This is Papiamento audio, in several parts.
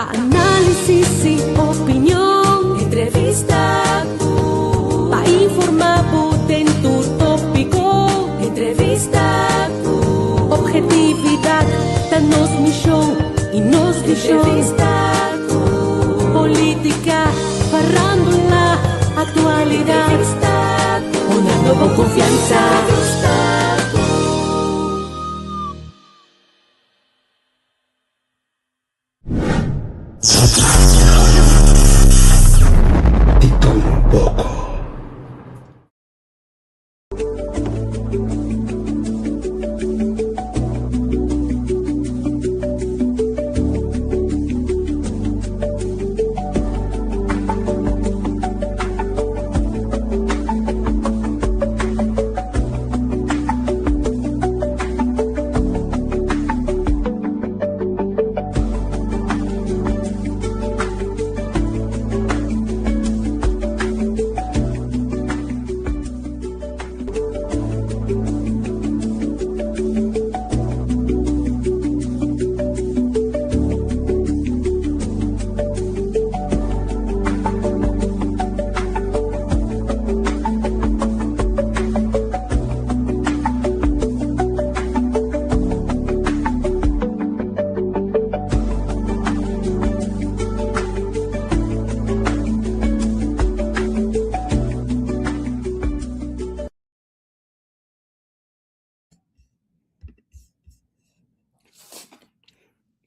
Pa análisis y opinion. Entrevista cu. Pa informa bo den tur tópico. Entrevista cu. Objetividad ta nos misión y nos visión. Entrevista cu. Política, farándula, actualidad. Entrevista cu. Honrando bo confianza. Entrevista cu. Di tur un poko.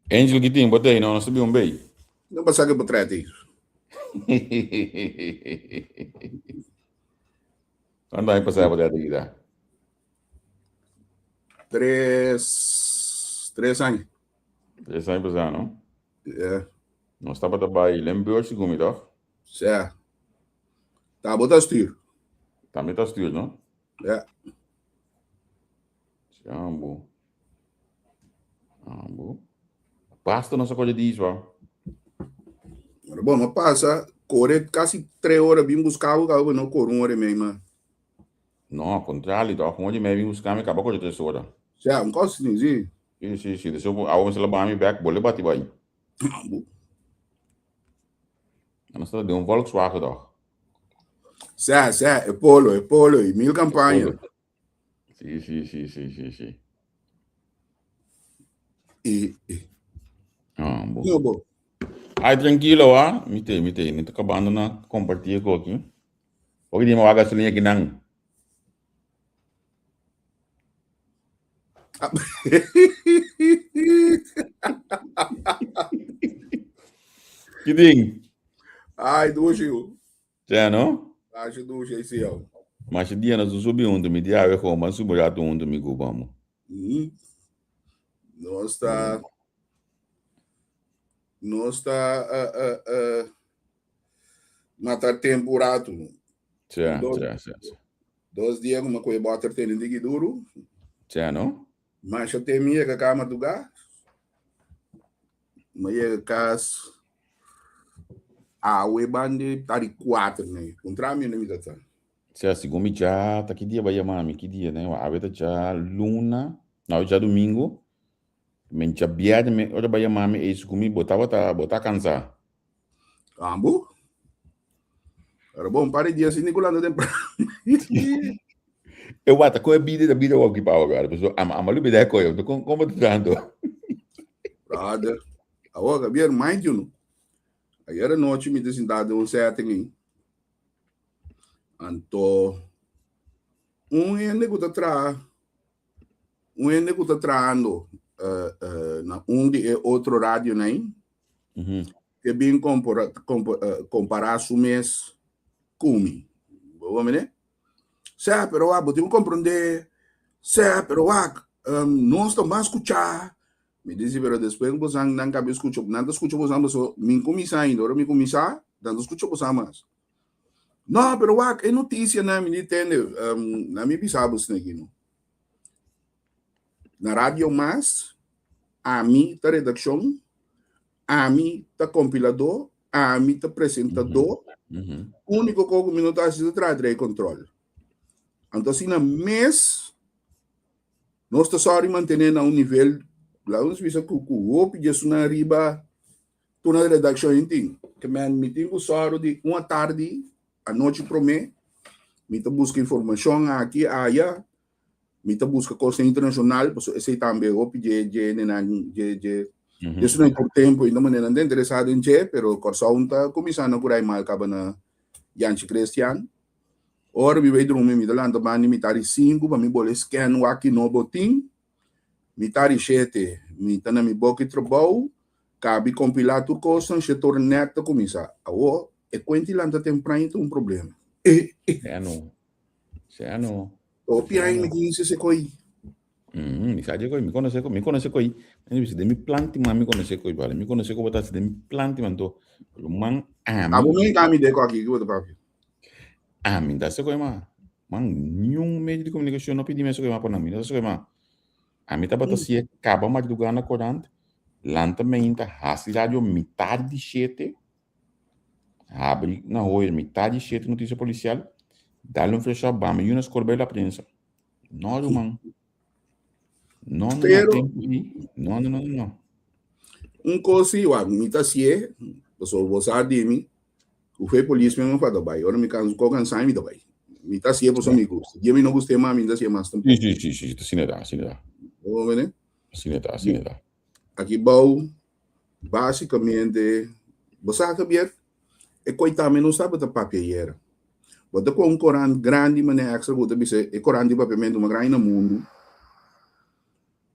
Angel ki tin botei no, no subi un bei. No pasa que potreti. Cuando hay pasado potreti kita? Tres, tres años. Tres años pasado, no? Yeah. Nos tabata bai Limburg segun mi, toch? Sea. Tabo ta stuur. Tambe ta stuur, no? Ja. Chambo. Ambo. Basta nos a coge dies, wa. Pero bom, no pasa, corre casi tres horas, bem buscar o carro, no corre uma hora e meia, man. No, contrario, toch? Uma hora e meia bem buscar, me acaba corre tres horas. Ja, um costo sim, sim. Sí, sí, sí. Después, awo me la bami back, bole bati bai. Ambo. En dan de un Volkswagen, toch? Sa, sa, e polo, e polo, e mil campaña. Sí, sí, sí, sí, sí, sí. E, e. Ah, bo. No, bo. Ay, tranquilo, ah. Mi te, mi te. Mi te acabando na compartir ko aqui. Porque di mo gasolina aqui nang. Que ding? Ai, dushi. Ja, no? Acho dushi aí, sim, ó. Mas dia nós subi um mi dia we ko mas subi rato um mi go vamos. Uhum. Nós tá. Nós tá. Uh, uh, uh, matar tempo rato. Ja, Dos, ja, ja. dos dias uma coisa bota tem de duro. Ja, no? Mas eu tenho minha que cama do gás. Mas é cas a we bande tari quatro, né? Contra mim não me dá. Ja, segundo mi já, tá que dia vai mami, que dia, né? A beta já luna, não, já domingo. Men já viagem, me ora vai mami e segundo mi botava tá, botar cansar. Ambo? Era bom, pare dia assim, Nicolás, não temprano. Eu bata com a vida da vida eu aqui para agora, pessoal, ama ama lu bida ko eu, como como tá dando? Brother, agora, Gabriel, mind you, no. Ayer noite me sentado um setting. Anto, um ende que tá tra, um ende que tá trando, uh, uh, na um de outro rádio, né? Que bem compara, compa, uh, comparar su mes kumi. Boa, né? Sé, pero ah, botim compreender. Sé, pero ah, um, nós estamos a escuchar. Me disse, pero después você não cabe escuchar, não escucha você mas me começar ainda, ora me começar, não escucha você mais. No, pero ah, é notícia, né? Me entende? Um, na minha pisava isso aqui, não. Na rádio mais, a mim tá redação, a mim tá compilador, a mim tá apresentador. Único que me não tá assistindo atrás de controle. Então, assim, na mês, nós está só manter a um nível, lá nós vimos que o hope de na riba, Tur na redakshon in tin. Ke men mi tin ku sòru di un atardi, anochi promé, mi ta buska informashon aki, aya, mi ta buska kosnan internashonal, pasobra esei tambe hopi dje dje nenan dje dje dje por tempu ainda manera nan ta interesá den dje, pero Kòrsou ta kuminsá na kurai mal kaba na Janchi Christian. Ora mi bai drumi mi ta lanta banda di mitar di sinku pa mi bole scan wak ki nobo tin. Mitar di shete mi ta na mi boki trabou, kabi kompilá tur kosnan, shetor nèt ta kuminsá. Awor e kuenti lanta tempran ta un problema. Sea no. Sea no. Hopi aña mi tin ese koi. Mi sa dje koi, mi konosé koi, mi konosé koi. Mi bisa den mi planti man mi konosé koi bale. Mi konosé koi bo ta hasi den mi planti man to. Ruman ami. Abo mi ka mi de ko aki, ki bo ta papia? Ami ta hasi koi ma. Man niun medio di komunikashon no pidi mi hasi koi ma pa nan. Mi no ta hasi koi ma. Ami tabata si'e kaba madrugá na korant, lanta meinta hasi radio mitar di shete. Habri na hoyer mitad di shete noticia policial, dale un fresh up, bami yuna score bay la prensa. No, ruman. No, no, Pero, no, tempo i. No, no, no, no. Un cos si, wak, mi ta sié, pasobra bo sa di mi, ku fe polis mi no fata bay. Ora mi cansa, ko cansa mi ta bay. Mi ta sié pasobra mi gusta. Dia mi no gust'é mas, mi no ta sié mas tampoco. Si, si, si, si, asina ta, asina ta. Bo mene? Asina ta, asina ta. Aki bou, Básicamente, bo sa Javier, e koi tambe no tabata papia ayera. Bo ta kon un korant grandi manera extra ku ta bisa e korant di papiamentu mas grandi na mundu.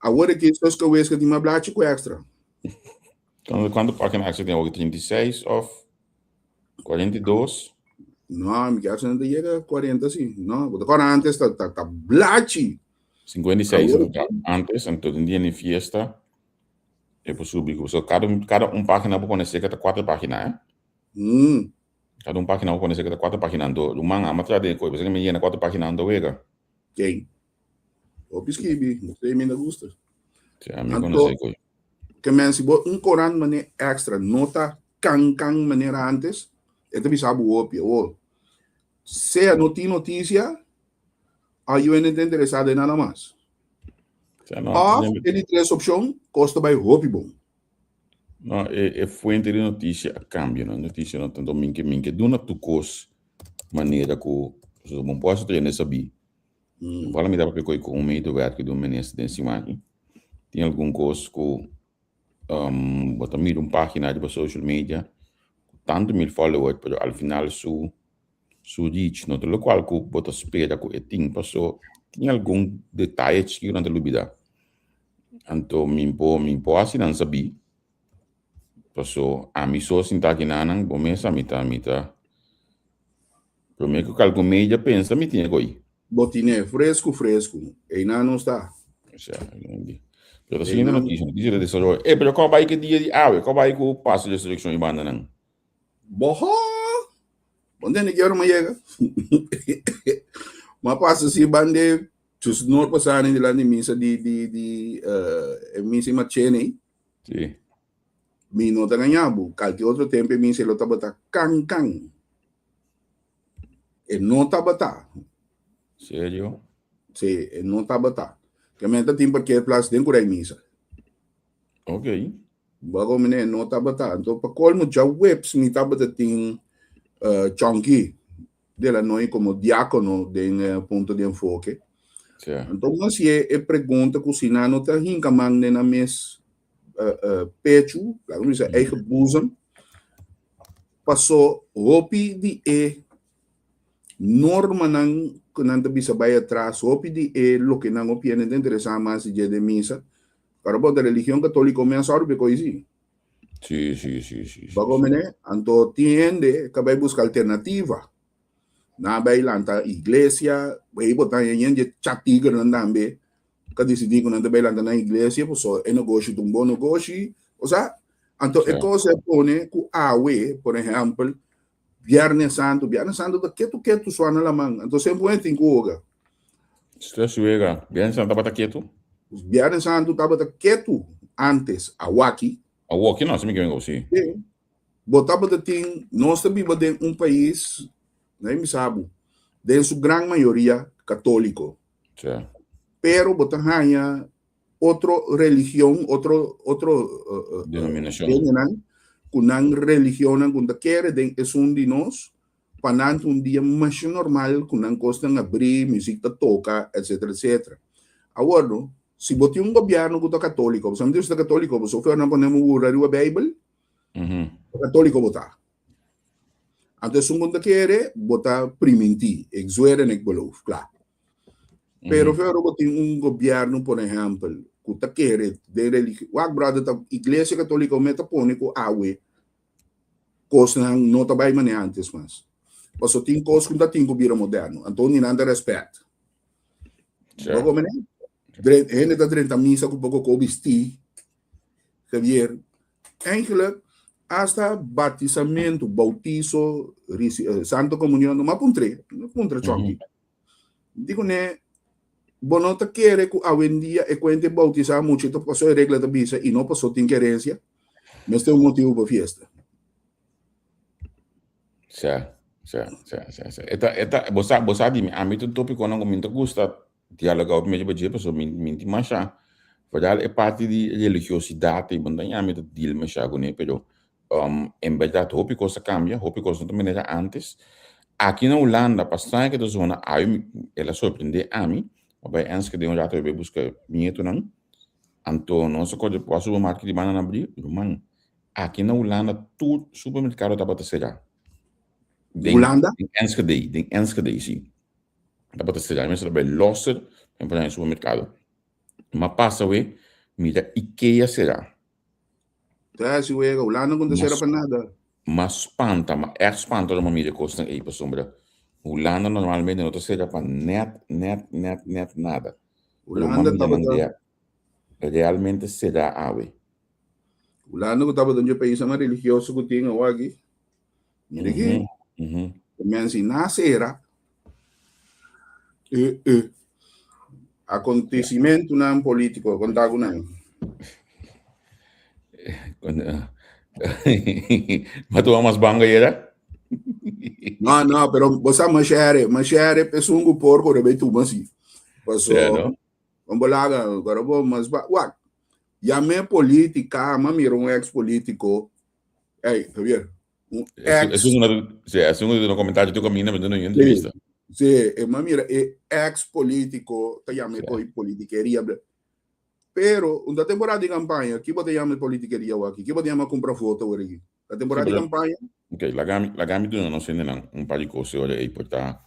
Awor aki sos kaweska tin mas blachi ku extra. Kuantu kuantu página extra tin awor? 36 òf 42? No, mi kier sa ta yega 40 si. No, bo ta kòrda antes ta ta ta blachi. 56 Awor antes, anto tin dia ni fiesta. E por subi ku so kada un kada un página bo pone seka ta kuater página eh. Mm. Kada un página bo pone seka ta kuater página anto ruman ama traha den e koi pasobra mi yena kuater página anto wega. Ken? Hopi skibi, no sei mi na gusta. Si ami konosé Anto koi. ke men si bo un korant mane extra no ta kan kan manera antes, e ta bisa bo hopi awor. Sea no tin notisia, ayuda ta interesá den nada mas. Òf e di tres opshon, kos ta bai hopi bon. No, e, e fuente di notisia a kambia, no? Notisia no tanto minke minke duna tu kos manera ku so bon por hasi trene sabí. Mm. Ora mi ta papia ku un medewerker di un minister den siman aki, tin algun kos ku um, bo ta mira un página riba social media ku tantu mil followers, pero al final su su reach no ta locual cu bo ta spera cu e tin paso tin algun detaye chiki cu nan ta lubida. Anto mi por mi por haci nan sabi paso ami so sinta aki nanan bo mes ami ta mi ta prome cu calcu media pensa mi tin e coi. Bo tine frescu frescu eynan nos ta. Osea pero ta siguiendo noticia noticia ta desaroyo e pero con bay cu e dia di awe con bay cu paso di resurreccion y bandanan. Boho! Bon tende ki ora mi a yega. Mi a pasa si bande just nor pasa ni dilanti misa di di di eh, e misa i Marchena ei. Sí. Mi no ta gaña bo. Kalke otro tempo e misa lo tabata kan kan. E no tabata. Serio? Sí, e no tabata. Ke men ta tin parkeerplaats den kurai misa. Ok. Bago mene no tabata. Anto pa colmo djaweps mi tabata tin uh, Chonky de la Noy como diácono den uh, punto di enfoque. Sí. Anto mi hasi e, e pregunta ku si nan no ta hinka man den nan mes uh, uh, pechu, laga mi bisa eigen boezem, paso hopi di e normanan ku nan ta bisa bai atras, hopi di e loke nan hopi hende ta interesá mas di dje den misa, Pero bo ta religion católico me a sòru p'e koi si. Sí, sí, sí, sí, sí, Bo sí. mene, anto tin hende ka bai buska alternativa. Nan bai lanta iglesia, ei bo ta haña dje chatigernan tambe ka disidí ku nan ta bai lanta nan iglesia, pasobra e negoshi ta un bon negoshi. Osea, anto e Sí. kos a pone ku awe, por ehèmpel, Biernes Santu, Biernes Santu ta ketu ketu sua na laman, anto semper un tin ku hoga. Stress wega, Biernes Santu tabata ketu? Biernes Santu tabata ketu antes, awaki. Awoki no, si mi ke si. Sí. Bo tabata tin, nos ta biba den un pais, na mi bisa bo, den su gran mayoria katoliko. Sí. Pero bo ta haña otro religion, otro otro denominacion. Generanan, ku nan religionnan ku ta kere den esun di nos, pa nan ta un dia masha normal ku nan kosnan abrí, muzik ta toka, etsetera, etsetera. Awor no, si bo tin un gobièrnu ku ta katóliko, bo sa mi ta bisa ta katóliko, bo sofer nan pone murmura riba Beibel, katóliko bo ta. Anto esun ku ta kere, bo ta primintí, ik zweer en ik beloof, kla. Pero fero bo tin un gobièrnu, por ehèmpel, ku ta kere den religion. Wak brother, ta Iglesia Katóliko me ta pone ku awe kosnan no ta bai manera antes mas. Paso tin kos ku ta tin ku bira moderno. Anto ni nan ta rèspèt. Bo komprende? Hende ta drenta misa ku poko ko bistí. Javier, eigenlijk hasta batisamentu, bautiso, Santo Komunion, no m'a puntr'é, no puntra Chòki. Di kuné, bo no ta kere ku awendia e kuente boutisá mucha ta pasó e regla ta bisa i no pasó tin kerensia? Mester un motibu pa fiesta. Sa, sa, sa, sa, sa. E ta, e ta, bo sa, bo sa di mi, ami ta un tópikonan ku mi ta gusta dialogá hopi medio pa dje, pasobra mi, mi tin masha, vooral e parti di religiosidat ei, bo no ta ña mi ta deal masha kuné, pero En bèrdat hopi kos a kambia, hopi kos no ta manera ántes. Aki na Hulanda, pa straño ke ta zona, awe mi, el a sorprendé ami, a bai Enschede un rato bai buska mi ñetonan, anto nos a kòrda kua supermarket di banda nan abrí, ruman, aki na Hulanda tur supermerkado tabata será. Den, Hulanda? den Enschede, den Enschede, si. Tabata será, mi mester a bai lòser pa mi por haña supermerkado. Mi a pasa awe, mira Ikea será. Ta hasi wega, Hulanda kon ta sera pa nada. M'a spanta, m'a ègt spanta ora m'a mira e kosnan ei pasobra Hulanda normalmente no ta sera pa nèt, nèt, nèt, nèt nada. Pero m'a Hulanda mira nan tabata. realmente será awe. Hulanda ku tabata un dje paisnan mas religioso ku tin awaki. Mira aki. E mens i na sera. E, e. Acontecimentonan politico, conta cu nan. Ma tuma mas bango ayera? No, no, pero bo sa mashere, mashere pesun cu porco rebe tuma si. Paso, Yeah, no? Bon bo laga, pero bo mas ba, wak. Yam'é politica, m'a mira un ex politico. Ey, Javier, un ex. Esun una, sí, esun una comentario tu camina, pero no entrevista. Sí, sí, e ma mira, e ex politico ta llama sí. politiquería. Pero, una temporada de campaña, ki bo ta llama politiquería aki? Ki bo ta llama compra voto aquí? La temporada sí, de campaña. Ok, lagami, lagami duna nos hendenan un par di kos ora ei por ta,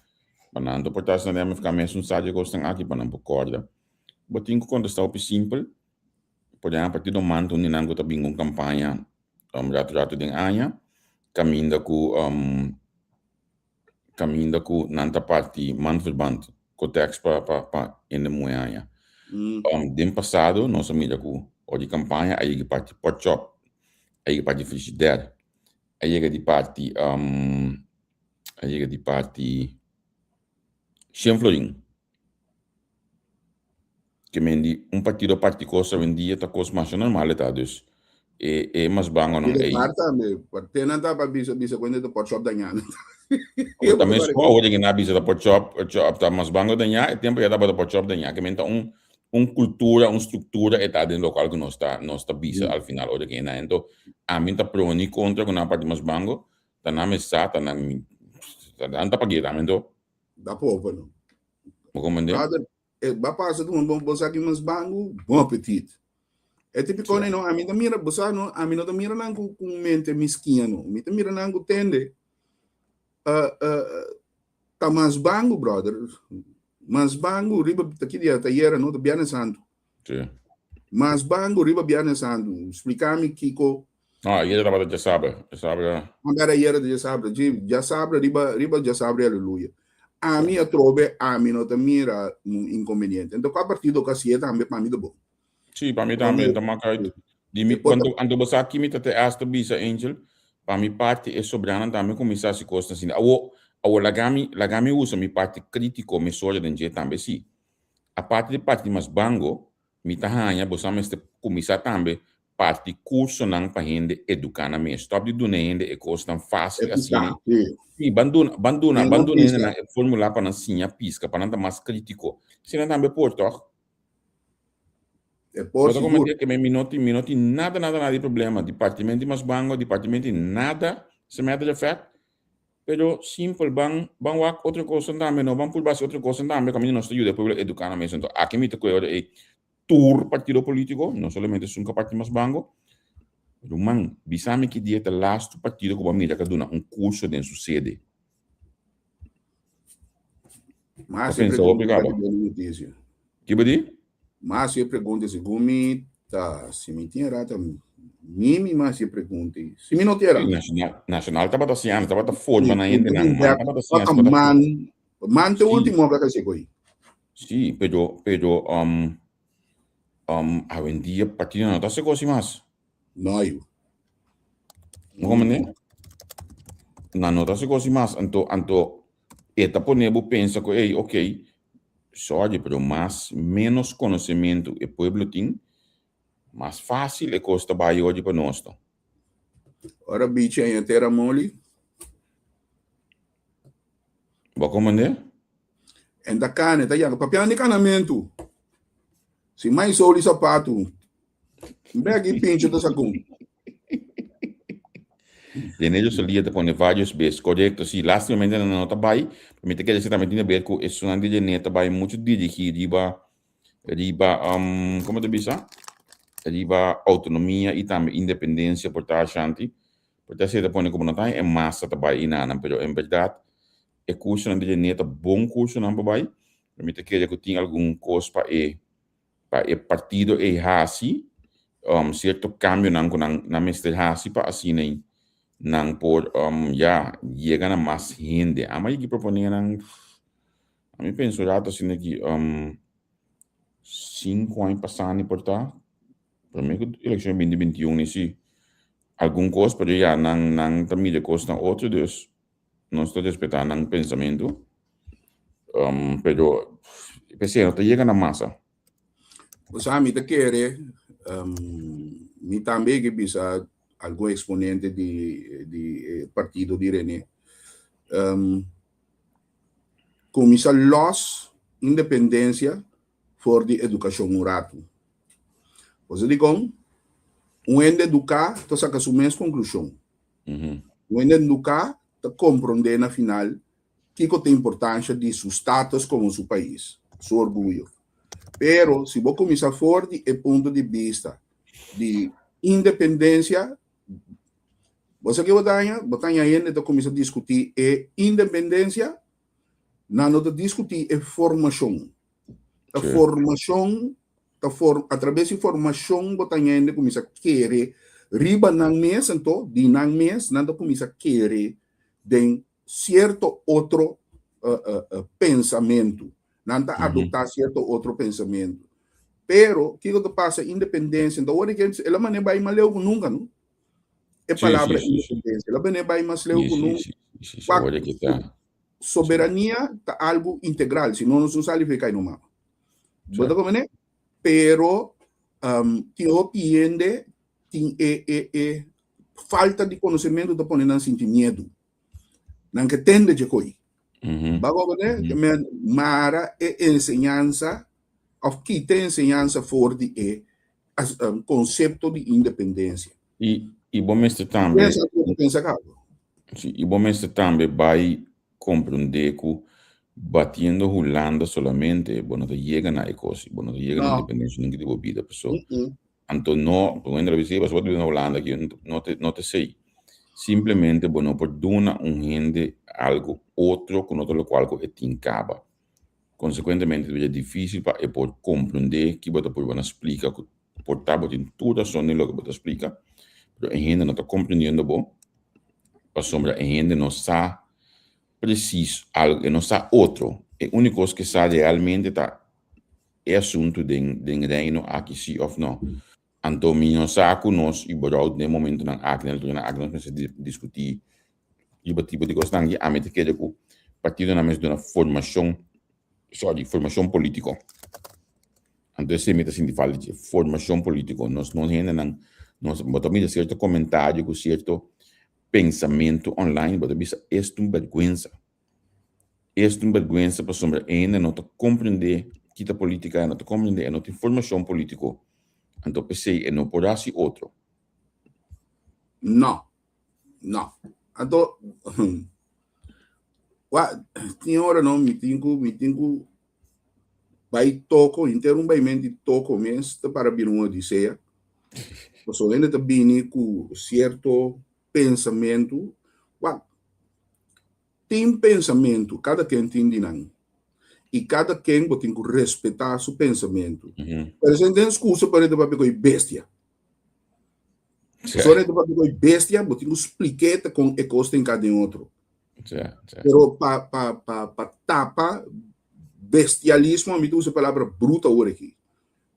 pa nan por ta asina den MFK mes un sa di e kosnan aki pa nan por kòrda. Bo tin ku kontestá hopi simpel. Por ehèmpel, Partido Man ta un di nan ku ta bin ku un kampaña ratu ratu den aña kaminda ku kaminda ku nan ta parti maandverband kotèks pa pa pa hende muhé aña. Den pasado nos a mira ku ora di kampaña a yega di parti pòtchòp, a yega di parti frishider, a yega di parti a yega di parti shen florin. Ke men di un partido parti kos awendia ta kos masha normal e ta dus e e mas bangonan ei. Par tambe, partenan ta pa bisa bisa kuende ta porchop dañá. Ta mes ko awor den na bisa ta porchop chop ta mas bango dañá e tempo ya tabata porchop dañá ke men ta un un kultura un struktura e ta den lokual ku nos ta nos ta bisa al final ora ke na ento ami ta pro ni kontra ku nan parti mas bango ta nan mes sa ta nan ta nan ta pagu'e tambe ento. Da poco no. Bo comprende? Brother, e ba pasa ku bo bo sa ki mas bangu, bon apetit. E tipiko ne no, ami ta mira, bo sa no, ami no ta mira nan ku ku mente miskia no. Mi ta mira nan ku tende. Uh, uh, ta mas bangu, brother. Mas bangu riba ta ki dia ta yera no, ta Biernes Santo. Sí. Mas bangu riba Biernes Santo. Splikami kiko. No, ayera tabata djasabra. Djasabra. Mandar ayera djasabra. Ji, djasabra riba riba djasabra aleluya. Ami atrobe, ami no ta mira un inconveniente. Ento kua partido ku hasié tambe pa mi ta bon. Sí, pa mi tambe, ta mak uit. Di mi, anto, anto bo sa ki mi ta te hasta bisa, Angel, pa mi parti e sobranan tambe kuminsá hasi kosnan asina. Awo, awo laga mi, laga mi usa mi parti krítiko mesora den dje tambe sí. Aparte di parti di mas bango, mi ta haña bo sa mester kuminsá tambe parti kursonan pa hende eduká nan mes. Stòp di duna hende e kosnan fásil asina. Sí, ban duna, ban duna, ban duna hendenan e fórmula pa nan siña piska, pa nan ta mas krítiko. Asina tambe por, tòg? E por Bo ta sigur. ke mi no tin, mi no tin nada, nada, nada di problema. Departamento di mas bango, departamento di nada, as a matter of fact. Pero simpel, ban, ban wak otro kos tambe, no ban purba hasi otro kos tambe, kaminda nos ta yuda e pueblo eduká nan mes. Anto aki mi ta kohe ora ei tur partido polítiko, no solamente esun ku a parti mas bango. Ruman, bisa mi ki dia ta lastu partido ku bo a mira ku a duna un kurso den su sede. Mas Bo e pensa hopi pregunta kaba. ta di buena noticia. Ki bo di? Mas e pregunta segun mi ta si mi tin rata mi mi mas e pregunta si mi no tin rata. Nacional, Nacional tabata siña, tabata forma na hendenan, man tabata siña, Tabata tabata man, man te Sí. último ka kasi koi. Sí, pero, pero um, um, awendia partido no ta hasi kosi mas. No, yu. No comprende? Nan no ta hasi kosi mas. Anto, anto, e ta pone bo pensa ku, ey, ok, sorry, pero mas menos konosementu e pueblo tin, mas fácil e kos ta bai oye pa nos to. Ora bichi aña tera moli. Bo comprende? En ta kane, ta yanga. Papiando di kanamentu. Si mai soli sapatu. Bek i pincho ta sakun. Den ellos salía te pone varios bes, correcto. Sí, lástimamente nan no ta bai. Mi te kere decir también tiene ver cu esunnan di René ta bai mucho dirigi riba riba um, ¿cómo te bisa? Riba autonomia y tambe independencia por ta Ashanti. Por ta así te pone como no ta en masa ta bai inanan, pero en verdad e cursonan di René ta bon cursonan pa bai. Pero mi ta kere cu tin algun cos pa e pa e partido ei hasi um, cierto cambionan cu nan, nan mester hasi pa asina ei nan por um, ya, yega na mas hende. Ama yigi propone nan, a mi penso rato asina ki um, cinco aña pasá ni por ta, prome cu eleccion 2021 ni si, algun cos, pero ya nan, nan ta mira cosnan otro, dus nos ta respetá nan pensamentu, um, pero p'esei no ta yega na masa. O sea, mi ta kere, um, mi tambe ke bisa algun exponente di, di eh, partido di René. Um, kuminsá los independencia for di edukashon un ratu. Bo sa dikon? Un hende eduká ta saka su mes konklushon. Un hende eduká ta komprondé na final kiko ta importansha di su status komo su pais, su orguyo. Pero si bo kuminsá for di e punto di bista di independensia, bo sa ke bo ta haña? Bo ta haña hende ta kuminsá diskutí e independensia, nan no ta diskutí e formashon. Ta formashon, ta for, a traves di formashon bo ta haña hende kuminsá kere riba nan mes, anto di nan mes nan ta kuminsá kere den sierto otro pensamentu. Nan ta adoptá sierto otro pensamentu. Pero kiko ta pasa independensia, anto ora ke el a manera bai mas leu ku nunka, no? E palabra independensia, el a manera bai mas leu ku nunka. Soberania ta algu integral, si no nos no sali fe kai no mama. Bo ta komprendé? Pero um, tin hopi hende tin e, e, e falta di konosementu ta pone nan sinti miedu. Nan ke tende dje koi. Ba komprendé? Ke men mara e enseñansa of kita e enseñansa for di e as, um, konsepto di independensia. I, i bo mester tambe. Pensa, pensa kabo. Sí, i bo mester tambe bai komprondé ku batiendo Hulanda solamente bo no ta yega na e kos, bo no ta yega na No. independensia nunka di bo bida. Paso, Mm-mm. anto no, bo hende lo bisa, paso bo ta biba na Hulanda aki, no te, no te sei. Simplemente bo no por duna un hende algo otro ku no ta lokual ku e tin kaba. Konsekuentemente ta bira difísil pa e por komprondé ki bo ta purba na splika ku Por ta bo tin tur rason den loke bo ta splika, pero e hende no ta komprendiendo bo, pasobra e hende no sa presis algo, e no sa otro. E úniko kos ke sa realmente ta e asuntu den den reino aki si òf no. Anto mi no sa ku nos i borou den momentonan aki, den altunanan aki nos mester diskutí riba tipo di kosnan aki. Ami ta kere ku partidonan mester duna formashon, sorry, formashon polítiko. Anto esei mi ta sinti falta dje, formashon polítiko. Nos no hendenan, nos, bo ta mira sierto komentario ku sierto pensamentu online, bo ta bisa es ta un bèrgwensa. Es ta un bèrgwensa pasobra e hende no ta komprendé kita polítika, e no ta komprendé, e no tin formashon polítiko. Anto p'esei e no por hasi otro. No, no. Anto, wa, tin ora no, mi tin ku, mi tin ku bai toko, henter un baimenti toko mes ta para bira un odisea. Pasobra hende ta bini ku sierto pensamentu. Wak, tin pensamentu, kada ken tin di nan. I kada ken bo tin ku respetá su pensamentu. Pero esei no ta excusa pa hende papia ku e bestia. Pasobra hende papia ku e bestia, bo tin ku splik'é ta kon e kos ta hinká den otro. Pero pa pa pa pa tapa bestialismo, ami ta usa e palabra bruto awor aki.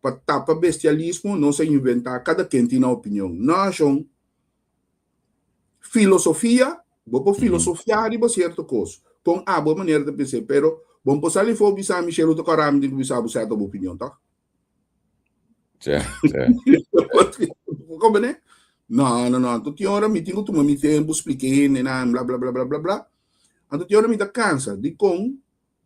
Pa tapa bestialismo nos a inventá kada ken tin nan opinion. No, shon. Filosofia, bo por filosofiá riba sierto kos, kon abo e manera ta pens'é, pero bo no por sali for bisa mi shelu ta kòrda mi tin ku bisa bo sèta bo opinion, tòg? Sí, sí. Bo komprendé? No, no, no. Anto tin ora mi tin ku tuma mi tempu splika e hendenan, bla, bla, bla, bla, bla, bla. Anto tin ora mi ta kansa. Dikon?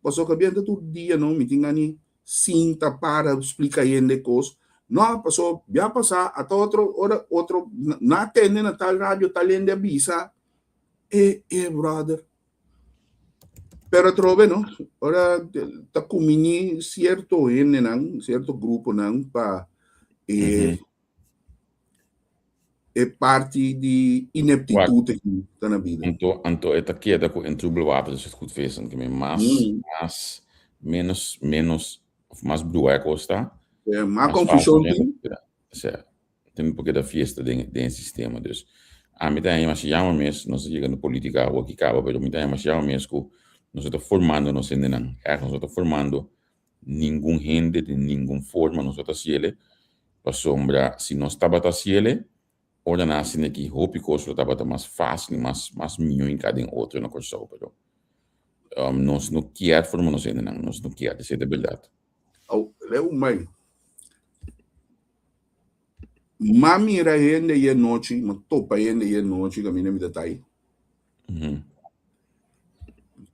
Pasobra bienta tur dia no mi tin gani sinta para splika hende kos. No, pasobra bia pasá ata otro ora otro na tende na tal radio tal hende a bisa e e brother. Pero atrobe no, ora ta kuminí sierto hendenan, sierto gruponan pa e E parti di ineptitud aki ta na bida. Anto, anto e ta keda ku en troebel water is het goed vissen. Ke men mas, mas, menos, menos, of mas brua e kos ta. Ja, mas confusion tin. Osea, tin por keda fiesta den, den e sistema. Dus, ami ta haña masha jammer mes, nos a yega na politica awor ki kaba, pero mi ta haña masha jammer mes ku nos no ta formando nos hendenan. Ègt, nos no ta formando ningun hende den ningun forma nos no ta hasiele, pasobra si nos tabata hasiele, ora nan hasi neki hopi kos lo tabata mas fásil i mas mas mihó hinká den otro na Kòrsou, pero nos no kier forma nos hendenan, nos no kier, esei ta bèrdat. Au, leu mai. M'a mira hende ayer nochi, m'a topa hende ayer nochi kaminda mi ta tai.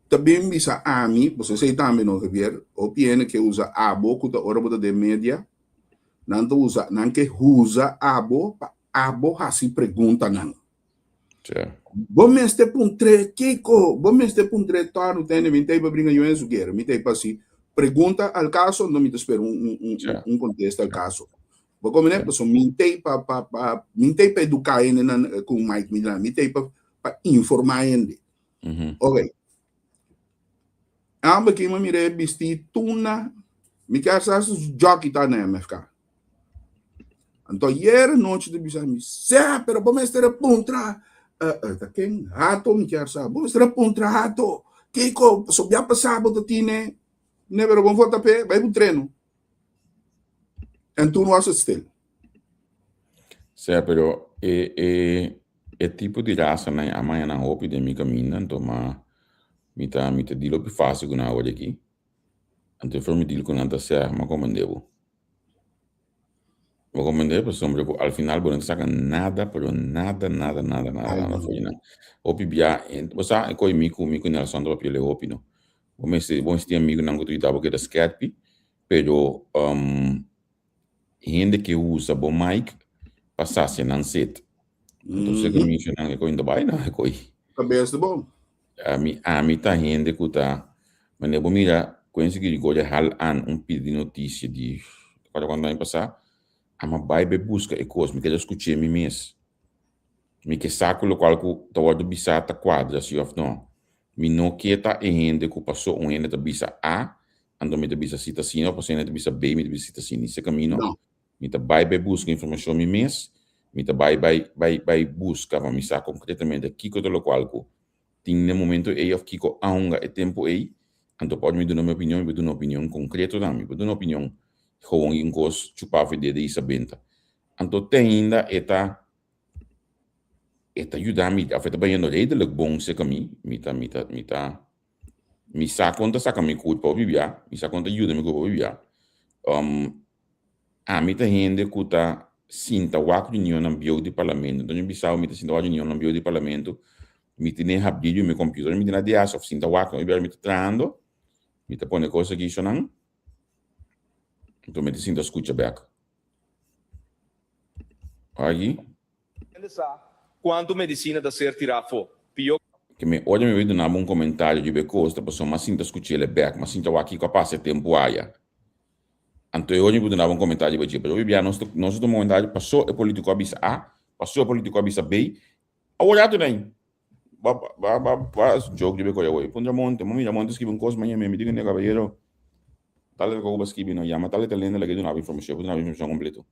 Ta bin bisa ami, pasobra esei tambe no Javier, hopi hende ke usa abo ku ta ora bo ta den media, nan ta usa, nan ke usa abo pa abo hasi preguntanan. Bo mester puntr'é kiko, bo mester puntr'é tòrnu tende mi t'ei pa bringa yu en su guera, mi t'ei pa hasi pregunta al kaso, anto mi ta spera un un un kontesta al kaso. Bo komprende? Pasobra mi t'ei pa pa pa mi t'ei pa eduká hendenan ku Mike Milan, mi t'ei pa pa informá hende. Oké. Amber ki mi a mira e bistí tuna, mi kier sa si su jockey ta na MFK. Anto ayer anochi ta bisa mi, Sè, pero bo mester a puntra ta ken? Hato mi kier sa. Bo mester a puntra Hato. Kiko, pasobra bia pasá bo ta tine. Ne, pero bo no for ta p'e, bai ku treno. En toen was het stil. Sè, pero e e e tipo di rasanan a maña nan hopi den mi kaminda, anto ma mi ta mi ta deal hopi fásil ku nan awor aki. Anto e forma di deal ku nan ta sè, m'a komprendé bo. Bo comprende? Pasobra ku al final bo no ta saka nada, pero nada, nada, nada, nada, nada for di nan. Hopi bia, bo sa e koe mi ku mi ku Nelson ta papia le hopi no. Bo mester, bo mester tin amigunan ku ta yuda bo keda skerpi, pero hende ke usa bo mic pa sasia nan set. Entonces ku mi nan e koe no ta bai nan e koe. Kabes ta bon. Ami, ami ta hende ku ta, manera bo mira Quincy Girigoria hal an un pida di notisia di kuater kuantu aña pasá, ami a bai bai buska e kos, mi keda skuch'é mi mes. Mi ke sa ku lokual ku ta wòrdu bisá ta kuadra si òf no. Mi no ke ta e hende ku pasó un hende ta bisa A, anto mi ta bisa si ta asina, òf pasó un hende ta bisa B, mi ta bisa si ta asina. Esei kamino Mi ta bai bai buska informashon mi mes, mi ta bai bai bai bai buska pa mi sa konkretamente kiko ta lokual ku tin na e momento ei òf kiko a hunga e tempu ei, anto pa ora mi duna mi opinion mi por duna opinion konkreto tambe, mi por duna opinion gewoon un kos chupá for dede i sa benta. Anto te ainda e ta e ta yuda mi òf e ta bayendo redelijk bon serka mi, mi ta mi ta mi ta mi sa kon ta saka mi kurpa pa bibia, mi sa kon ta yuda mi kurpa pa bibia. Ami ta hende ku ta sinta wak reunionnan bieu di parlamento. Anto mi bisa bo mi ta sinta wak reunionnan bieu di parlamento, mi tene habri riba mi computer, mi tene dias of sinta wak, mi ta trahando, mi ta pone kos aki shonan, anto mi ta sinta skucha bek. Aki. Hende sa kuantu medisina ta ser tirá afó. Pió. Ke mi ora mi bai duna bo un komentario riba e kos ta pasobra m'a sinta skuch'el e bèk, m'a sinta wak kiko a pasa e tempu aya. Anto e ora mi por duna bo un komentario riba dje. Pero hopi bia nos ta nos ta tuma komentario paso e politiko a bisa A, paso e politiko a bisa B. Awor rato nei. Ba ba ba ba joke riba e kos awor. Puntra Monte, mami mira Monte skibi un kos maña mi di kende kabayero tal e kos ku bo a skibi no yama tal e tal hende laga e duna bo informashon, e por duna bo informashon kompleto.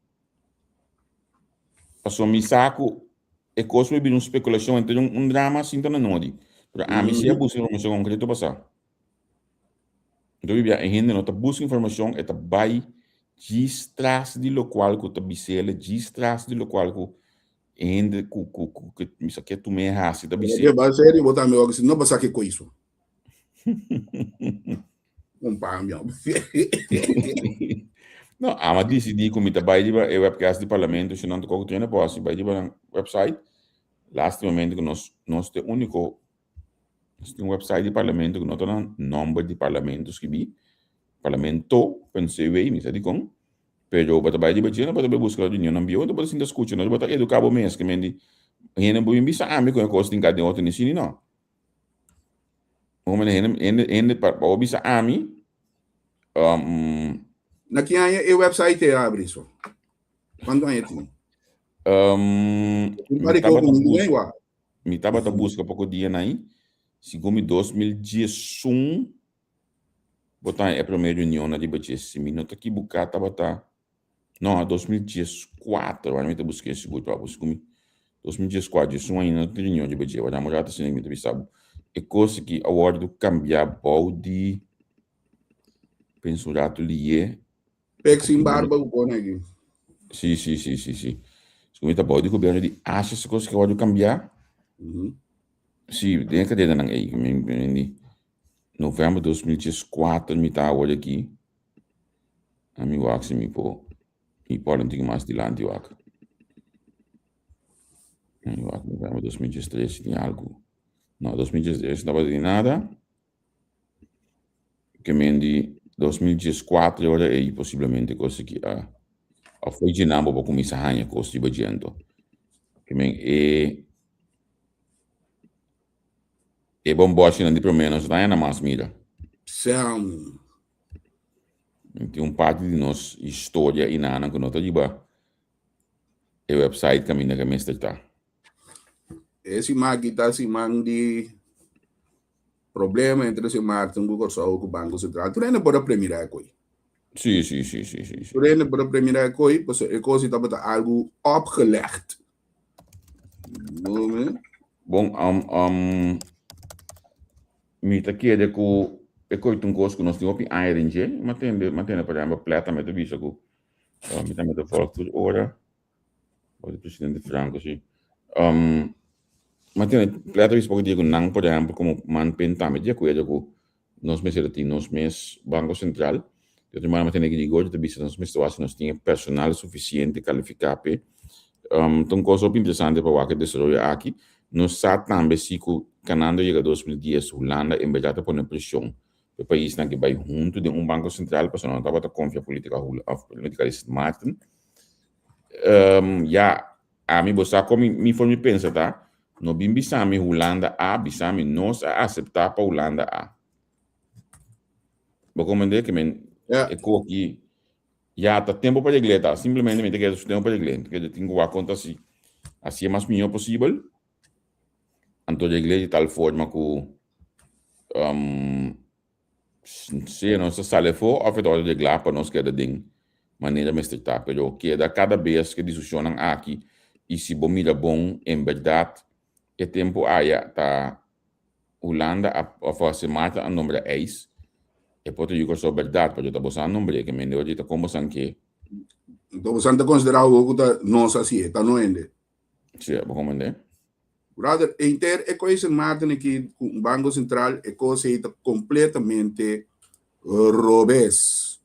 Pasobra mi sa ku e kos por bira un spekulashon, enter un drama sin ta na nodi. Pero ami si a buska informashon konkreto pa sa. Enton bibia e hende no ta buska informashon, e ta bai djis tras di lokual ku ta bis'el, djis tras di lokual ku e hende ku ku ku mi sa ke tum'é hasi ta bis'é. Bo bai serio bo tambe wak si no bo sa kiko iso. Un pambia. No, ama disidí ku mi ta bai riba e webcast di parlamento, si nan ta koko trena por hasi, bai riba nan website. Lastimamente ku nos nos ta e úniko, nos tin un website di parlamento ku no ta nan nòmber di parlamento skibí, parlamento punt cw, mi sa dikon, pero bo ta bai riba dje, bo ta bai buska reunionnan bieu, bo ta sinta skucha, no bo ta eduká bo mes, ke men di hende bo bin bisa ami ku e kos tin ka den otro ni si ni no. Hombre, hende, hende, hende, pa, pa bisa ami, um, Na ki aña e website e abri so? Cuánto aña tin? Um, Un par de coco ninguém igual. Mi tabata busca poco dia na aí. Segun mi 2011, botan e primeira reunião na riba dje. Si mi no ta equivocar, tabata No, 2014, wak mi ta buska e sigur pa bo. Sigur mi 2014, djesun ainda no tin reunion riba dje, wak un rato asina mi ta bisa bo. E kos aki a wòrdu kambiá bou di, pensa un rato lié. Pek sin barba ku pone aki. Si, si, si, si, si. Sigur mi ta bou di gobièrnu di Asjes e kos aki a wòrdu kambiá. Si, den e kadenanan ei, mi mi di novèmber 2014 mi ta awor aki. Ami wak si mi por mi por un tiki mas dilanti wak. Ami wak november 2013 si tin algu. No, 2013 no tabata tin nada. Ke men di 2014 ora ei posiblemente kos aki a a foi djenan bo por kuminsá haña kos riba dje anto. Ke men e e bombòchinan di promé no sa ta haña na mas mira. Sam. Tin un parti di nos historia i nanan ku no ta riba e website kaminda ku e mester ta. E siman aki ta siman di problema entre Sint Maarten ku Kòrsou ku Banko Sentral. Tur hende por a premira e koi. Sí, sí, sí, sí, sí, sí. Tur hende por a premira e koi, pasobra e kos tabata algu opgelegd. Bon, um, um, mi ta kere ku e koi ta un kos ku nos tin hopi aña den dje. Mi a tende, mi a tende por ehempel Plet tambe ta bisa ku uh, mi tambe ta volg tur ora. Of di presidente Franco, si. Um, mi a tende Plet ta bisa poko dia ku nan, por ehempel, komo manpen tambe di akuerdo ku Nos mester a tin nos mes Banco Central. Di otro manera, tene Gregorio ta bisa nos mester wak si nos tin e personal suficiente califica p'e. Ta un cosa hopi interesante pa wak e desaroyo aki. Nos sa tambe si cu canando yega 2010 Hulanda en berdad ta pone presion p'e paisnan ke bay hunto den un Banco Central pasobra no tabata confia politica of politica di Sint Maarten. Ya, ami bo sa con mi forma di pensa ta, No bin bisa mi Hulanda a bisa mi nos a acepta pa Hulanda a. Bo comprende que men Ja. e koki ya ta tempo pa regle ta simplemente mi ta kere su tempo pa regle mi ta kere tin ku wak konta si hasi e mas mihó posibel anto regle di tal forma ku um, Sí, nos ta sali afó òf e ta wòrdu reglá pa nos keda den manera mester ta. Pero keda kada bes ku e diskushonnan aki i si bo mira bon en bèrdat e tempu aya ta Hulanda a òf Sint Maarten a nombra eis e por ta yu Kòrsou bèrdat pasobra ta boso a nombr'é ke mende ora ta kon boso ke. Enton boso ta konsiderá awor ku ta nos a hasié, ta no hende. Sí, bo komprendé. Brother, henter e koe Sint Maarten aki ku un Banko Sentral e kos ei ta kompletamente robes.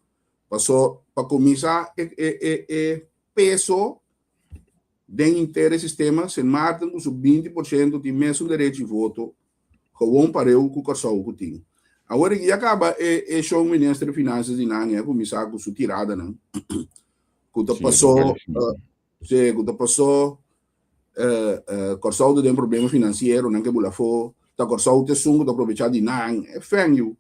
Paso pa kuminsá e e e e peso den henter e sistema, Sint Maarten ku su 20% tin mesun derecho di voto gewon pareu ku Kòrsou ku tin. Awor aki ya kaba e e shon minister di finansias di nan a kuminsá ku su tiradanan ku ta Sí, pasó. Si, ku ta pasó Kòrsou ta den problema finansiero, nan ke bula afó, ta Kòrsou ta esun ku ta aprovechá di nan, e fèn yu.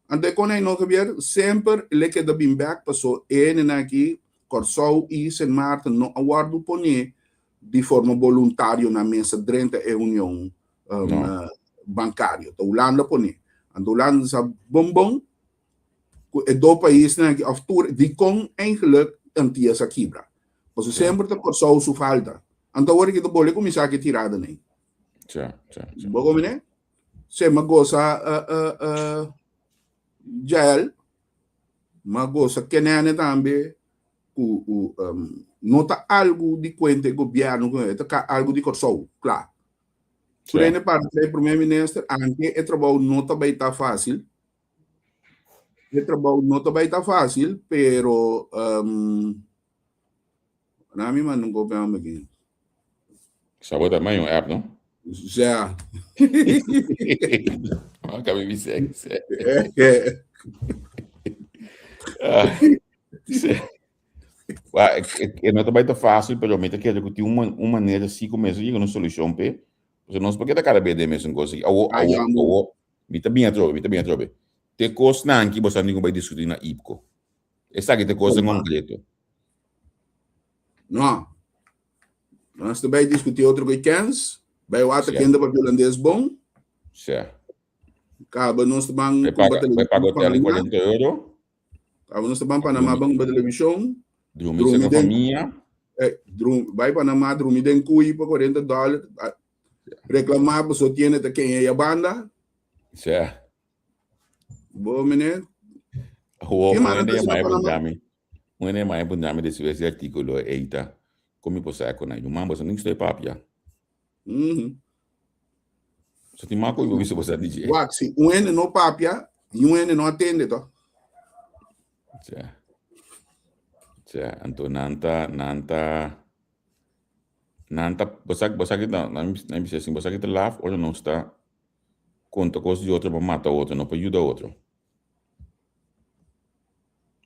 Anto e kon ei no, Javier, semper el e keda bin bèk pasó e hendenan aki, Kòrsou i Sint Maarten no a wòrdu poné di forma boluntario nan mes a drenta e union bankario. Ta Hulanda poné. Anto Hulanda sa bon bon ku e do paisnan aki òf tur dikon eigenlijk Antillas a kibra. Pasobra semper ta Kòrsou su falta. Anto awor ki ta bolbe kuminsá ku e tiradanan ei. Bo komprendé? Se mi a gosa Jael, mi a gosa Kenene tambe ku no ta algu di kuenta e gobièrnu, e ta algu di Kòrsou, kla. Tur hende para trae promé minister, anke e trabou no ta bai ta fásil. E trabou no ta bai ta fásil, pero um, na mi manda un kopia aki. Sabo ta mai un app, no? Ja. Acaba de dizer. E no ta bai ta fácil, pero mi ta kere ku tin un manera si ku mester yega na un solushon p'e. Pasobra nos por keda kada bes den e mesun kos aki. Awo, awo, awo, mi ta bin atrobe, mi ta bin atrobe. Te kosnan ki bo sa tin ku bai diskutí na IPKO. Esaki ta e kosnan konkreto. No. Nos ta bai diskutí otro ku e kens. Bai wak ta kende papia holandes bon. Sè. Kaba nos ta ban Bai paga, bai paga hotel di 40 euro. Kaba nos ta ban Panamá ban kumpa televishon. Drumi serka famia. Eh, drum, bai Panamá drumi den kui pa 40 dòler. Reklamá paso tiene ta ken eya banda. Sè. Bo meneer. Ho, un hende yama e puntra mi. Un hende yama e puntra mi despues di artíkulo ei ta. Kon mi por sa ku nan? Ruman, boso no tin papia. So tin mas ku bo bisa boso a dije. Wak, si un hende no papia, niun hende no a tende to. Tja. Tja, anto nan ta, nan ta, nan ta, bo sa, bo sa ki ta, nan nan bisa asin, bo sa ki ta laf ora nos ta konta kos di otro pa mata otro, no pa yuda otro.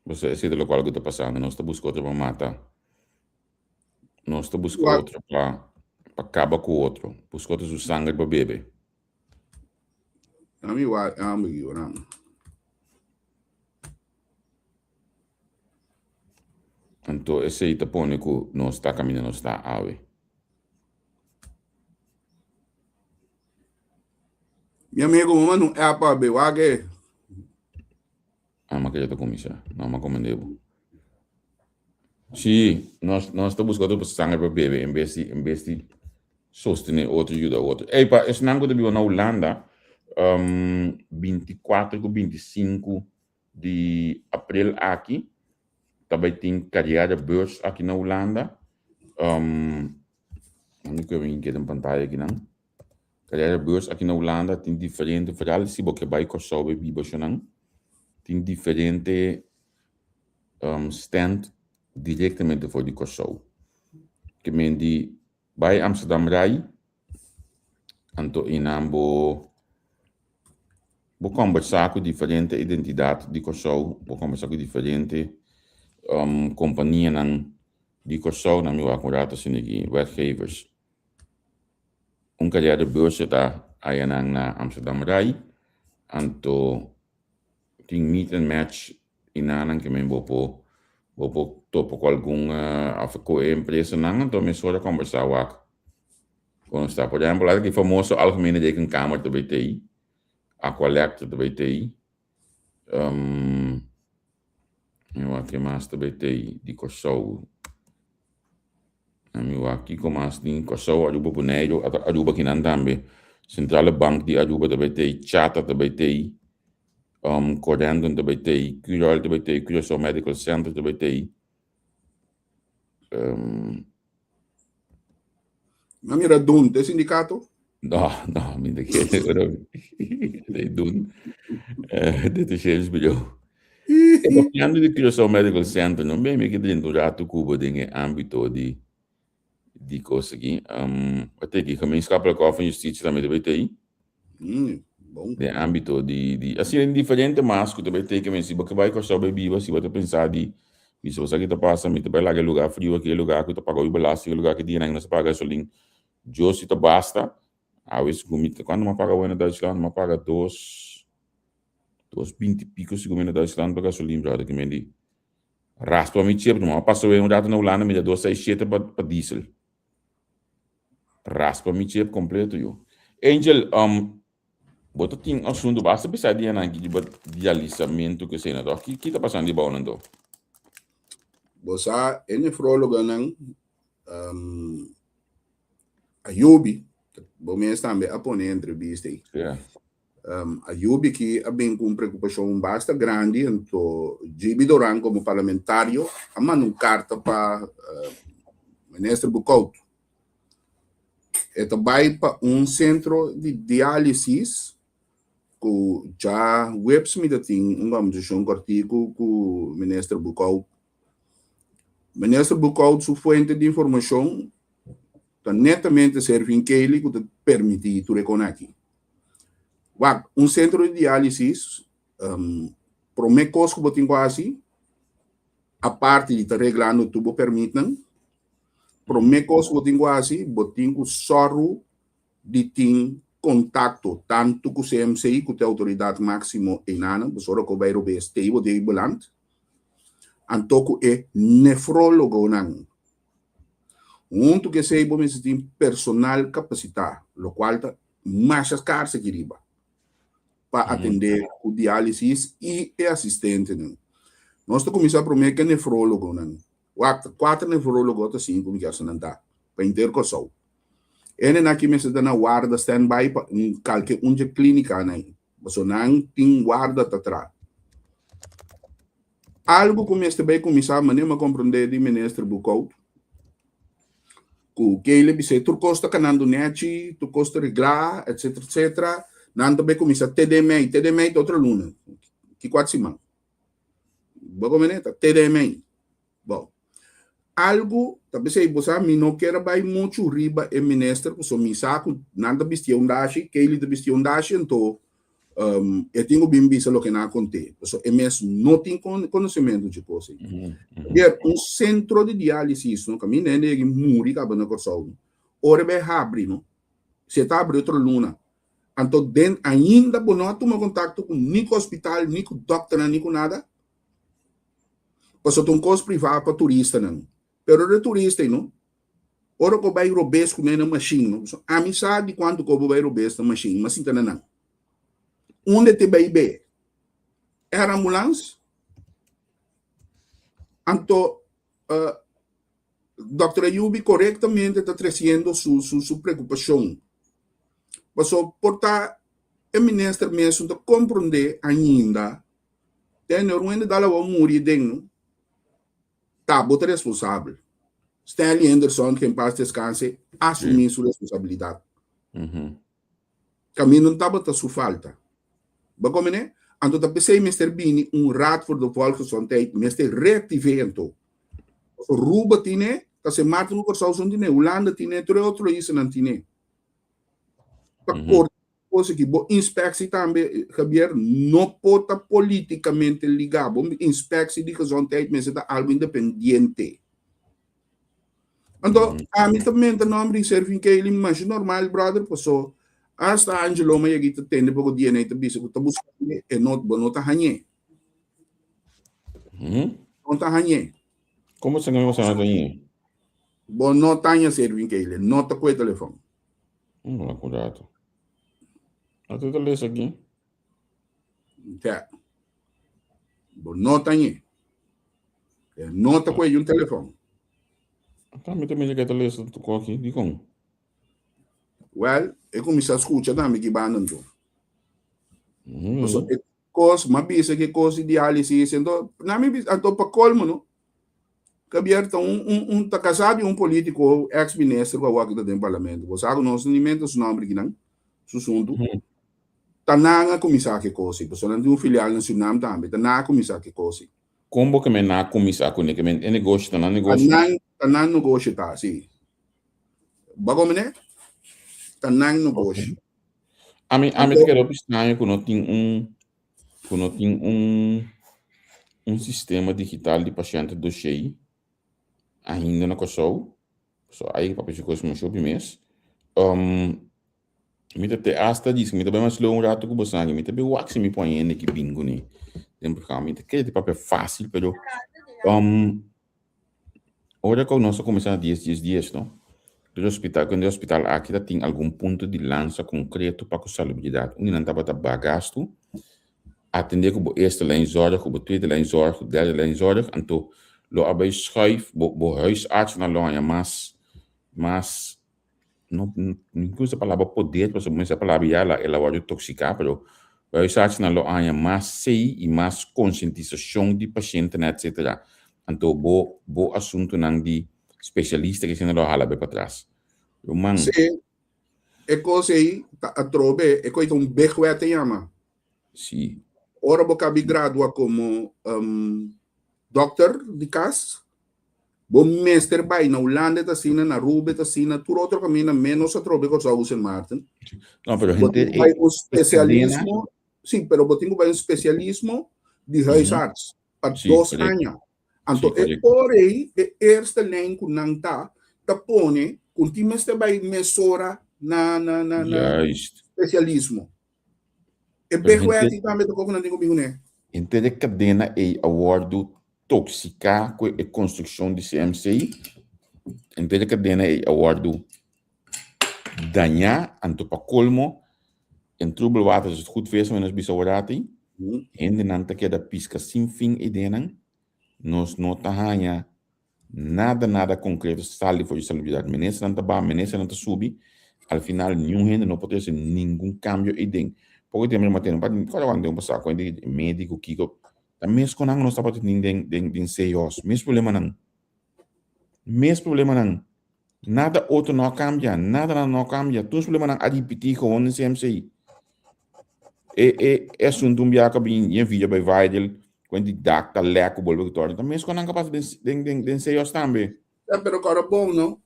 Bo sa, esei ta lokual ku ta pasando, nos ta buska otro pa mata. Nos ta buska otro pa pa kaba ku otro, buska otro su sanger pa bebe. Ami wa ami gi ora. Anto esei ta pone ku nos ta kaminda nos ta awe. Mi amigo, mi manda un app awe, wak e. Ah, ma ke ta kuminsá. No, ma komendé bo. Sí, nos, nos ta buska otro pa sanger pa bebe en bes di, en bes di sostené otro, yuda otro. Ey, pa esnan ku ta biba na Hulanda, um, 24 ku 25 di aprel aki, ta bai tin carrièrebeurs aki na Hulanda. Um, mi kue mi keda en pantaya akinan. Carrièrebeurs aki na Hulanda tin diferente, vooral si bo ke bai Kòrsou bai biba eshonan, tin diferente stand directamente for di Kòrsou. Ke men di bai Amsterdam Rai, anto einan bo bo kòmbersá ku diferente identidat di Kòrsou, bo kòmbersá ku diferente kompanianan di Kòrsou, nan mi wak un rato asina aki, wetgevers. Un carrièrebeurs ta ayanan na Amsterdam Rai, anto tin meet and match i nanan ke men bo por bo por topa ku algun òf ku e empresanan anto mesora kòmbersá wak kon nos ta. Por ehèmpel ata ki famoso Algemene Rekenkamer ta bai tei, Aqualectra ta bai tei, Mi wak ke mas ta bay tey di Kòrsou. Mi wak kiko mas tin Kòrsou, Aruba, Boneiru, ata Aruba kinan tambe. Centrale Bank di Aruba ta bay tey, Chata ta bay tey, Corendon ta bay tey, Curoil ta bay tey, Curaçao Medical Center ta bay tey. Mi mira Dun, te sindicato? No, no, mi ta kere ora de Dun. Eh, dit is James bedoel. E papiando di Curaçao Medical Center, no ben mi ke drenta un rato cubo den e ámbito di di kos aki. Um, wat teki, Gemeenschappelijk Hof van Justitie tambe ta bay tei. Bon. Den ámbito di, di, asina diferente mas ku ta bay tei ke men si bo ke bay Kòrsou bay biba, si bo ta pensa di. Bisa bo sa ki ta pasa, mi ta bai laga e lugar friu aki, e lugar ku ta paga hopi belasting, e lugar ki dianan nos ta paga gasolin. Dios si ta basta. Awes ku mi ta, kuantu mi a paga awor na Duitsland? Mi a paga dos, dos binti piko sigur mi na Duitsland pa gasolin, brother, ki men di raspa mi chep. Mi a pasa awor un rato na Hulanda, mi da dos seis shete pa pa diesel. Raspa mi chep kompleto yo. Angel, um, Bo ta tin asuntu basta bisa dianan aki riba dialisamentu ku esei na to. Ki ki ta pasando di bou nan to? Bo sa e nefrologonan um, Ayubi, bo mes tambe a pone entrevista ei. Yeah. Ayubi ki a bin ku un preokupashon basta grandi, anto GB Doran komo parlamentario a manda un karta pa uh, minister Boekhout. E ta bai pa un sentro di diálisis ku djaweps mi ta tin un kòmbersashon kòrtiku ku Minister Boekhout. Minister Boekhout su fuente di informashon ta netamente Servin Keli ku ta permití tur e kon aki. Wak, un sentro di diálisis, promé kos ku bo tin ku hasi, aparte di ta reglando tur bo pèrmitnan, Promé kos ku bo tin ku hasi, bo tin ku sòru di tin kontakto tantu ku CMC, ku ta e outoridat máksimo einanan, pasobra ora ku bo bai robes te bo debe beland, anto ku e nefrólogonan. Huntu ku esei bo mester tin personal kapasitá, lokual ta masha skars aki riba. pa atendé ku diálisis i e asistentenan. Nos ta kuminsá promé ku e nefrólogonan. Wak, ta kuater nefrólogo ta sinku mi kier sa nan ta, pa henter Kòrsou. E hendenan aki mester ta na warda standby pa un kalke un dje klínikanan ei, pasobra nan tin warda ta traha. Algu ku mester bai kuminsá, manera mi a komprondé di Minister Boekhout, ku Keila bis'é tur kos ta kanando nèchi, tur kos ta reglá, etsetera, etsetera. Nan ta bai kuminsá te den mei, te den mei ta otro luna, ki kuat siman. Bo komprendé? Ta te den mei. Bon, algu ta p'esei bo sa mi no kier a bai muchu riba e minister pasobra mi sa ku nan ta bistié un dashi, Keila ta bistié un dashi, anto E tin ku bin bisa loke nan a kont'é, pasobra e mes no tin konosementu dje kos ei. Pasobra un sentro di diálisis no kaminda hende yega i muri kaba na Kòrsou no, ora e bai habri no, si e ta habri otro luna, anto den ainda bo no a tuma kontakto ku ni ku hospital, ni ku dòkternan, ni ku nada, pasobra ta un kos privá pa turistanan. Pero ora e turista ei no, Ora ku bo bai robes ku nan na mashin, no? So, ami sa di kuantu ku bo bai robes na mashin, ma sinta na nan. Unda te bai be? Era ambulans? Anto, uh, Dr. Ayubi korektamente ta tresiendo su, su, su preokupashon. Paso por ta e minister mes no ta komprondé ainda, te no hende dal awor muri den, no? Ta bo ta responsabel. Stanley Henderson, que en paz descanse, asumí su responsabilidad. Camino no tabata su falta. Bo komene? Anto ta p'esei mester bini un Raad voor de Volksgezondheid, mester reactivé anto. Aruba tine, ta Sint Maarten ku Kòrsou son tine, Hulanda tine, tur e otro islanan tine. Pa kor Cosa ki bo inspectie tambe, Javier, no por ta politicamente liga. Bo inspectie di gezondheid mester ta algo independiente. Anto, ami ta menta nomber di Servin Kelly, masha normal, brother, paso hasta Angelo ma yegi ta tende poko DNA ta bisa ku ta buscando e no, bo no ta hañ'é. No ta hañ'é. Como sa no ta hañ'é? Bo no ta haña Servin Kelly, no ta kue telefon. Un buen rato. A tu ta lesa aquí. Ja. Bo no ta ñe. E no ta kue un telefon. Tambe ta mira que ta lesa tu ko aki, di kon? Well, e kuminsá skucha tambe ki banda anto. Paso e kos, m'a bisa ke kos di diálisis, anto, na mi bisa, anto pa kolmo no, Javier ta un, un, un, ta kasá di un polítiko, ex minister ku awor aki ta den parlamento. Bo sa ku nos no ni menta su nòmber kinan, su suntu. Ta nan a kuminsá ku e kos ei, pasobra nan tin un filial na Surinam tambe, ta nan a kuminsá ku e kos ei. Kon bo ke men nan a kuminsá kuné? Ke men e negoshi ta nan negoshi? Ta nan, ta nan negoshi ta, si. Bo a komprendé? Ta nan negoshi. Ami, ami ta kere hopi straño ku no tin un, ku no tin un. un sistema digital di pashènt doshei ainda na Kòrsou. So ai papia su kos masha hopi mes. Mi ta te hasta dice mi ta bai mas leu un rato ku bosan aki. Mi ta bai wak si mi pon hende ki bin kuné den programa. Mi ta kere ta papia fásil pero ora ku nos a kuminsá na dies dies dies no, den hospital ku den hospital aki ta tin algun punto di lansa konkreto pa ku salubridat. Un di nan tabata baha gastu, atendé ku bo eerste lijn zorg, ku bo tweede lijn zorg, ku derde lijn zorg, anto lo a bai schuif bo bo huisartsnan lo haña mas mas no no usa palabra poder pasobra esa palabra ya el a wòrdu toksiká pero huisartsnan lo haña mas sei i mas konsientisashon di pashentenan etsetera anto bo bo asuntunan di spesialista ke asina lo hala bai patras ruman. Sí, e kos ei ta atrobe e kos ei ta un bigwet ta yama. Sí. Ora bo kabi gradua komo dòkter di kas Bo mester bai na Hulanda e ta asina, na Aruba e ta asina, tur otro kaminda menos atrobe Kòrsou ku Sint Maarten. No, pero Bo henter tin ku bai e un e kadena. spesialismo, sí, pero bo tin ku bai un spesialismo di huisarts pa Sí, dos korekto. aña. Sí, Anto e korekto. ora ei e eerste lijn ku nan ta ta pone ku tin mester bai mesora na na na na Juist. spesialismo. E Pero bigwet henter ei tambe ta koko nan tin ku bin kuné. henter e kadena ei a wòrdu toksiká ku e konstrukshon di CMC, henter e kadena ei a wòrdu dañá, anto pa kolmo en troebel water is het goed vis, manera nos bisa aworati, hendenan ta keda piska sin fin eidenan, nos no ta haña Nada nada concreto sali for di salubridad. Ministernan ta baha, ministernan ta subi, al final niun hende no por trece ningun cambio eyden. Poco tempo mi tene, cual aguanta un pasado, cu di medico kico, ta mes con nan nos tabata tin den den den CEOs, mes problemanan, mes problemanan. Nada otro no a cambia, nada nada no a cambia, tur nos problemanan a ripiti gewoon den CMC. E e e asunto un biaha cu a bin yen video bay viral, Kuen di dak ta lek ku bolbe ku torna. Ta mes kon nan ka pasa den den den den seos tambe. Ja, pero kòrda bon no.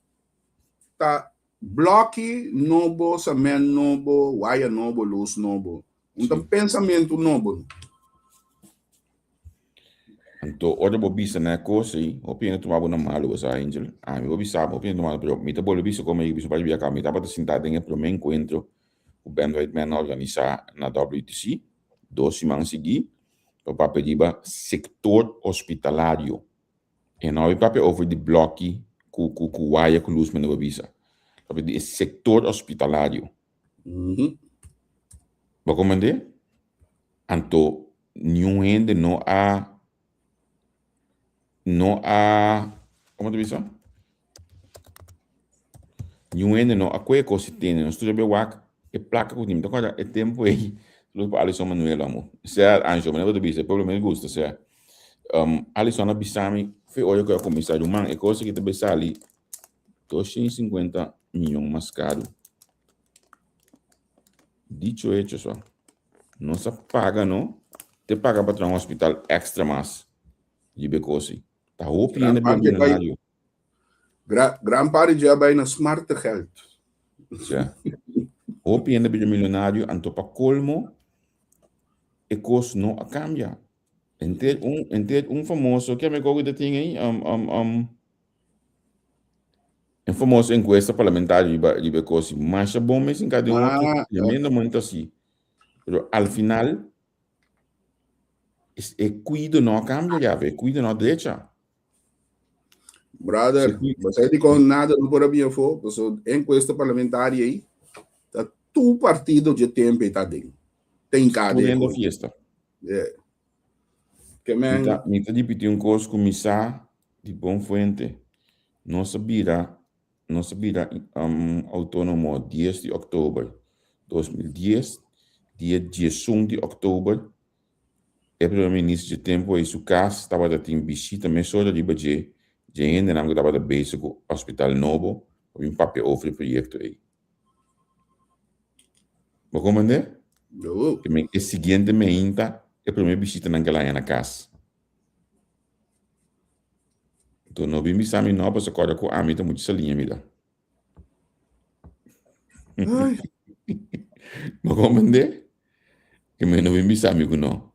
Ta blòki nobo, samènt nobo, waya nobo, lus nobo. Un ta Sí. pensamentu nobo no. Anto ora bo bisa na e kos ei, hopi hende tuma bo na malu, bo sa Angel. Ami bo bisa bo, hopi hende tuma, pero mi ta bolbe bisa komo mi bisa un par di bia kaba. Mi tabata sintá den e promé enkuentro ku Ben Whiteman a organisá na WTC, dos siman siguí. Pa papia riba sector hospitalario. E no a papia over di bloki cu cu cu waya cu luz mende bo bisa. Papia di e sector hospitalario. Bo comprende? Anto niun hende no a no a como ta bisa? Niun hende no a koe kos si tene. Nos tur a bai wak e plaka ku tin. Mi ta kòrda e tempu ei, saludos pa Alison Manuel amo. Sea Anjo, manera bo ta bisa, e pueblo mes gusta. Sea, Alison a bisa mi, fe ora ku a kuminsá, ruman, e kos aki ta bai sali 250 miyon mas karu. Dicho hecho so. Nos a paga no, te paga pa traha un hospital extra mas riba e kos ei. Ta hopi hende Gran bira parte bai millonario. Gra, gran parti dje a bai na smarte geld. Ja. Hopi hende bira millonario, anto pa colmo e cos no a cambia. Enter un, enter un famoso, ke amigo ku ta tin ei? Um, um, um, un famoso encuesta parlamentario riba, riba e cos. Masha bon mes in cada un otro, Ah, tremendo momento así. Pero al final, e cuido no a cambia ya, e cuido no a drecha. Brother, bo sa dikon nada no por a bin afó, paso enkuesta parlamentario ei ta tur partido dje tempo ei ta den. Ta hinká den Poniendo kos. fiesta. Yeah. Ke Mi men, ta, mi ta ripití un kos ku mi sa di bon fuente. Nos a bira, nos a bira um, autónomo 10 di òktober 2010, dia 11 di òktober E primer minister dje tempu ei su kas tabata tin bishita mesora riba dje dje hendenan ku tabata bezig ku hospital nobo pa bin papia over e proyekto ei. Bo komprende? No. Ke men e siguiente meinta e primer bishitanan ke el haña na kas. Enton no bin bisa mi no pasobra kòrda ku ami ta mucha saliña mi ta. Bo comprende? Que me no bin bisa mi ku no.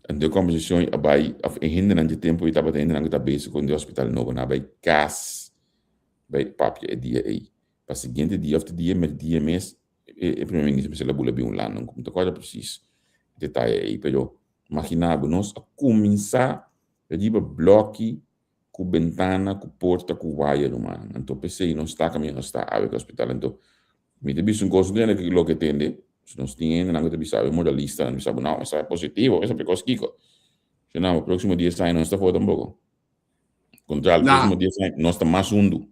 Anto e kombersashon a bai, òf e hendenan dje tempu ei tabata hendenan ku ta bezig ku di hospital nobo, nan a bai kas bai papia e dia ei. Pa siguiente dia òf te dia merdia mes e primer minister mester a bula bin Hulanda. Mi ta kòrda presis e detaye ei, pero magina bo nos a kuminsá riba blòki ku bentana, ku porta, ku waya ruman. Anto p'esei nos ta kaminda nos ta awe ku hospital. Anto mi ta bisa un kos un hende loke tende, si nos tin hendenan ku ta bisa awe moralistanan bisa bo no, esaki positivo, esaki kos kiko. Si no, próksimo dies aña nos ta for tampoko. Kontrario, próksimo dies aña nos ta mas hundu.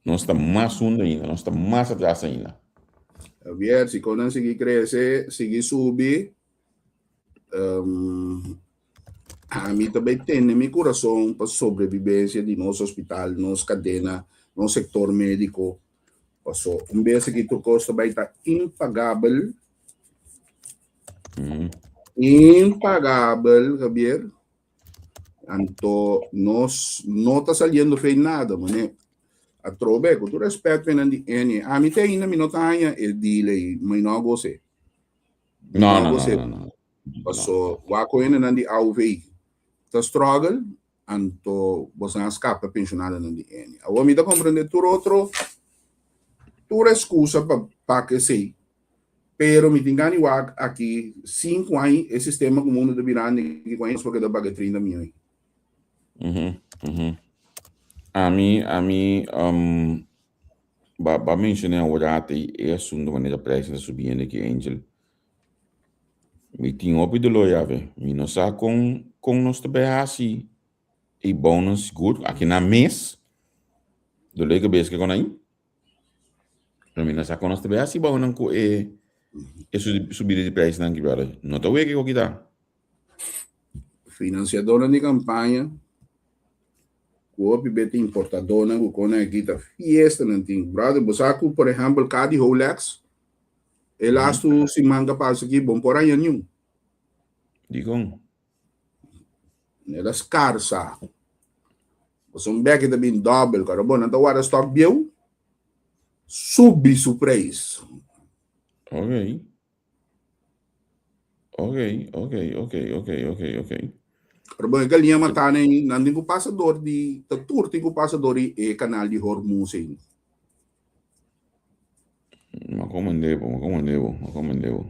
Nos ta mas hundu ainda, nos ta mas atras ainda. Javier, si konan sigui krese, sigui subi, um, ami ta bai tene mi kurason pa sobrevivencia di nos hospital, nos kadena, nos sektor médiko. Paso un bes aki tur kos ta bai ta impagabel. Impagabel, Javier. Anto nos no ta saliendo fe nada, mané. Atrobe, ku tur respet pe nan di Eni. Ami te ainda mi no ta haña e deal ei, mi no a gos'é. Mi no, no, no, no, no. Paso wak ku hendenan di AOV ta struggle, anto boso a skapa pensionadonan di Eni. Awor mi ta komprende tur otro, tur excusa pa pak esei. Pero mi tin gana di wak aki sinku aña e sistema ku mundu ta birando aki ku aña nos por keda paga trinta mion. Mhm, mhm. Ami, ami, um, ba, ba mencioné awor ate e asunto manera prijzen ta subiendo aki, Angel. Mi tin hopi dolor yawe. Mi no sa kon, kon nos ta bay hasi e bounan sigur aki na mes. Dolor di kabes ke kon ahí. Pero mi no sa kon nos ta bay hasi bounan ku e e subida di prijsnan aki, brother. No ta weke ku kita. Financiadornan di campaña ku hopi be ta importadornan ku kon aki ta fiestanan tin. Brother, bo sa ku por ehempel ka di Holex e lastu siman ka pasa aki bon por haña niun. Dikon? El a skarsa. Pasobra un bèki ta bin dòbel, kòrda bo nan ta warda stòk bieu, subi su preis. Ok. Ok, ok, ok, ok, ok, ok. Pero bon, e galiña matá nan, nan tin ku pasa dor di, ta tur tin ku pasa dor di e kanal di Hormuz ei. Ma komende bo, ma komende bo, ma komende bo.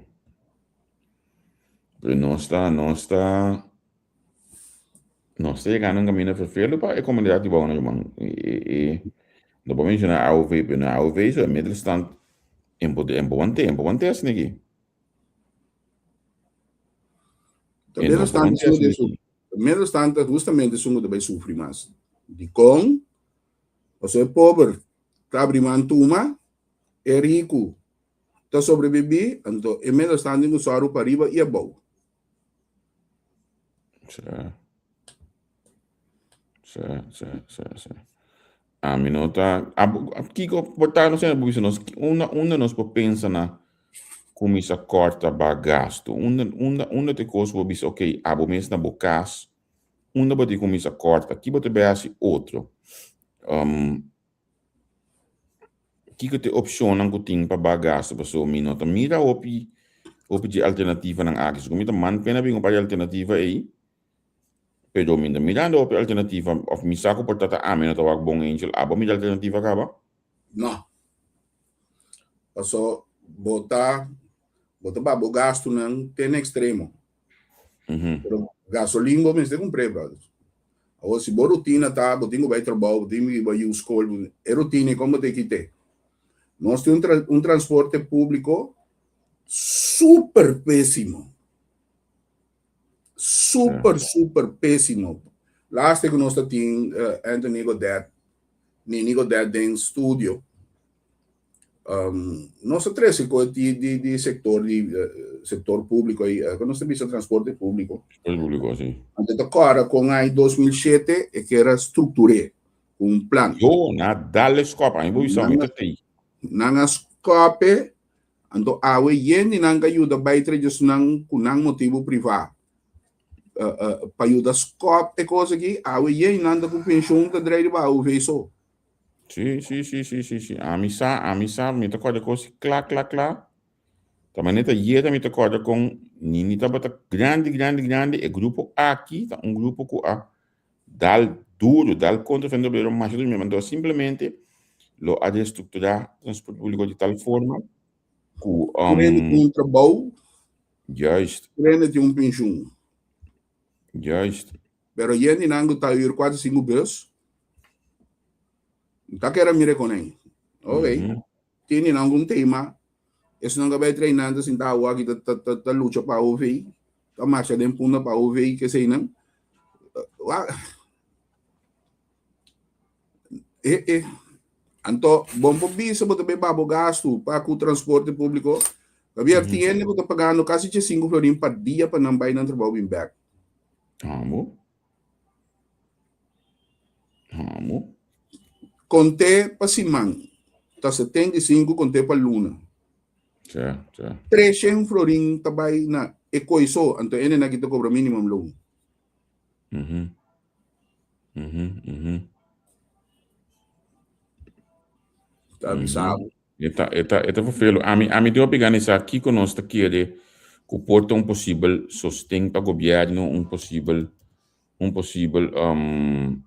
Pero nos ta, nos ta, nos ta yegando un camino vervelo pa e comunidad di Bouw, man. E, e, no por menciona AOV, pero na AOV so e middelstand en por, en por wante, en por wante asina aquí. Ta middelstand is un de middelstand ta justamente esun ku ta bai sufri mas. Dikon? Pasobra e pober ta abri man tuma, e riku ta sobrebibí, anto e middelstand tin ku sòru pa riba i abou. Sí. Sí, sí, sí, sí. Ami no ta... Abo, kiko por ta, no sé, bo bisa nos, unda, unda nos por pensa na kuminsa kòrta ba gastu? Unda, unda, unda te kos bo bisa, ok, abo mes na bo kas, unda bo tin kuminsa kòrta? Ki bo ta bai hasi otro? Um, Kiko ta e opshonnan ku tin pa baha gastu? Pasobra mi no ta mira hopi hopi dje alternativanan aki. Sigur mi ta man pena bin un par di alternativa ei, pero mi no ta mirando hopi alternativa. Òf mi sa ku por ta ta ami no ta wak bon, Angel. Abo mira alternativa kaba? No. Paso bo ta bo ta baha bo gastunan te na ekstremo. Pero gasolin bo mester kumpr'é, brother. Awor si bo rutina ta bo tin ku bai trabou, bo tin ku bai yu skol, e rutina ei kon bo ta kit'é? Nos tin un un transporte públiko super pésimo. Super, super pésimo. Laatste ku nos ta tin Anthony Godett, Nini Godett den studio. Um, nos a trece cu di, di, di sector di uh, sector público y uh, nos ta bisa transporte público. Transporte público, sí. Ante ta cora con ai 2007 e que era structuré un plan. Yo, na dale skop, ai bo bisa mi ta tei. Nan a skope, anto awe yendi nan ka yuda bai tre nan ku nan motivo privá. Uh, uh, pa yuda skop e cosa aki, awe yendi nan ta ku pensioen ta drei riba AOV so. Sí, sí, sí, sí, sí, sí. Ami sa, ami sa, mi ta kòrda kos kla, kla, kla. Ta manera ta yera mi ta kòrda kon Nini tabata grandi, grandi, grandi. E grupo aki ta un grupo ku a dal duro, dal kontra Frente Obrero masha duro mes. Anto simplemente lo a restrukturá transporte públiko di tal forma ku Tur hende tin un trabou. Juist. Tur hende tin un penshun. Juist. Pero yendinan ku ta huur kuater sinku bus, ta kere mira kon ei. Ok. Tin nan un tema, esnan ka bai train nan ta sinta awa aki ta ta ta lucha pa OV, ta marcha den punda pa OV keseinan. Wa e e anto bon por bisa bo ta bai babo gastu pa ku transporte públiko, pabia tin hende ku ta pagando kasi 5 florin pa dia pa nan bai nan trabou bin bèk. Amo. Amo. Konté pa siman ta 75 konté pa luna. Sa, sa. 300 florin ta bai na e koi so, anto ene na ki ta kobra minimum loon. Ta bisa bo. E ta, e ta, e ta vervelo. Ami, ami tin hopi gana sa kiko nos ta kere ku por ta un posibel sosten pa gobièrnu, un posibel, un posibel um,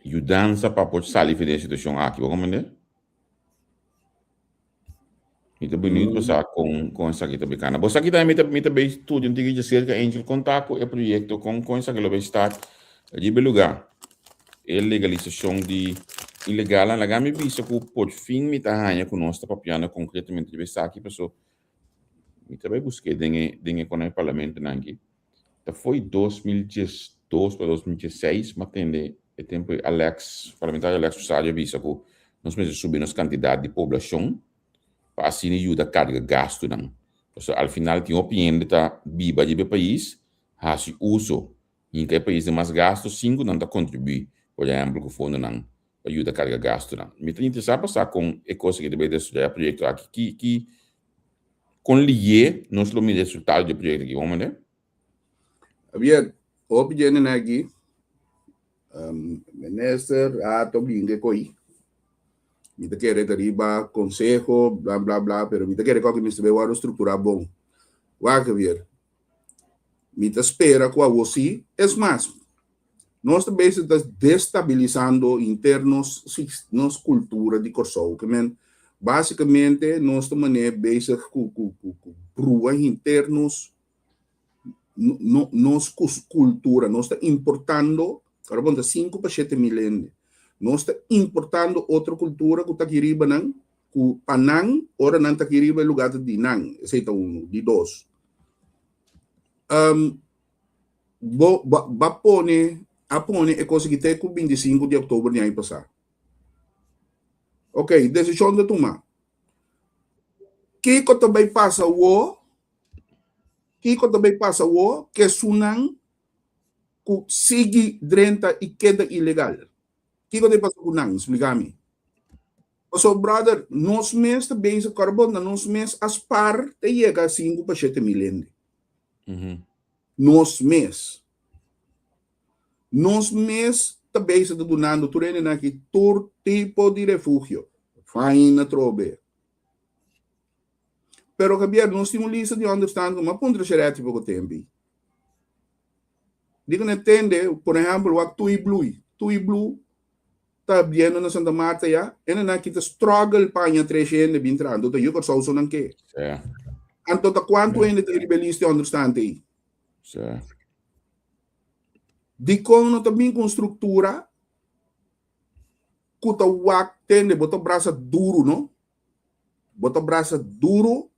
yudansa pa por sali for di e situashon aki. Bo komprendé? Mi ta beniut pa sa kon kon esaki ta bay kana. Bo sa kita mi ta mi ta bay studia un tiki djaserka Angel kon ta ku e proyekto kon kon esaki lo bay start riba e luga e legalisashon di ilegalnan. Laga mi bisa ku por fin mi ta haña ku nos ta papiando konkretamente riba esaki paso mi ta bay busk'é den e den e kono e parlamentonan aki. Ta fo'i 2012 pa 2016 m'a tende e tempu ei Alex, parlamentario Alex Rosario a bisa ku nos mester subi nos kantidat di poblashon pa asina yuda karga gastunan. Pasobra al final tin hopi hende ta biba riba e pais, hasi uso, hinka e pais den mas gastu sin ku nan ta kontribuí, por ehèmpel ku fondonan pa yuda karga gastunan. Mi ta interesá pa sa kon e kos aki ta bai desaroyá e proyekto aki. Ki ki kon lié nos lo mira e resultado di e proyekto aki, bon manera? Javier, hopi djene na aki, minister a binge koi. Mi ta kere ta riba conseho, bla bla bla, pero mi ta kere ku aki mester bai wòrdu strukturá bon. Wak Javier, mi ta spera ku awor sí, es mas, nos ta bezig ta destabilisando henter nos nos kultura di Kòrsou. Ke men, basikamente nos ta manera bezig ku ku ku brua henter nos nos cultura, nos ta importando, ahora bon ta 5 pa 7 mil hende, nos ta importando otro cultura cu ta aki riba nan, cu pa nan, ora nan ta aki riba e lugar ta di nan, esey ta uno. Di dos, um, bo, ba, ba pone, a pone e cos aki te cu 25 di october di aña pasa. Ok, decision ta tuma. Kico ta bay pasa awo? Kiko ta bay pasa awor ku esunnan ku sigui drenta i keda ilegal? Kiko ta bay pasa ku nan? Splika mi. Pasobra, brother, nos mes ta bezig kòrda bo na nos mes a spar te yega sinku pa 7000 hende. Nos mes. Nos mes ta bezig ta dunando tur hendenan aki tur tipo di refugio. Faina atrobe. Pero Javier, nos tin un lista di onderstand ku m'a puntra Shereti poko tempi. Di ku no tende, por ehèmpel, wak Tui Blui. Tui Blu ta biendo na Santa Marta ya, e nan aki ta struggle pa haña tres hende bin traha. Anto ta yu Kòrsou so nan ke. Anto ta kuantu hende ta riba e lista di onderstand ei? Dikon no ta bin ku un struktura ku ta wak tende bo ta brasa duru no? Bo ta brasa duro.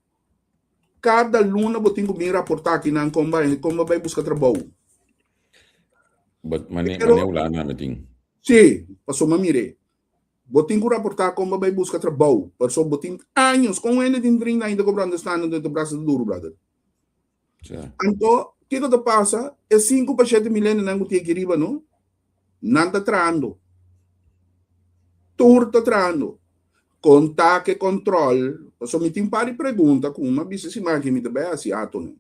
Cada luna bo tin cu bin raporta aki nan con bai, con bo bai busca trabou. But mane, Pero, mane Hulanda me tin. Sí, pasobra mire, bo tin cu raporta con bo bai busca trabou. Pasobra bo tin años, con hende tin 30 aña ta cobra understanding den ta brasa duro, brother. Sí. Anto, kiko ta pasa? E 5 pa 7 mil hendenan ku tin aki riba, no? Nan ta trahando. Tur ta trahando. Konta ke kontrol. Pasobra mi tin un par di pregunta ku mi a bisa siman aki mi ta bai hasi atonan.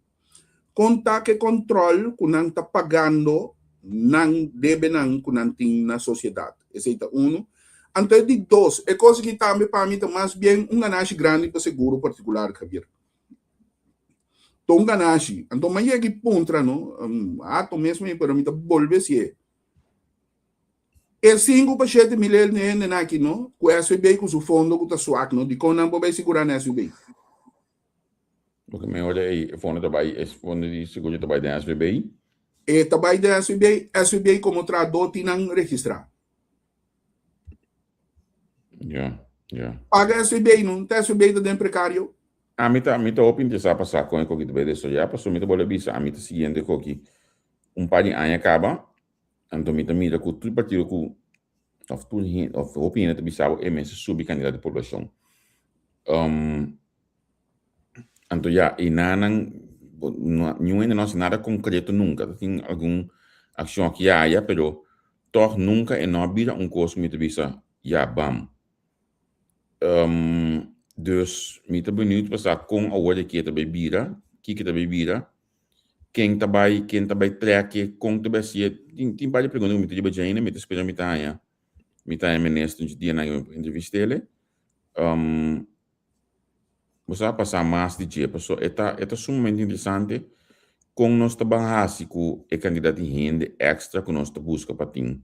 Konta ke kontrol ku nan ta pagando nan debenan ku nan tin na sosiedat. Esei ta unu. Anto e di dos, e kos aki tambe pa mi ta mas bien un ganashi grandi pa seguro partikular, Javier. Ta un ganashi. Anto mi a yega i puntra no, ato mes mi pero mi ta bolbe si'e. E sinku pa 7000 hendenan aki no, ku SVB ku su fondo ku ta swak no, dikon nan por bai sigurá na SVB? Porque mi ora e fondo ta bai, e fondo di seguro ta bai den SVB. E ta bai den SVB, SVB komo trahadó tin nan registrá. Ja, ja. Paga SVB no, ta SVB ta den prekario. Ami ta, mi ta hopi interesá pa sa kon e koki ta bai desaroyá, pasobra mi ta bolbe bisa, ami ta siguiendo e koki un par di aña kaba, anto mi ta mira ku tur partido ku, òf tur hende, òf hopi hende ta bisa bo e mester subi kantidat di poblashon. Anto ya, enanan, niun hende no hasi nada konkreto nunka. Ta tin algun akshon aki i aya, pero tòg nunka e no a bira un kos ku mi ta bisa, ya, bam. Dus mi ta beniut pa sa kon awor di aki e ta bai bira, kiko ta bai bira, ken ta bai, ken ta bai trèk e, kon ta bai hasié. Tin tin par di pregunta ku mi ta riba dje ainda, mi ta spera mi ta haña, mi ta haña minister un dianan ku mi por entrevist'el. Bo sa pasa mas di dje, paso e ta e ta sumamente interesante kon nos ta ban hasi ku e kantidat di hende èkstra ku nos ta buska pa tin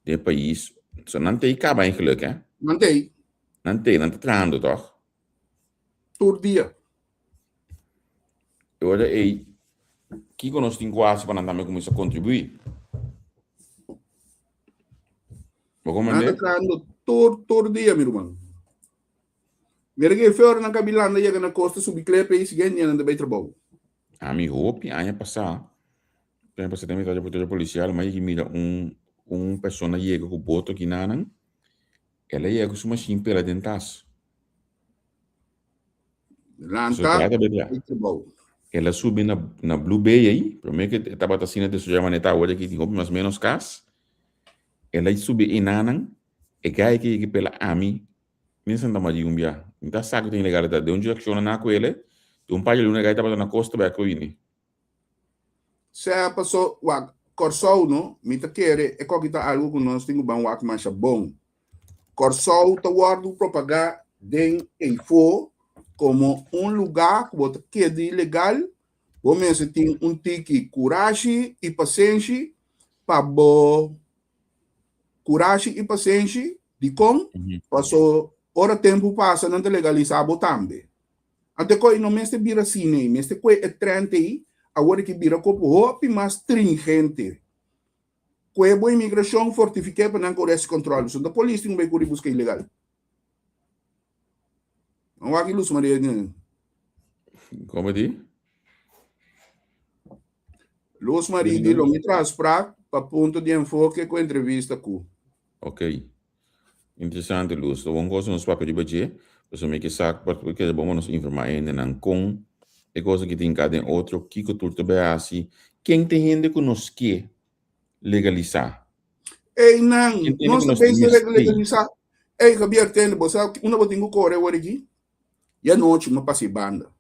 den e pais. So nan t'ei kaba eigenlijk, hè? Nan t'ei. Nan t'ei, nan ta trahando tòg? Tur dia. E ora ei, kiko nos tin ku hasi pa nan tambe kuminsá kontribuí? Bo Nan ta trahando tur tur dia, mi ruman. Mira ke fe ora nan ka bilanda yega na kosta subi klepe i siguiente dia nan ta bai trabou. Ami hopi aña pasá, aña pasá den mi ta reportero polisial, mi a yega mira un un persona yega ku boto aki nanan, el a yega ku su mashin pela den tas. Lanta bai trabou. El a subi na na Blue Bay ei, promé ke e tabata asina destruí manera ta awor aki tin hopi mas ménos kas, el a subi enanan, e guy ke yega pela ami Mi Santa Maria un bia. Mi ta sa ku ta ilegal ta. Den un direkshon nan a kuele, den un par di luna e gai tabata na kosta bek ku bini. Sea paso wak Kòrsou no, mi ta kere e koki ta algu ku nos tin ku ban wak masha bon. Kòrsou ta wòrdu propagá den eifó komo un lugá ku bo ta keda ilegal, bo mester tin un tiki kurashi i pasenshi pa bo Kurashi i pasenshi, dikon? Paso ora tempu pasa nan ta legalisá bo tambe. Anto e no mester bira asina ei, mester kue e trend ei awor e ke bira kopu hopi mas stringente. Kue bo imigrashon, fortifiké pa nan kore hasi kòntròl. Pasobra ta polis tin ku bai kuri buska ilegal. Nan wak i Luz Maria den. Como di? Luz Maria di lo mi traha sprak pa punto di enfoke ku entrevista ku. Ok. Interesante Luz. Ta bon cosa nos papia riba dje, pasobra mi ke sa porque ta bon pa nos informa e hendenan kon e cosa aki ta hinká den otro, kiko tur ta bai hasi, ken ta e hende ku nos ke legalisá. Einan, nos ta pensa legalisá. Ey, Javier, tende, bo sa unda bo tin ku kore awor aki? Ya nochi mi a pasa e banda.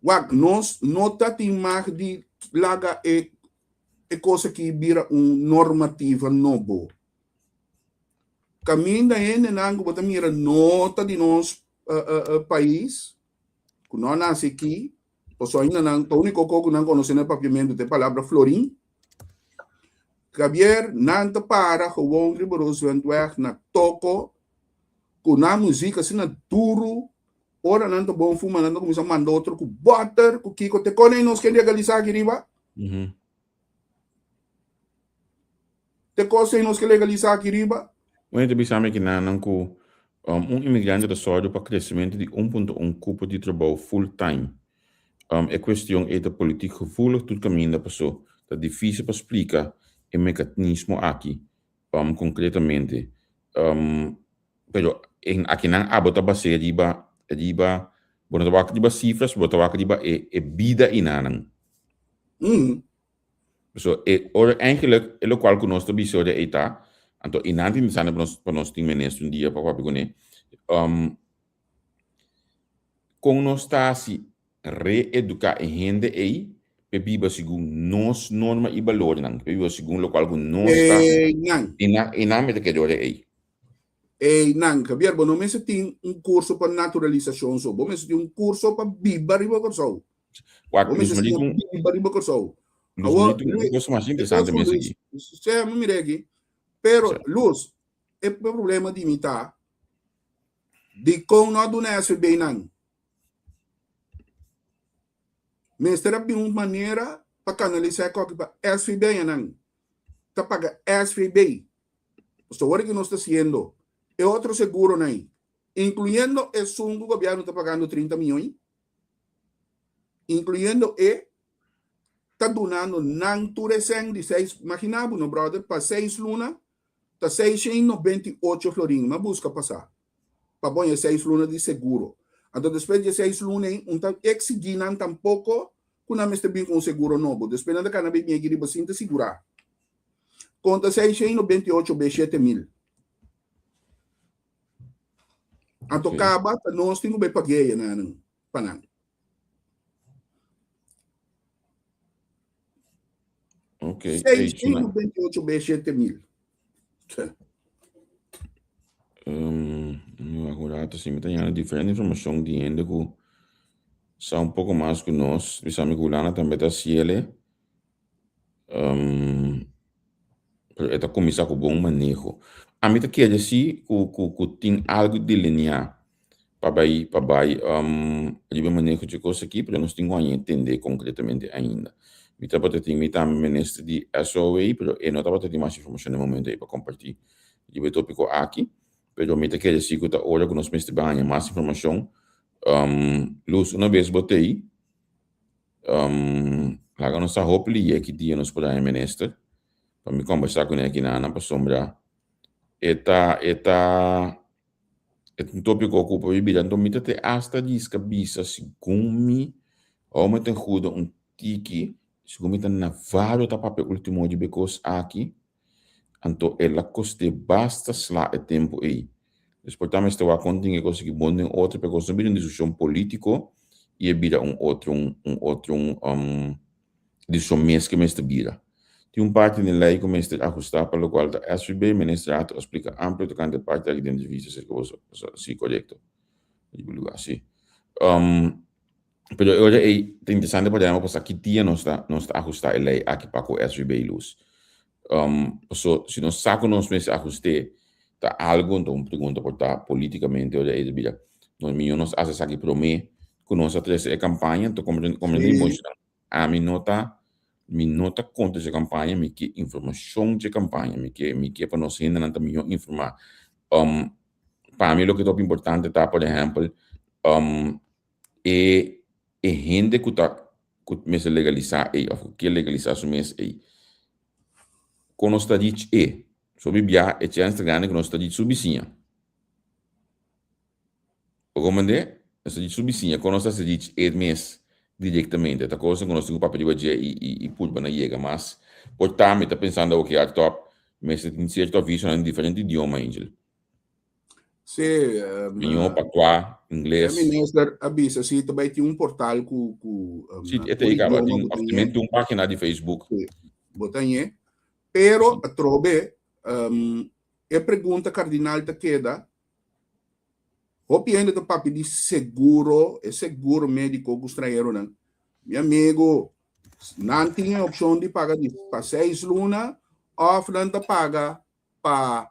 Wak, nos no ta tin mag di laga e e kos aki bira un normativa nobo. Kaminda hendenan ku bo ta mira no ta di nos pais, ku no a nase aki, Pasobra ainda nan ta úniko kos ku nan konosé na papiamentu ta e palabra florin. Javier, nan ta para gewoon riba Rooseveltweg na toko ku nan muzik asina duru. Ora nan ta bon fuma nan ta kuminsá manda otro ku bòter, ku kiko. Te kone nos ke legalisá aki riba? Te kos ei nos ke legalisá aki riba? Un hende ta bisa mi kinanan ku un imigrante ta sòru pa kresementu di un punto un kupo di trabou full time. E kuestion ei ta politiek gevoelig tur kaminda paso ta difísil pa splika e mekanismo aki konkretamente. Pero akinan abo ta bas'é riba riba bo no ta wak riba sifras bo ta wak riba e bida inanan. So e ora eigenlijk e lokual ku nos ta bisa ora ei ta, anto i nan tin interesante pa nos pa nos tin minister un dia pa papia kuné. Kon nos ta hasi reeduká e hende ei p'e biba segun nos norma i balornan, p'e biba segun lokual ku nos ta Einan. I nan i nan mi ta kere ora ei. Ey nan, Javier, bo no mester tin un curso pa naturalisacion so, bo mester tin un curso pa biba riba Corsou. Wak, Bo Luz mester Marie, siña un, biba riba Corsou. Luz Awor, Marie, un Luis, cosa mas e interesante kos ku mes Luis, aki. sea, mi mira aki, pero Sí. Luz, e problema di mi ta, dikon no a duna SVB nan? Mester a bin un manera pa kanalisá e koki pa SVB nan ta paga SVB. Pasobra ora ki nos ta hasiendo e otro seguronan ei, inkluyendo esun ku gobièrnu ta pagando 30 mion, inkluyendo e ta dunando nan tur e sèn di seis, imagina bo no brother, pa seis luna ta 698 florin, mi a buska pasá. pa bo haña seis luna di seguro. Anto despues di e seis luna ei, un ta eksigí nan tampoko ku nan mester bin ku un seguro nobo. Despues nan ta kana bai miegi riba sin ta sigurá. Konta 698 be 7000. Anto kaba ta nos tin ku bai pag'é nan pa nan. Ok. 628 be 7000. Um, agora si mi ta yana diferente informacion di hende ku sa un poco mas ku nos. Bisa mi ku Lana tambe ta siele. Um, pero e ta kuminsá ku bon maneho. Ami ta kere si ku ku ku tin algu delineá pa bai pa bai riba e maneho dje kos aki, pero nos tin ku haña entendé konkretamente ainda. Mi tabata tin mi tambe minister di SOA, pero e no tabata tin mas informashon na e momento ei pa kompartí riba e tópiko aki. Pero mi ta kere si ku ta ora ku nos mester bai haña mas informashon. Luz, una bes bo t'ei, Laga nos ta hopi liye ki dia nos por haña minister pa mi kombersá kuné aki nan pasobra e ta e ta e ta un tópiko ku por bira. Anto mi ta te asta riska bisa segun mi hou mi ta huda un tiki segun mi ta Navarro ta papia ultimo riba e kos aki. Anto el a kost'é basta sla e tempu ei. Dus por ta mester wak kon tin e kos aki bon den otro, pero kos no bira un diskushon polítiko i e bira un otro un otro diskushon mes ke mester bira. Tin un parti den lei ku mester ahustá pa lokual ta SVB, Minister Hato a splika amplio tokante e parti aki den entrevista serka boso. Si, korekto. Riba lugá, si. Pero e ora ei ta interesante pa dema pasobra ki dia nos ta nos ta ahusta e lei aki pa ku SVB lus. Um, paso si nos sa ku nos mester ahust'é ta algu, enton un pregunta por ta polítikamente ora ei ta bira nos mihó nos hasi esaki promé ku nos a trese e kampaña, enton komprende komprende mi bon ami no ta mi no ta kontra dje kampaña, mi ke informashon dje kampaña, mi ke mi ke pa nos hendenan ta mihó informá. Um, pa mi loke ta hopi importante ta por ehèmpel um e e hende ku ta ku mester legalisá ei òf ku ke legalisá su mes ei, kon nos ta reach e? So mi bia e chèns ta grandi ku nos ta reach su bisiña. Bo komprendé? Nos ta reach su bisiña, kon nos ta hasi reach e mes direktamente? Ta kosa ku nos tin ku papia riba dje i i i purba na yega mas. Por ta mi ta pensando awor ki hardtop mester tin sierto avisonan den diferente idioma, Angel. Sí, Spañó, patuá, e ingles. minister a bisa si ta bai tin un portal ku ku Sí, na e tur ta kaba idioma tin bo ta ñe. of un página di Facebook. Sí, bo ta ñe. Pero Sí. atrobe e pregunta kardinal ta keda, hopi hende ta papia di seguro, e seguro médiko ku strañeronan. Mi amigo, nan tin e opshon di paga di pa seis luna òf nan ta paga pa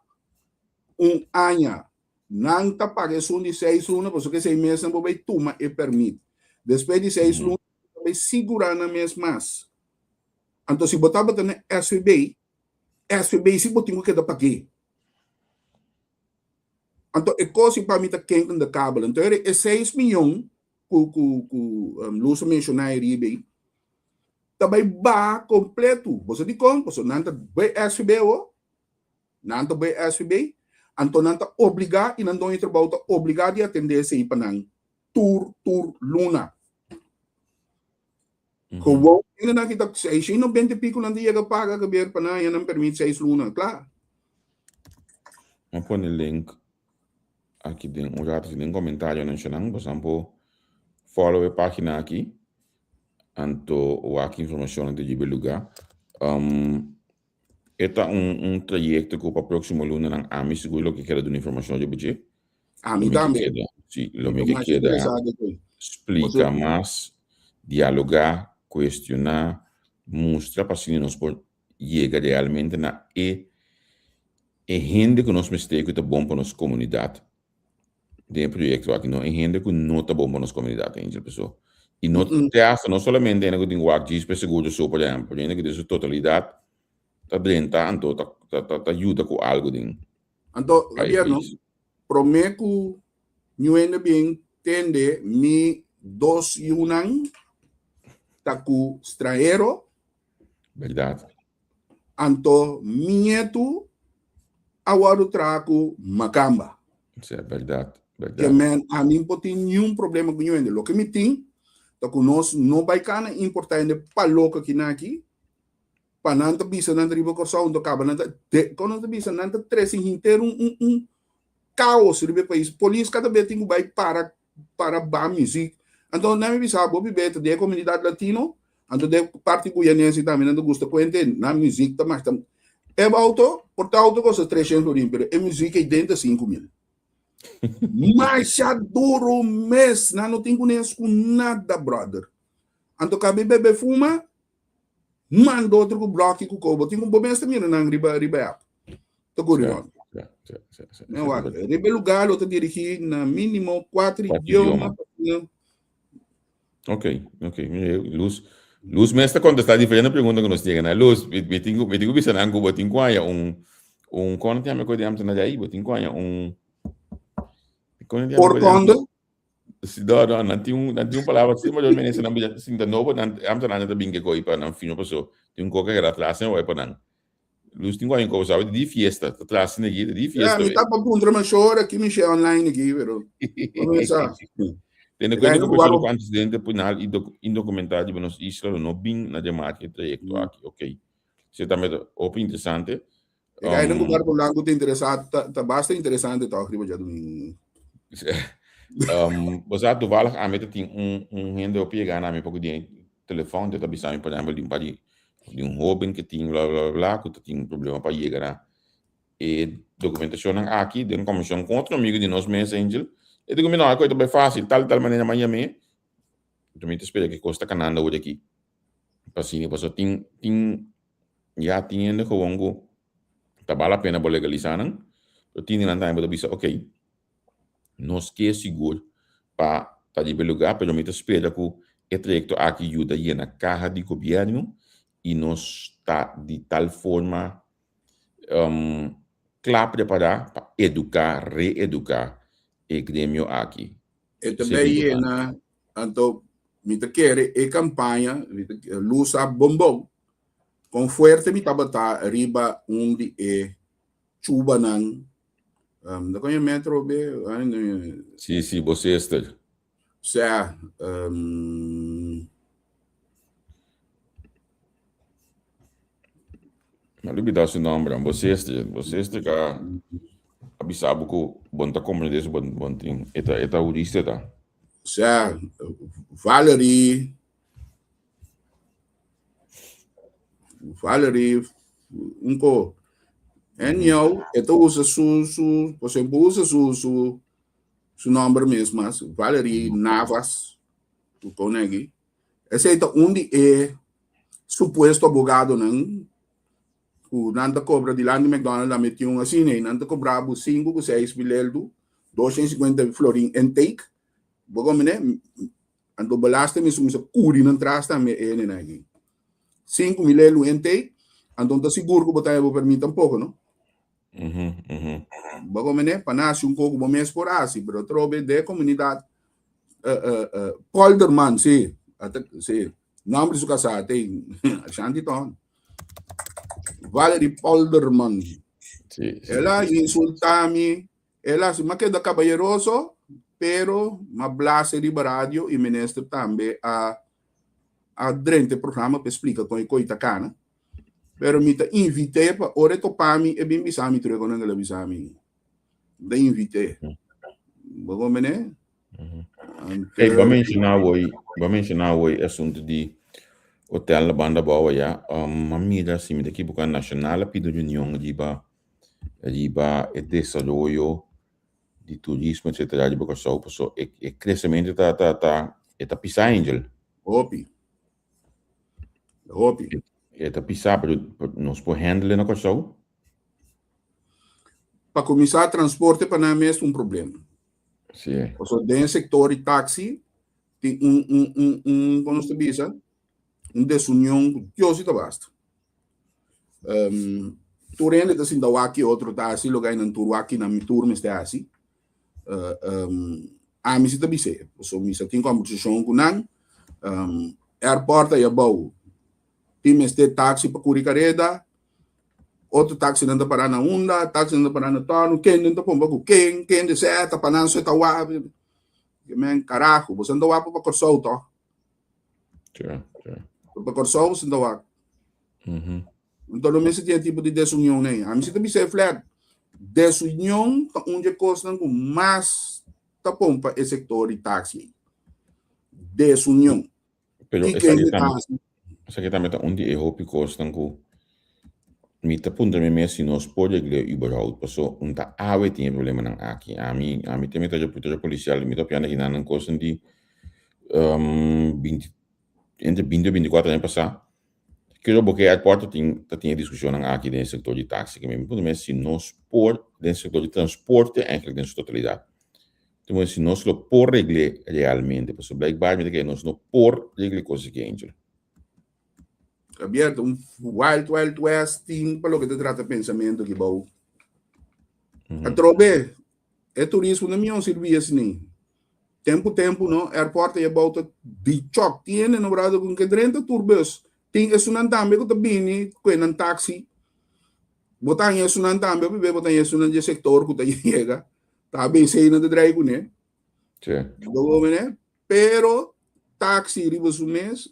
un aña. Nan ta paga esun di seis luna pasobra esei mes nan por bai tuma e permit. Despues di seis luna nan ta bai sigura nan mes mas. Anto si bo tabata na SVB, SVB si bo tin ku keda pag'é. Anto e kos pa mi ta kenken de kabel. Anto e seis miyon ku ku ku Luz a menshoná ei riba ei ta bai baha kompleto. Bo sa dikon? Pasobra nan ta bai SVB awor, nan ta bai SVB, anto nan ta obligá i nan doño di trabou ta obligá di atendé esei pa nan tur tur luna. Gewoon hendenan ki ta 690 i piko nan ta yega paga gebeer pa nan haña nan permit seis luna, kla. Mi a pone link aki den un rato den comentarionan shanan bosan por follow e pagina aki anto wak informacionnan ta djibe luga. E ta un un trayecto cu pa proximo lunanan ami sigur lo ke keda duna informacion riba dje. Ami Lo mi ke tambe. keda, si, lo Mi mi ta ke masha keda interesado cu. splica Pasobra mas, dialoga, cuestiona, mustra pa asina nos por yega realmente na e e hende cu nos mester cu ta bon pa nos comunidad. Den e proyecto aki no e hende cu no ta bon pa nos comunidad Angel paso y no te hasta no solamente hende cu tin wak djis pa e seguro so por ehempel pero hende cu den su totalidad ta drenta anto ta ta ta yuda cu algo den Anto pa e gobierno pais. prome cu ñu hende bien tende mi dos yunan ta cu stranhero. Berdad. Anto mi ñetu a wòrdu traha ku makamba. Sí, bèrdat, bèrdat. Ke men, ami no por tin niun problema ku niun hende. Loke mi tin ta ku nos no bai kana importá hende paloka kinan aki, pa nan ta bisa nan ta riba Kòrsou, anto kaba nan ta, kon nan ta bisa, nan ta trese henter un un un kaos riba e pais. Polis kada bes tin ku bai para para ba muziek. Anto nan mi bisa bo bibe ta den e komunidat latino, anto den parti guyanense tambe nan ta gusta kuente nan muziek ta mas ta e auto por ta auto kosta trescientos florin pero e muziek ei den ta 5000. Masha duro mes nan no tin kunes ku nada brother. Anto kabi bebe fuma Manda otro ku bloki ku kou. Bo tin ku bo mes ta mira nan riba riba app. Ta kuri rond. Men wak, riba e lugar lo ta dirigí na mínimo kuater idioma. Ok, ok. Luz, Luz mes ta kontestá diferente pregunta ku nos tin na. Luz, mi tin ku mi tin ku bisa nan ku bo tin ku haña un un kon ta yama e kos di Amsterdam di ahí? Bo tin ku haña un kon ta yama e kos di Oorkonde? Si, no, no, nan tin un, nan tin un palabra así, maar mensen nan bisa sinta nobo, nan Amsterdam ta bin ke koi pa nan fino paso. Tin un koka keda atras en wai pa nan. Luz tin guai un kosa, sabe, di fiesta, ta tras in aki, di Ja, fiesta. mi ta pa puntra ma shora ki mi she online aki, pero no sa. Tene cuenta cu persona cu antecedente penal y indocumentado di nos isla lo no bin na remarke e trayecto aki. Ok. Esey tambe ta hopi interesante. E gainan ku barco blanco ta interesa, ta, ta basta interesante toch riba djadumingu. Um, bo sa toevallig ami ta tin un, un hende hopi yega na mi poco di telefon, te ta bisa mi por ehempel di un par di, di un hoben ke tin bla bla bla ku ta tin problema pa yega na e documentacionnan aki den comision con otro amigo di nos mes Angel. E di ku mi no, e ta bai facil, tal tal manera m'a yam'é. Enton mi ta spera ke kos ta kanando awor aki. Pa asina pasobra tin tin Ya tin hende gewoon ku ta bal la pena bo legalisá nan, pero tin di nan tambe bo ta bisa ok, nos ke sigur pa ta riba e lugá, pero mi ta spera ku e trayekto aki yuda yena kaha di gobièrnu i nos ta di tal forma kla prepará pa eduká, reeduká e gremio aki. E ta bay yena, anto mi ta kere e campaña, mi ta lusa bonbon, con fuerte mi tabata riba un di e chubanan, um, da con metro be? Sí, sí, bo sister. Sea, um, Ma lubida su nomber, bo sister, bo sister ka a bisa bo ku bon ta comprende su bon bon tin. Eta eta hurista ta. Sea, Valerie Valerie un ko. Anyhow, e ta usa su su, por ejemplo, usa su su su nomber mes mas, Valerie Navas, tu pone aquí. Esei ta un di e supuesto abogadonan ku nan ta kobra dilanti McDonald's a meti un asina ei, nan ta kobra bo sinku ku seis mil eldu, 250 florin intake. Bo komprende? Anto belasting mester kuminsá kuri nan tras tambe e hendenan aki. 5000 eldu intake, anto no ta sigur ku bo ta haña bo permit tampoko, no? Bo komprende? Pa nan hasi un kos ku bo mes por hasi, pero atrobe den e komunidat Polderman, sí, sí, nomber di su casá te Ashanti Ton. Valerie Polderman. Sí, sí, El a sí. insulta mi, el a ma keda caballeroso, pero ma blase riba radio y minister tambe a a drenta e programa pa explica con e coi ta cana. Pero mi ta invité pa ora e topa mi e bin bisa mi tur e con el a bisa mi. Mi ta invité. Bo comprende? Hey, bo a menciona hoy, bo a menciona hoy e asunto di. hotel na banda abou aya. Um, a mira si mi ta ekiboká Nacional a pidi un reunion riba riba e desaroyo di turismo etcetera riba Kòrsou paso e e kresementu ta ta ta e ta pisa Angel. Hopi. Hopi. E ta pisa pero nos por handle na Kòrsou? Pa kuminsá transporte pa nan mes ta un problema. Sí. Pasobra den e sektor di taksi tin un un un un kon nos ta bisa un desunion ku Dios i ta basta. Um, tur hende ta sinta wak ki otro ta hasi loke nan tur wak ki nan tur mester hasi. Uh, um, ami si ta bis'é, pasobra mi sa tin kombersashon ku nan. Um, airport ei abou tin mester taksi pa kuri kareda, Otro taxinan ta pará na unda, taxinan ta pará na tòrnu, kende ta pompa ku ken, kende sè ta pa nan sè ta wak. Men karajo, boso no ta wak pa Kòrsou tòg? Ja, ja. Pa Kòrsou boso no ta wak. Enton no mester tin e tipo di desunion ei. Ami si ta bisa e flèt, desunion ta un di e kosnan ku mas ta pompa e sektor di taxi ei. Desunion. Pero Ki esaki kende ta tambe, hasi? esaki tambe ta un di e hopi kosnan ku mi ta puntra mi mes si nos por regl'é überhaupt, paso un ta awe tin e problemanan aki. Ami, ami te mi ta reportero polisial, mi ta opiando aki nan kosnan di um, binti, entre binti o bintikuater aña pasá. Kero bo ke airport ta tin, ta tin e diskushonnan aki den e sektor di taxi. Ke mi puntra mi mes si nos por den sektor di transporte eigenlijk den su totalidat. Te si nos lo por regl'é realmente, pasobra blijkbaar mi ta kere nos no por regl'é kos aki, Angel. Javier, ta un wild, wild west tin pa loke ta trata pensamentu aki bou. Atrobe, e turismo no mion sirbi asina. Tempu tempu no, airport ei abou ta di chòk. Tin hende no brada ku ke drenta tur bus. Tin esunnan tambe ku ta bini ku e nan taxi. Bo ta haña esunnan tambe, bo ta haña esunnan di e sektor ku ta yega. Ta ABC nan ta drai kuné. Sí. Bo mene? Pero taxi riba su mes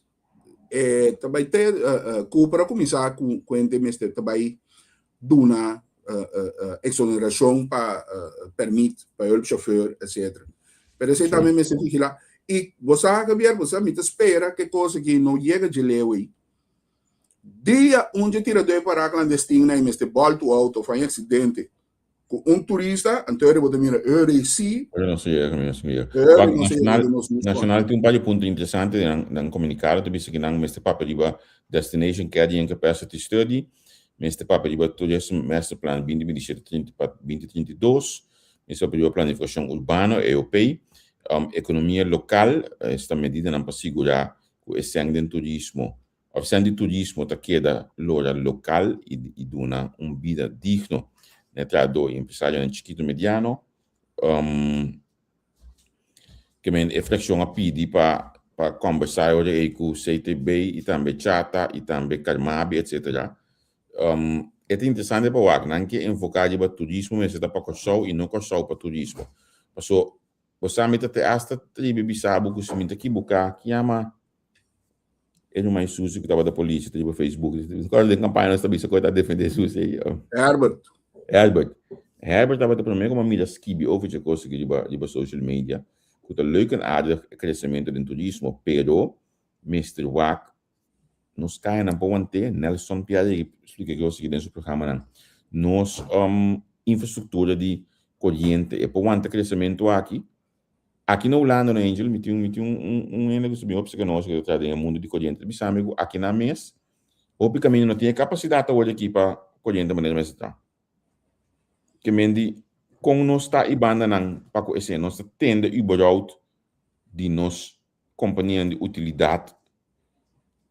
eh, ta bai te uh, uh, Cooper a kuminsá ku kuente mester ta bai duna uh, uh, uh, exoneracion pa uh, permit pa hulpchauffeur etc. Pero esei tambe mester vigilá. I bo sa Javier, bo sa mi ta spera ke kos aki no yega dje leu ei. Dia un dje tirador para clandestin na i mester bòltu auto of haña aksidente Ku un turista, anto eri bo ta mira eri si. Eri no si, eri no si. Eri no si, Nacional, Nacional tin un par di punto interesante den nan, nan comunicado ta bisa ki nan mester papia riba Destination Carrying Capacity Study, mester papia riba Tourism Master Plan 2027 trinta pa 2032, mester papia riba Planificacion Urbano, EOP, um, economia local, esta medidanan pa sigura ku e sèn den turismo Ofisinan di turismo ta keda lora lokal i duna un bida digno na e trahadó i empresarionan chikitu i mediano. Ke men e frakshon a pidi pa pa kòmbersá e ora ei ku CTB i tambe Chata i tambe Carmabi etsetera. E ta interesante pa wak nan ke enfoká riba turismo mester ta pa Kòrsou i no Kòrsou pa turismo. Paso bo sa mi ta te asta tribi bisa bo ku si mi ta kibuká kiama E ruman Susi ku tabata polisi ta riba Facebook. Kòrda den kampaña nos ta bisa ku e ta defendé Susi ei. Herbert. Herbert. Herbert tabata promé ku mi a mira skibi over dje kos aki riba riba social media ku ta leuk en aardig e kresementu den turismo pero mester wak nos kayanan por want'é. Nelson Piar a splika e kos aki den su programanan. Nos infrastruktura di koriente e por wanta kresementu aki? Aki na Hulanda no Angel, mi tin mi tin un un hende ku ta bin hopi nos ku ta traha den e mundu di koriente ta bisa mi ku aki nan mes hopi kaminda no tin e kapasidat awor aki pa koriente manera mester ta. Ke men di kon nos ta i bandanan pa ku esei nos ta tende überhaupt di nos kompanianan di utilidat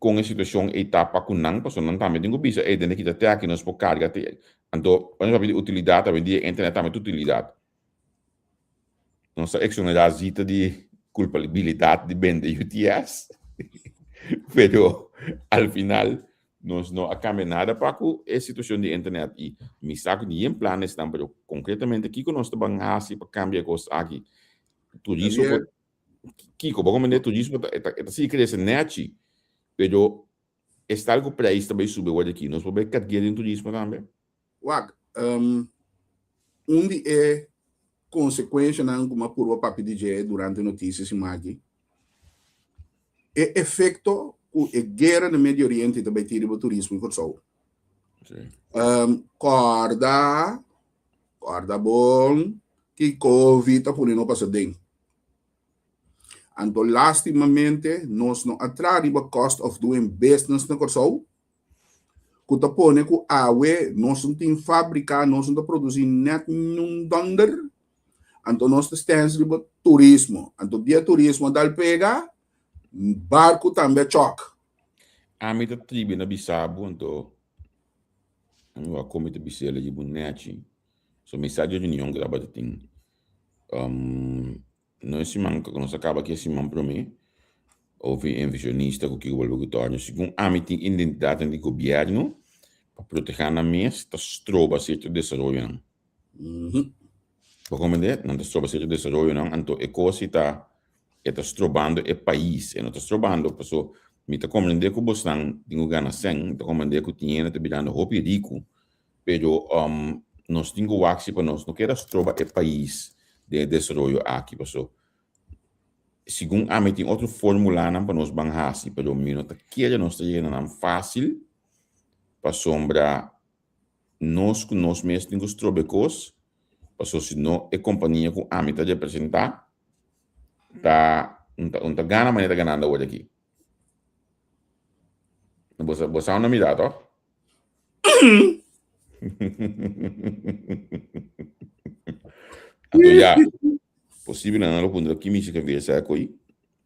kon e situashon ei ta pa ku nan pasobra nan tambe tin ku bisa ey den e kita te aki nos por karga te anto ora nos papia di utilidat awendia internet tambe ta utilidat. Nos ta exonerá Zita di culpabilidad di bende UTS, pero al final nos no a cambia nada pa cu e situacion di internet y mi sa cu ni en planes nan, pero concretamente kico nos ta ban haci pa cambia e cos aki? Turismo por, kico? Bo comprende? Turismo ta, e ta, e ta sigui crece nechi, pero es tal cu prijs ta bay subi awor aki, nos por bay cargu'e den turismo tambe? Wak, un di e konsekuenshanan ku mi a purba papia di dje durante notisia siman aki, e efekto ku e guera na Medio Oriente ta bai tin riba turismo di Kòrsou. Kòrda, kòrda bon ki Covid a pone no pasa den. Anto lastimamente nos no a traha riba cost of doing business na Kòrsou, ku ta pone ku awe nos no tin fábrika, nos no ta produsí nèt niun dònder, anto nos ta stens riba turismo. Anto dia turismo a dal pega, barku tambe a chòk. Ami ta tribi na bisa bo, anto ami wak kon mi ta bis'el di bo nèchi. So mi sa di reunion ku tabata tin. No e siman ku nos a kaba ki e siman promé, hopi inversionista ku kiko bolbe ku torno. Segun ami tin identidatnan di gobièrnu pa protehá nan mes ta stroba sierto desaroyonan. Bo komprendé? Nan ta stroba sierto desaroyonan, anto e kos si ta e ta strobando e pais, e no ta strobando paso mi ta komprendé ku bosnan tin ku gana sèn, mi ta komprendé ku tin hende ta birando hopi riku Pero nos tin ku wak si pa nos no keda stroba e pais den e desaroyo aki paso segun ami tin otro formulanan pa nos ban hasi pero mi no ta kere nos ta yega na nan fasil pasobra nos ku nos mes tin ku stroba e kos paso si no e kompania ku ami ta representa ta no ta gana manera ta ganando awor aki. Bo sa unda mi ta toh? Anto ya, posibel nan lo puntra ki mishi Javier sa koi.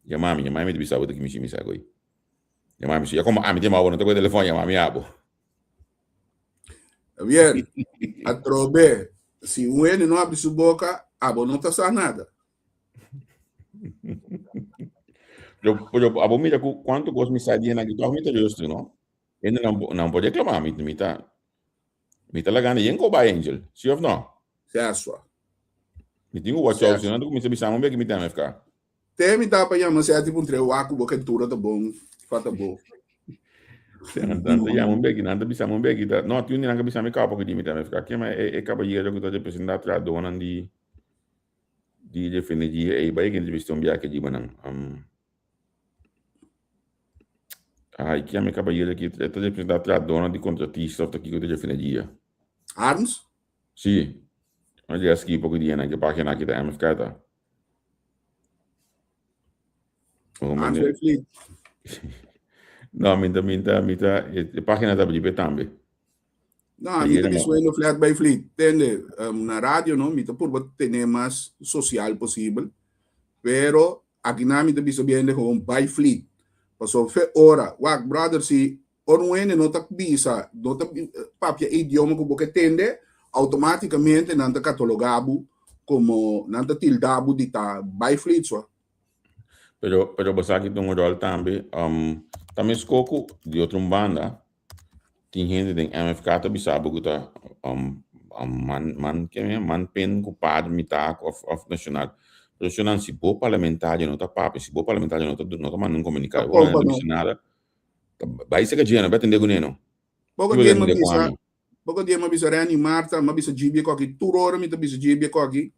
Yama mi, yama mi ta bisa bo ta ki mishi mi sa koi. Yama mi, si ya komo ami ta yama bo, no ta kohe telefon, yama mi abo. Javier, atrobe, si un hende no abri su boka, abo no ta sa nada. Pero, pero abo mira ku kuantu kos mi sa di hende aki, tòg mi ta rustig, no? Hende nan nan por reclama mi mi ta mi ta lagando yen ko bai Angel si of no? Sesua. Mi tin ku watch out si no nan ta kuminsa bisa mi beki mi ta MFK. Te mi ta pa yama seti puntre wak ku bo kentura ta bon fa ta bo. Nan ta yama un beki nan ta bisa mi un beki ta no tin un di nan ka bisa mi kaba ku di mi ta MFK kema e e kabayero ku ta representa trahadónan di di refineria ei bai ke entrevista un biaha ke riba nan. Ai, ki ame kabayero aki e ta representá trahadónan di kontratista òf ta kiko di refineria. Harms? Sí. Ora di a skibi poko dianan ke página aki ta MFK ta. Oh, Harms mende. Fleet. No, mi ta, mi ta, mi ta, e, e página ta abrí pe tambe. No, mi ta bisuendo flat by fleet. Tende, um, na radio no, mi ta purba tene mas social posibel. Pero Akinan mi ta bisa bien de gewoon bai fleet. Paso fe ora, wak brother si ora un hende no ta bisa, no ta papia e idioma ku bo ke tende, automaticamente nan ta kataloga bo komo, nan ta tilda bo di ta bai fleet so. Pero, pero bo sa ki ta un ròl tambe, um, ta meskó ku di otro un banda, Tin hende den MFK ta bisa bo ku ta man man ke man pen ku par mitar of of nacional. Pero si nan si bo parlamentario no ta papia, si bo parlamentario no ta no ta manda un comunicado, bo no ta bisa nada, bai seka dje no bai atende kuné no. Poko dia mi bisa, poko dia mi bisa Renny Martha, mi bisa Gibie Koki, tur ora mi ta bisa Gibie Koki.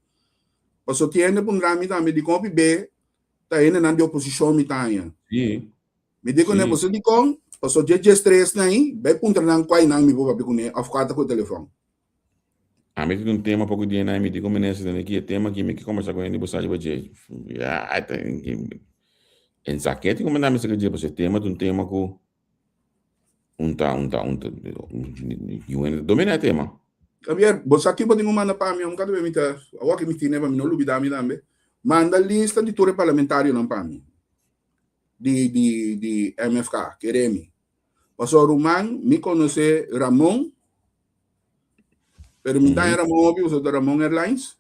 Paso tin hende puntra mi tambe dikon hopi be ta hendenan di oposishon mi ta haña. Si. Mi di kuné, boso dikon? Paso dje djes tresnan ei, bai puntra nan kua nan mi por papia kuné òf kua ta ku e telefòn. Ami tin un tema poko dia nan, mi di ku minister den aki e tema aki mi ke kombersá ku hende bo sa riba dje. Ya, en sa ke tin ku manda mi saka dje pasobra e tema ta un tema ku un ta un ta un ta yu hende ta dominá e tema. Javier, bo sa ki bo tin ku manda pa mi? Amo kada bes mi ta awor ki mi tine pa mi no lubidá mi tambe. Manda lista di tur e parlamentarionan pa mi. Di di di MFK, kere mi. Pasobra ruman, mi konosé Ramon, pero mi ta haña Ramon hopi pasobra ta Ramon Airlines.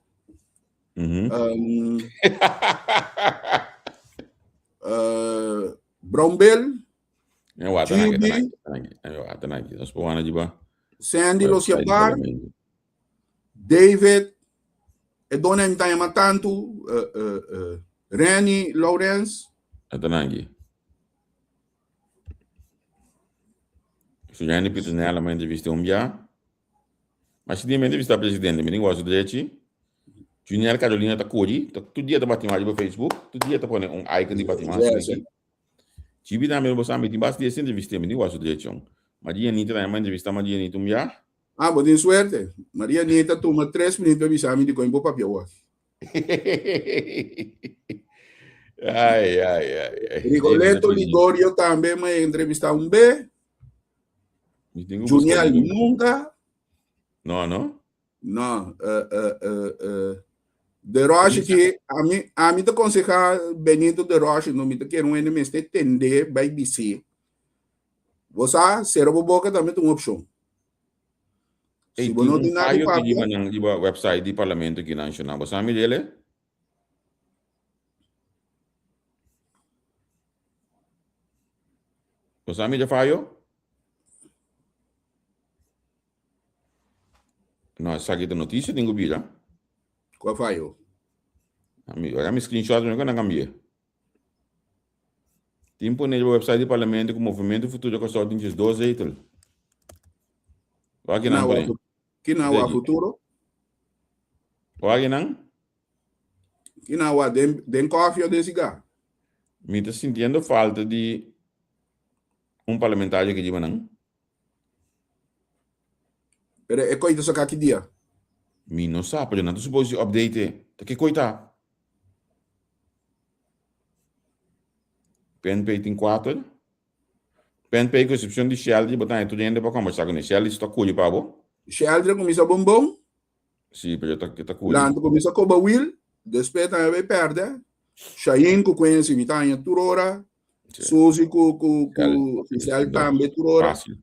Um, uh, Brown Bill, Judy, Sandy Losiapar, David, e dona mi ta yama tantu, uh, uh, uh, Renny Lawrence. Atanagi. Su Renny Petronella ma entrevista un bia. Ma si mi entrevista presidente, mi tin wasu drechi. Junior Carolina ta kuri, ta, tur dia ta bati riba Facebook, tur dia ta pone un icon di bati mas. Chibi tambe bo sa mi tin basta di ese entrevist'é, mi tin wak su direcion. Maria Anita tambe m'a entrevistá Maria Anita un bia. Ah, bo tin suerte. Maria Anita tuma tres minuut pa bisa mi dikon bo papia wak. Ai, ai, ai, ai. Rigoletto Ligorio tambe m'a entrevistá un be. Mi tin ku buska Juniel di- nunca. No, no. No, uh, uh, uh, uh, De Roche ki ami, ami ta aconseja Benito De Roche, no mi ta kere un hende mester tende bai bisi. Bo sa, cera bo boca tambe ta un opcion. Ey, Si bo tin no un tin nada fallo di ki riba papia, nan riba website di parlamento ki nan shona. Bo sa mi dele? Bo sa mi de fallo? No, esaki ta noticia tin ku bira. Kua fayo? Ami, ora mi screenshot mi nan cambié. Tin pone riba website di parlamento ku Movimento Futuro Kòrsou tin 12 zetel. Wak nan pone. Kina wa futuro? Wak nan? Kina wa den den koffie o den sigar? Mi ta sintiendo falta di un parlamentario ki riba nan. Pero e koi ta saka ki dia? Mi no sa, pero nan ta supos di update e. Ta ke koi ta? PNP tin kuater. PNP ku eksepshon di Sheldry, bo ta haña tur hende pa kombersá kuné. Sheldry si ta kuri pa bo. Sheldry a kuminsá bon bon. Si, pero e ta kuri. Lantu kuminsá koba wiel, despues tambe a bai pèrdè. Shain ku Quincy mi ta haña tur ora. Suzy ku ku ku Giselle tambe tur ora. Fácil.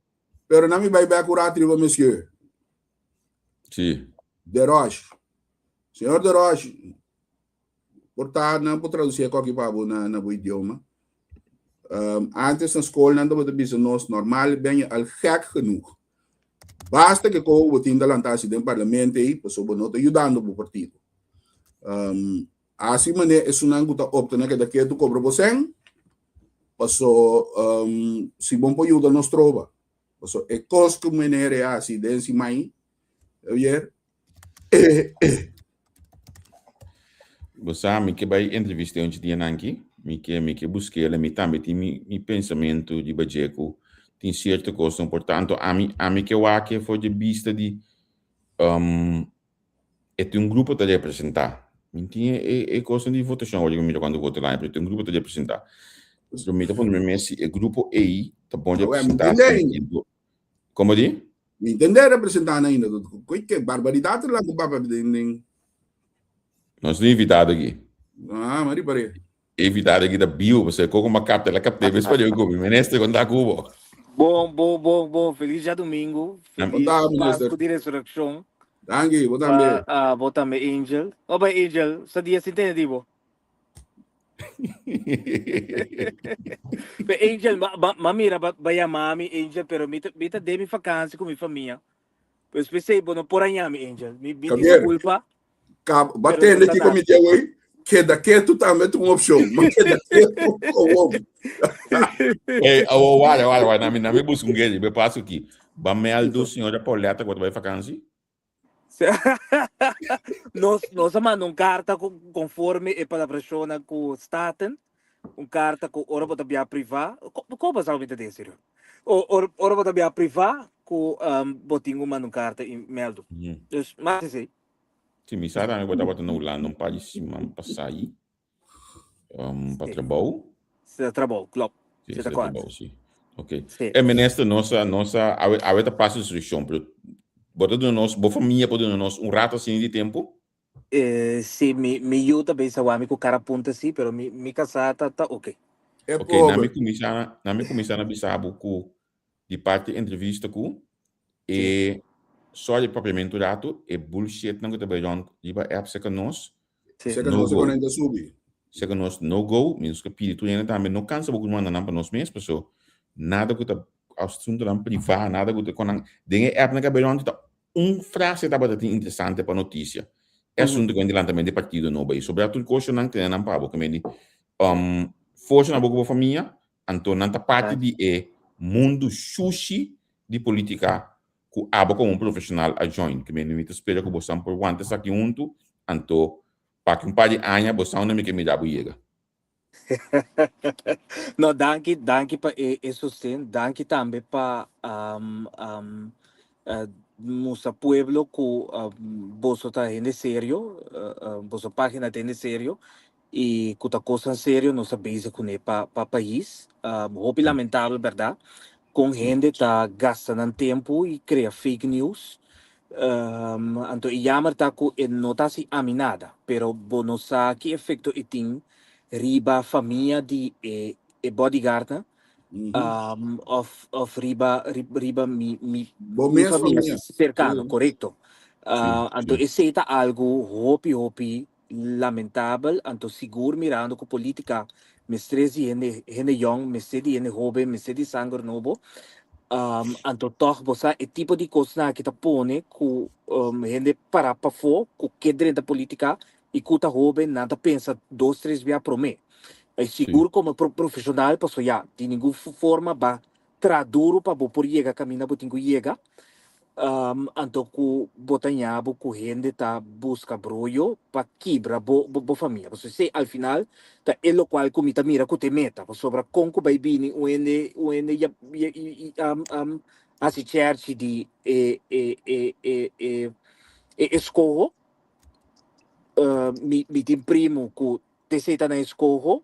Pero na mi bai bek un rato riba monsieur. Sí. De Roche. Señor De Roche, por ta nan por traduci e koki pa bo na na bo idioma. Um, antes na school nan tabata bisa nos normal ben je al gek genoeg. Basta ke ko bo tin ta lanta si den parlamento ei, pasobra bo no ta yudando bo partido. Um, Asi manera esunnan ku ta opta na keda ketu kobra bo sèn, paso si bon por yuda nos troba. Paso e kos ku meneer e hasi den si mai, oye, eh, eh. Bo sa, mi ke bai entrevist'é un dianan aki, mi ke mi ke busk'el, mi tambe tin mi mi pensamentu riba dje ku tin sierto kosnan, por tanto ami ami ke wak for dje bista di E tin un grupo ta representá. Mi tin e e kosnan di votashon awor mi mira kuantu voto laña, pero e tin un grupo ta representá. So mi ta pone mi mes si e grupo ei ta bon Awor, mi representá entendé ainda. Komo di? Mi entendé representá ainda. Koi ke barbaridat la ku papia den den. Nos tin invitado aki. Ah, mari pare. Evita de kita biu, pasobra e koko m'a kapta, el a kapt'é bes pa Dios ku mi. Minister, kon ta ku bo? Bon, bon, bon, bon. Felis djadumingu. Bon Felis ta, minister. Pasku di Resurekshon. Danki, bo tambe. Pa bo tambe, Angel. O bai, Angel, sa dia sin tende di bo. Pe Angel, ma, ma, ma mira, ba, ba yama mi, Angel, pero mi ta, mi ta den mi vakansi ku mi famia. Pues p'esei bo no por a yami, Angel. Mi, mi Javier. diskulpa. Ka ba Pero tende no ta kiko mi nada. di awey, keda ketu tambe ta un opcion. Ma keda ketu gewoon. Ey, awo wara, wara, wara, nami, nami busca un gedi, be paso ki. Ba meldo señora Pauletta ku ta bai vakansi? Nos, nos a manda un karta ku konforme e palabrashonnan ku Staten, un karta ku ora bo ta bia privá, ko, ko bo sa mi ta den serio? O, ora, ora bo ta bia privá ku um, bo tin ku manda un karta i meldo. Dus, mas esei. Si, mi sa tambe bo tabata na Hulanda un par di siman pasá ayi, um, pa Sí. trabou. Si ta trabou, klop. Sí, Si si ta ta kòrt. trabou, si. Ok. Sí. E minister, nos a, nos a, awe, awe ta pasa instrukshon, pero bo ta duna nos, bo famia por duna nos un rato asina di tempu? Eh, si, mi, mi yu ta bisa wak mi ku kara punta si, pero mi, mi kasá ta, ta ok. E Ok, na mi pober. kuminsá, na mi kuminsá na bisa bo ku di parti entrevista ku e sorry papiamentu ratu e bullshitnan ku ta bai rond riba app seka nos Sí. Seka no nos go. konenta subi. Seka nos no go, mi nos ka pidi tur hende tambe no kansa bo ku manda nan pa nos mes paso nada ku ta asuntonan privá, nada ku ta kon nan den e appnan ku a bai rond ta un frase tabata tin interesante pa notisia. E asunto ku adelantamentu di partido nobo ei. Sobra tur kosnan tene nan pa bo. Ke medi um forsa na bo ku bo famia Anto nan ta parti di e mundu shushi di politica cu abo como un profesional a join. Ke mende mi ta spera cu bosan por wanta esaki huntu, anto paki un par di aña bosan unda mi ke mira bo yega. No, danki, danki pa e, e sosten. Danki tambe pa um, um, uh, mustra pueblo ku uh, boso ta hende serio, uh, uh, boso página ta hende serio i ku ta kosnan serio nos ta bezig kuné pa pa pais. Um, hopi lamentabel, bèrdat, kon hende ta gasta nan tempu i krea fake news. Um, anto e jammer ta ku e no ta hasi ami nada, pero bo no sa ki efekto e tin riba famia di e, e bodyguardnan, um, of, of riba, riba mi, mi, Bo mi mes famia famia. cercano, korekto. Anto esei ta algu hopi, hopi lamentabel, anto sigur mirando ku politica mester di hende, hende yong, mester di hende hoben, mester di sanger nobo, um, anto tog bo sa e tipo di kosnan aki ta pone ku um, hende para pafó ku ke drenta politica i ku ta hoben nan ta pensa dos tres bia promé. I sigur komo pro profesional paso ya di ningun forma ba Traha duru pa bo por yega kaminda bo tin ku yega. Anto ku bo ta ña bo ku hende ta buska broyo pa kibra bo bo famia. Pasobra esei al final ta e lokual ku mi ta mira ku ta e meta. Pasobra kon ku bai bini un hende un hende ya hasi chèrchi di e e e e e e eskoho. Mi mi tin primu ku T'esei ta nan eskoho,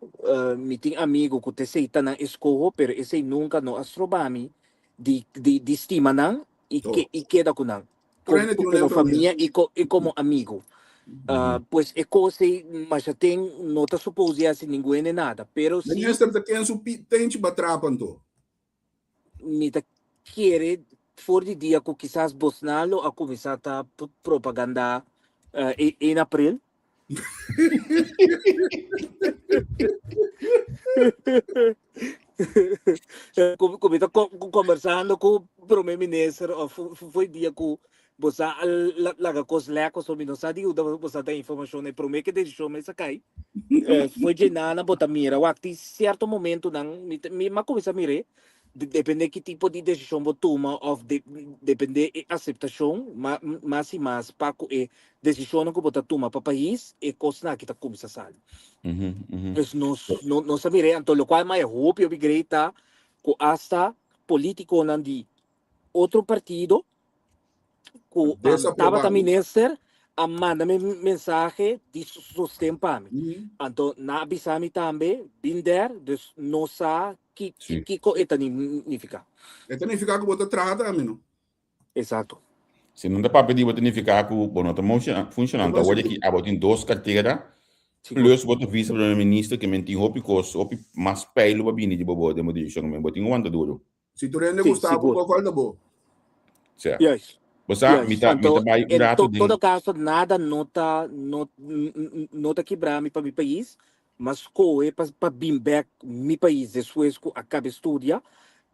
mi tin amigu ku t'esei ta nan eskoho, pero esei nunka no a stroba mi di di di stima nan i ke i keda ku nan komo famia i i komo amigu. Pues e kos ei masha ten no ta supos di hasi ningun hende nada, pero si. Minister ta ken su tenchi ba trapa anto? Mi ta kere for di dia ku kisas bosnan lo a kuminsá ta propagandá e 1 april. Ku mi ta kombersando ku prome minister of for di dia ku bo sa a laga kos lek pasobra mi no sa di unda bo sa ta informashon e prome ke desishon mester kai. Foi dje nana bo ta mira wak tin sierto momentonan mi ta mi a kuminsá mir'é depende ki tipo di desishon bo tuma òf depende e aseptashon mas i mas pa ku e desishonnan ku bo ta tuma pa pais e kosnan aki ta kuminsá sali. Pues nos nos a mir'é anto lokual maya hopi hopi grei ta ku asta politikonan di otro partido ku tabata minister a manda mi mensahe di sosten pa mi. Anto nan a bisa mi tambe bin der, dus no sa ki kiko e ta nifiká. E ta nifiká ku bo ta traha tambe, no? Exacto. Si nan ta papia di bo ta nifiká ku bo no ta funshonando. Awor aki abo tin dos kartera plus bo ta vise prome minister ke men tin hopi kos, hopi mas peilu pa bini di bo bo den bo direkshon. Bo tin ku wanta duru. Si tur hende gusta bo, sigur. cual ta bo? Sea. Juist. Bo sa, Juist. mi ta, mi ta Anto, bai un en rato to, den. todo caso, nada no ta, no, no ta kibra mi pa mi pais, m'a scohe pa, pa bin bek mi pais despues cu a cabe studia,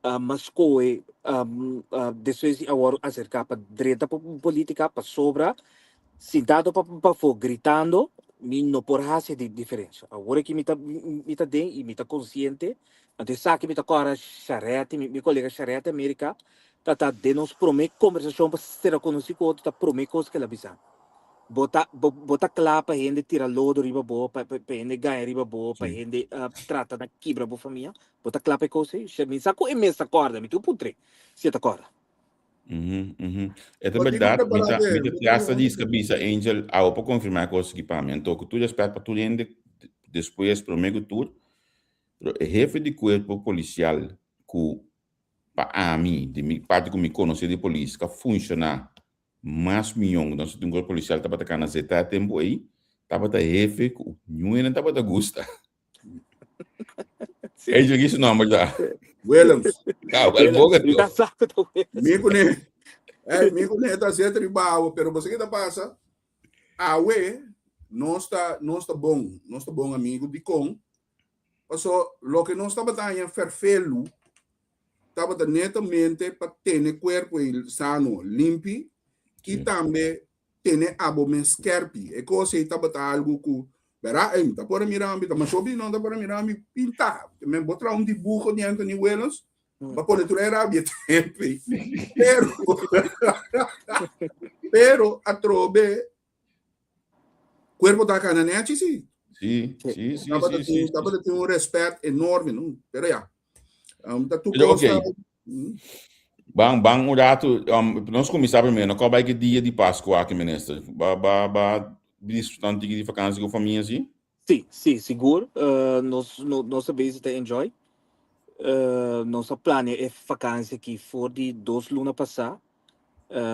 uh, m'a scohe um, uh, despues di awor acerca pa drenta po politica, pasobra sintado pa pafó gritando, mi no por haci di diferencia. Awor aki mi ta, mi ta den y mi ta consciente Anto esaki mi ta kòrda Sharette, mi mi kolega Sharette America ta ta den nos promé kombersashon pa sera konosí ku otro ta promé kos ku el a bisa. Bo ta bo bo ta kla pa hende tira lodo riba bo, pa pa pa hende gaña riba bo, pa Sí. hende trata na kibra bo famia? Bo ta kla pa e kos ei? Mi sa ku e mes ta kòrda, mi tin ku puntr'é si e ta kòrda. Mhm, mhm. E ta Bo tin ku berdad, mi prepará ta, be, mi ta bo tin trasta ku. di bisa Angel, awo por konfirmá e kos aki pa mi. Anto ku tur respèt pa tur hende, despues promé ku tur, Pero e hefe di cuerpo policial cu pa ami, di mi parti cu mi conoce di polis, ca funciona mas miyon cu nos tin cuerpo policial tabata cana zeta e tempo ey, tabata e hefe cu niun tabata gusta. Sí. Ey, ki su nomber ta? Willems. Ah, wel, Willems. boga Mi ta to. sa cu ta Willems. Mi kuné, eh, mi kuné ta zeta riba awa, pero bo sa ki ta pasa? Awe, nos ta, nos ta bon, nos ta bon amigo. Dikon? Paso, loke nos tabata haña ferfelu tabata netamente pa tene kuerpo ei sano, limpi i tambe tene abo mes skerpi. E kos ei tabata algu ku, bèrda, ei mi ta por a mira mi, ta masha hopi no ta por a mira mi pintá. Men bo traha un dibuho di Anthony Willems, bo a pone tur e rabia tempu ei. Pero, pero atrobe kuerpo ta kana nechi si. Sí, sí, sí, Tabata sí, tin, sí. tabata tin un respet enorme, no? Pero ya. Ta tu Pero, cosa. ok. Ban, ban un rato, nos kuminsá primero, no kòrda ki dia di Pasku aki, minister? Ba, ba, ba disfrutá un tiki di vakansi ku famia, sí? Sí, sí, sigur. Nos, no, nos a bezig ta enjoy. Nos a plania e vakansi aki for di dos luna pasá.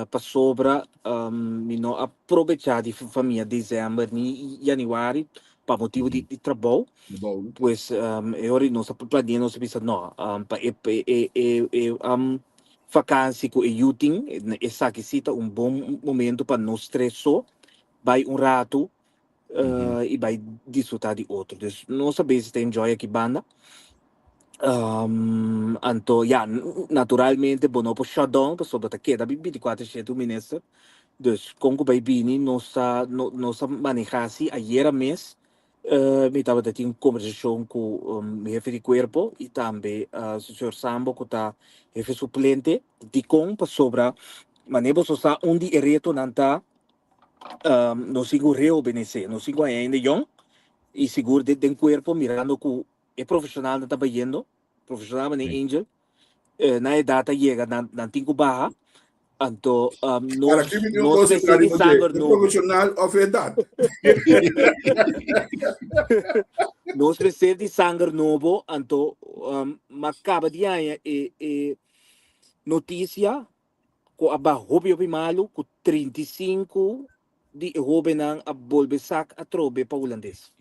Pasobra mi no a probechá di famia december ni januari pa motibu di trabou. Pues e ora nos a planea nos a bisa no pa e e e e vakansi ku e yu tin esaki si ta un bon momento pa nos tres so bai un ratu i bai disfrutá di otro. Dus nos a bezig ta enjoy aki banda. Anto ya, naturalmente bo no por shut down pasobra ta keda binticuatro shete un minister. Dus kon ku bai bini nos ta nos a maneha asi. Ayera mes mi tabata tin un kombersashon ku mi hefe di kuerpo i tambe señor Sambo ku ta hefe suplente. Dikon? Pasobra manera boso sa un di e retonan ta nos tin ku reobenesé, nos tin ku haña hende yòn i sigur den kuerpo mirando ku e profeshonalnan ta bayendo, profeshonal manera Angel, na edat ta yega nan nan tin ku baha, anto Ahora, nos aquí mi tin un nos cosa mester di claro, sanger e nobo. profesional of edat? Nos mester di sanger nobo, anto m'a kaba di haña e e notisia ku a baha hopi hopi malu ku 35 di e hóbennan a bolbe sak atrobe pa hulandes.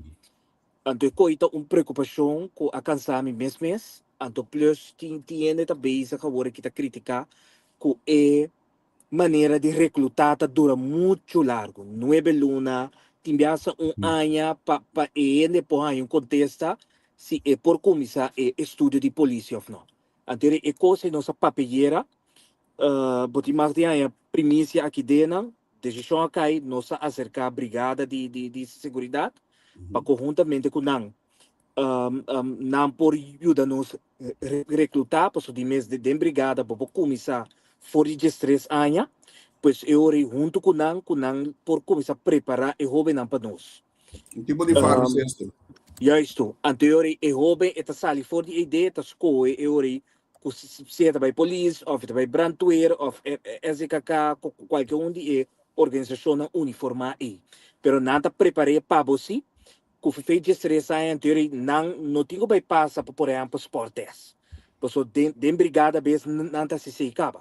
Anto e koi ta un preokupashon ku a kansa mi mes mes, anto plus tin tin hende ta bezig awor aki ta kritiká ku e manera di reklutá ta dura muchu largu, nuebe luna, tin bia hasta un aña pa pa e hende por haña un kontesta si e por kuminsá e estudio di polisia òf no. Anto e kos ei nos a papeyera, bo tin mas di haña primisia aki denan, Desishon a kai, nos a aserká brigada di di di seguridat pa konhuntamente ku nan nan por yuda nos reklutá, pasobra di mes den brigada bo por kuminsá for di diestres aña, pues e ora ei huntu ku nan ku nan por kuminsá prepará e hóbennan pa nos. Un tipo di farm system. Juisto. Anto e ora ei e hóben e ta sali for di e idea, e ta skohe e ora ei ku sea ta bai polis òf e ta bai brandweer òf SDKK, kualke un di e organisashonnan uniformá ei. Pero nan ta prepar'é pa bo si, ku fei diestres aña anterior ei nan no tin ku bai pasa pa por ehèmpel spòrtès. Pasobra den den brigada bes nan ta hasi esei kaba.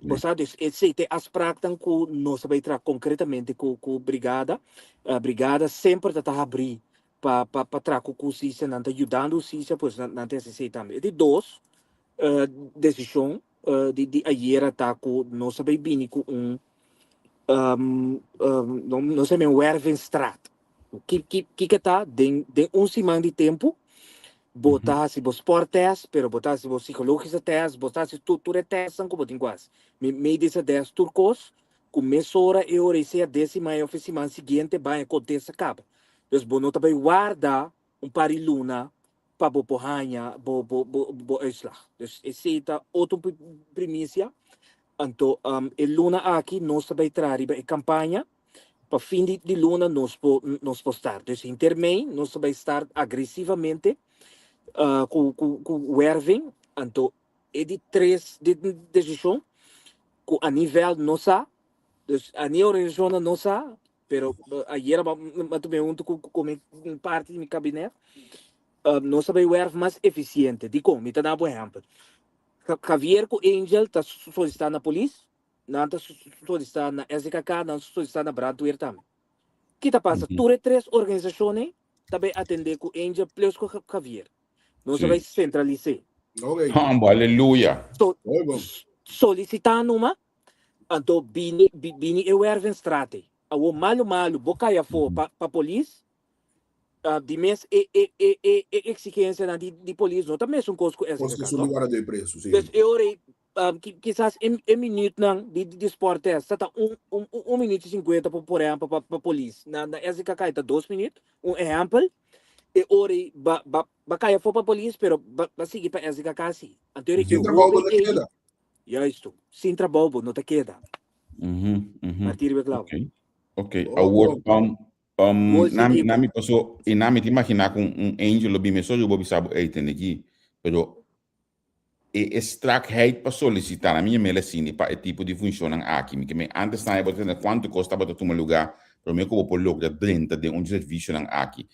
Bo sa dus esei ta e afspraknan ku nos ta bai traha konkretamente ku ku brigada. Brigada semper ta ta habrí pa pa pa traha ku hustisia, nan ta yudando hustisia pues nan nan ta hasi esei tambe. E di dos desishon di di ayera ta ku nos a bai bini ku un nos a yama wervingstraat. Ki ki kiko ta den den un siman di tempu bo ta hasi bo sporttest pero bo ta hasi bo psikologische test, bo ta hasi tur tur e testnan ku bo tin ku hasi. Mi medische test tur kos ku mesora e ora ei sea des siman òf e siman siguiente baña kontesta kaba. Dus bo no ta bai warda un par di luna pa bo por haña bo bo bo bo uitslag. Dus esei ta otro primisia. Anto e luna aki nos ta bai traha riba e kampaña pa fin di di luna nos por nos por start. Dus henter mei nos ta bai start agresivamente ku ku ku werving. Anto e di tres desishon ku a nivel no sa, dus a ni organisashonnan no sa, pero ayera mi a tuma huntu ku ku mi parti di mi kabinet, nos a bai wèrf mas efisiente. Dikon? Mi ta dabo ehèmpel. Javier ku Angel ta solisitá na polis, nan ta solisitá na SDKK, nan ta solisitá na brandweer tambe. Ki ta pasa? Tur e tres organisashon ei ta bai atendé ku Angel plus ku Javier. Nos a bai sentralis'é. Ok. Hambo, aleluya. So, Mooi bon. solisitá numa, anto bini, bini e wervenstraat ei. Awor malu malu, bo kai afó pa, pa polis, ah, di mes e, e, e, e, e exigencianan di, di polis no ta mesun kos ku Kos SGK, ku su no? lugar de preso, sí. Dus e ora ei, ah, kisas e, e minuutnan di, di sporttest ta ta un, un, un minuut i sinkuenta por, por ehempel pa, pa polis. Na, na SGK e ta dos minuut, un ehempel. E ora ei ba, ba, ba kai afó pa polis, pero ba, ba sigui pa SGK sí. Anto e Sin trabou bo hoben ta ei, keda. juist, sin trabou bo no ta keda. Mhm, mhm. Martí riba e klauw. Ok, ok. Oh, Awor, bon. Um, nami, nami paso, e nami te imagina ku un angel lo bime so yo bo bisa bo ei tende ki, pero e e strakheid pa solicita na mi mele sini pa e tipo di funcionnan aki. Mi ke me antes na bo tende cuanto cos tabata tuma lugar, prome ku bo por logra drenta den un servicionan aki.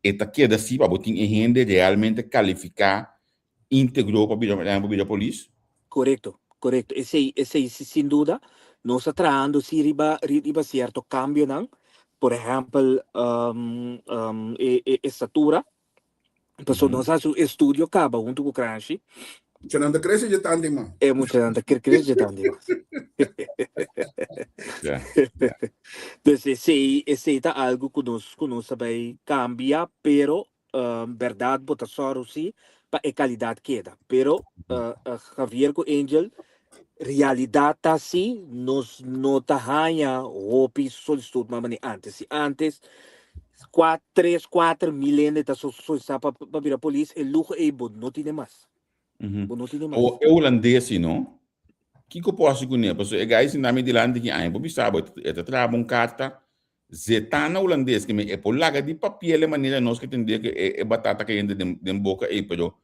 E ta keda si pa bo tin e hende realmente califica íntegro pa bira pa bira polis? Korekto, korekto. Esei, esei si sin duda. Nos ta trahando si riba riba sierto kambionan. Por ehèmpel, e e estatura. Pasobra nos a hasi un estudio kaba huntu ku Kranshi. Muchanan ta krese dje tantu mas. E muchanan ta krese dje tantu mas. Ja. Dus esei, esei ta algu ku nos ku nos ta bai kambia, pero Berdad bo ta sòru si pa e kalidat keda. Pero Javier ku Angel, realidat ta si nos no ta haña hopi solisitut mas manera antes. Si antes kua tres kuater mil hende ta solisitá pa pa bira polis, e luho ei bo no tine mas. Bo no tine mas. Awor e hulandes si no, kiko por hasi kuné? Pasobra e gai sinta mi dilanti ki aña bo bisa bo e ta traha bo un karta Zetá na hulandes ke men e por laga di papiel e manera nos ke tende ke e e batata kayente den den boka ei pero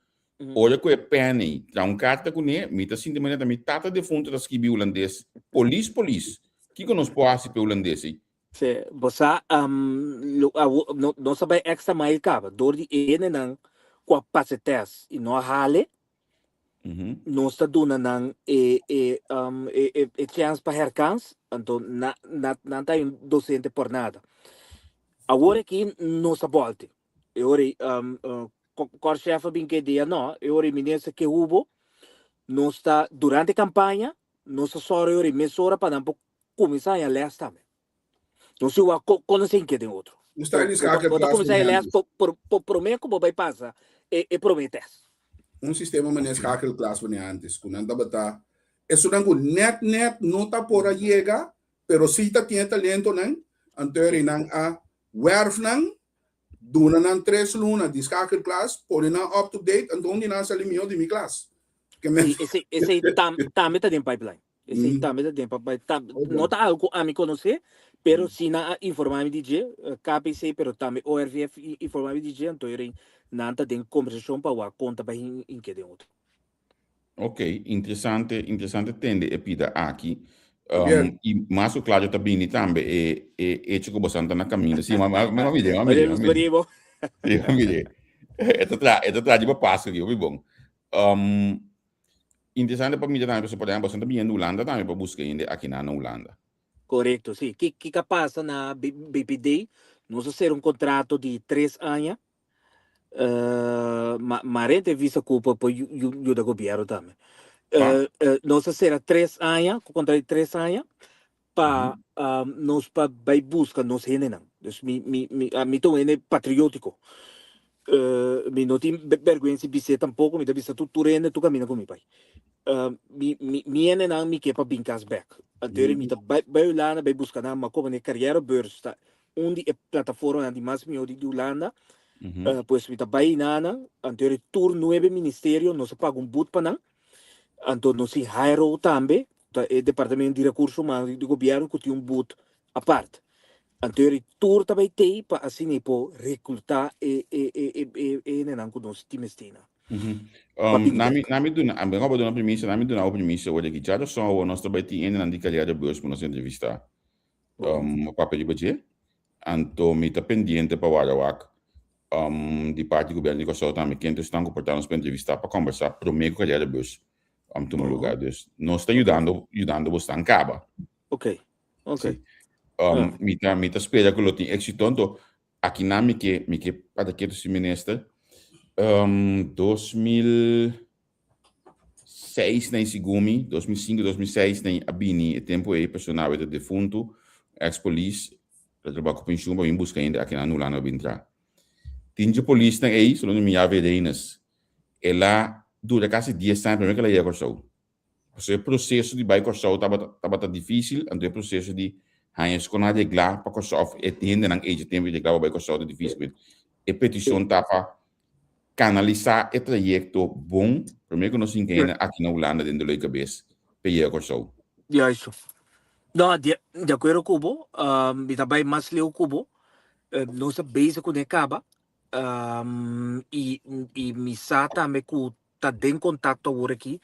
ora ku e pèn ei traha un karta kuné mi ta sinti manera ta mi tata defuntu ta skibi hulandes polis polis kiko nos por hasi pa e hulandes ei? Sí, bo sa lo awo no nos a bai extra mile kaba dor di e hendenan ku a pasa e tèst i no a hale Nos ta duna nan e e e e chèns pa herkans, anto na na nan ta un dosente por nada. Awor aki nos a bòlte. E ora ei Korpschef a bin ke dia no, e ora ei minister ke hubo, nos ta durante kampaña nos ta sòru e ora ei mesora pa nan por kuminsá haña lès tambe. Nos si wak kono sin ke den otro. Un sta di Bo ta schakelklas kuminsá e manera lès antes. por por por promé ku bo bai pasa e e promé tèst. Un sistema manera schakelklas manera antes ku nan tabata esunnan ku nèt nèt no ta por a yega pero si ta tin e talentonan anto eri nan a wèrf nan duna nan tres luna di schakelklas pone nan up to date anto un di nan a sali mihó di mi klas. Ke men Sí, esei esei tam tambe ta den pipeline. Esei tambe ta den pipeline. Ta, no ta algo ku ami konosé, pero si nan a informá mi di dje, KPC, pero tambe ORVF informá mi di dje, anto eren nan ta den kombersashon pa wak kon ta bai hinke den otro. Ok, interesante, interesante tende e pida aki. Bien. I mas ku klaro ta bini tambe e e hecho ku bosan ta na kaminda. Sí, ma ma ma mire, ma mire, ma mire. Sí, ma mire. E ta tra, e ta tra riba Pasku aki, hopi bon. Interesante pa mira tambe pasobra por ehempel boso ta biniendo Hulanda tambe pa buska hende akinan na Hulanda. Korekto, si. Ki kiko a pasa na BPD? Nos a sera un kontrato di tres aña. Ma mare entrevista ku por por yuda gobièrnu tambe. Pa? Nos a sera tres aña, ku kontrato di tres aña pa nos pa bai buska nos hendenan. Dus mi mi mi mi ta un hende patriótiko. Mi no tin bèrgwensa di bis'é tampoko, mi ta bisa tur tur hende tur kaminda ku mi bai. Mi mi mi hendenan mi ke pa bin kas bèk. Anto mi ta bai bai Hulanda bai buska nan, ma komo ne Carrièrebeurs ta un di e plataformanan di mas mihó di Hulanda. Pues mi ta bai einan, anto tur nuebe ministerio nos a paga un but pa nan. Anto nos tin HRO tambe, ta e departamento di recurso humano di gobierno cu tin un boot apart. Anto eri tur ta bay tey pa asina e por recluta e e e e e e hendenan cu nos tin mester nan. Pa bini Nami bek. nami duna, a mi duna primisia, nami duna bo primisia awor aki. Djaroson awor nos ta bay tin hendenan di Carrièrebeurs pa nos entrevista. Um, papia riba dje. Anto mi ta pendiente pa wara wak um, di parti gobierno di Kòrsou tambe ken ta esnan ku por ta nos pa entrevistá pa kòmbersá promé ku Carrièrebeurs um tuma lugá. Dus nos ta yudando yudando bosnan kaba. Ok, ok. Sí. Um, mi ta mi ta spera ku lo tin éksito. Anto akinan mi ke mi ke para ketu si minister. Um, 2006 na segun mi, 2005, 2006 na a bini e tempu ei persona awe ta defuntu, ex polis, ta trabaha ku penshun pa bin buska hende akinan na Hulanda pa bin traha. Tin dje polisnan ei, su nomber Javier Reines. El a dura kasi dies aña promé ku el a yega Kòrsou. Pasobra e proseso di bai Kòrsou tabata tabata difísil, anto e proseso di haña skon areglá pa Kòrsou òf e hendenan ei dje tempu areglá pa bai Kòrsou ta difísil. E petishon ta pa kanalisá e trayekto bon promé ku nos hinka hende aki na Hulanda den doló di kabes pa e yega Kòrsou. Juisto. No, di di akuerdo ku bo, mi ta bai mas leu ku bo. Nos ta bezig kuné kaba i i mi sa tambe ku ta den kontakto awor aki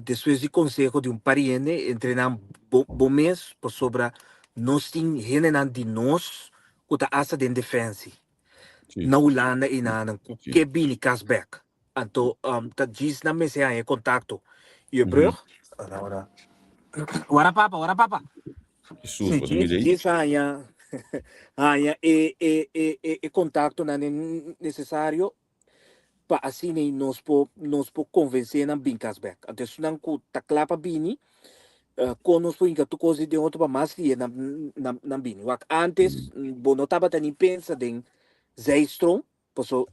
despues di konseho di un par di hende entre nan bo bo mes pasobra nos tin hendenan di nos ku ta asta den defensie na Hulanda i nan ku ke bini kas bek anto ta djis nan mester haña e kontakto i e brug wara papa wara papa Jesus, si bo ta mira ei? djis haña haña e e e e kontaktonan nesesario pa asina ei nos por nos por konvensé nan bin kas bèk. Anto esnan ku ta kla pa bini, kon nos por hinka tur kos den otro pa mas dia nan nan nan bini. Wak ántes bo no tabata ni pensa den zijstroom, paso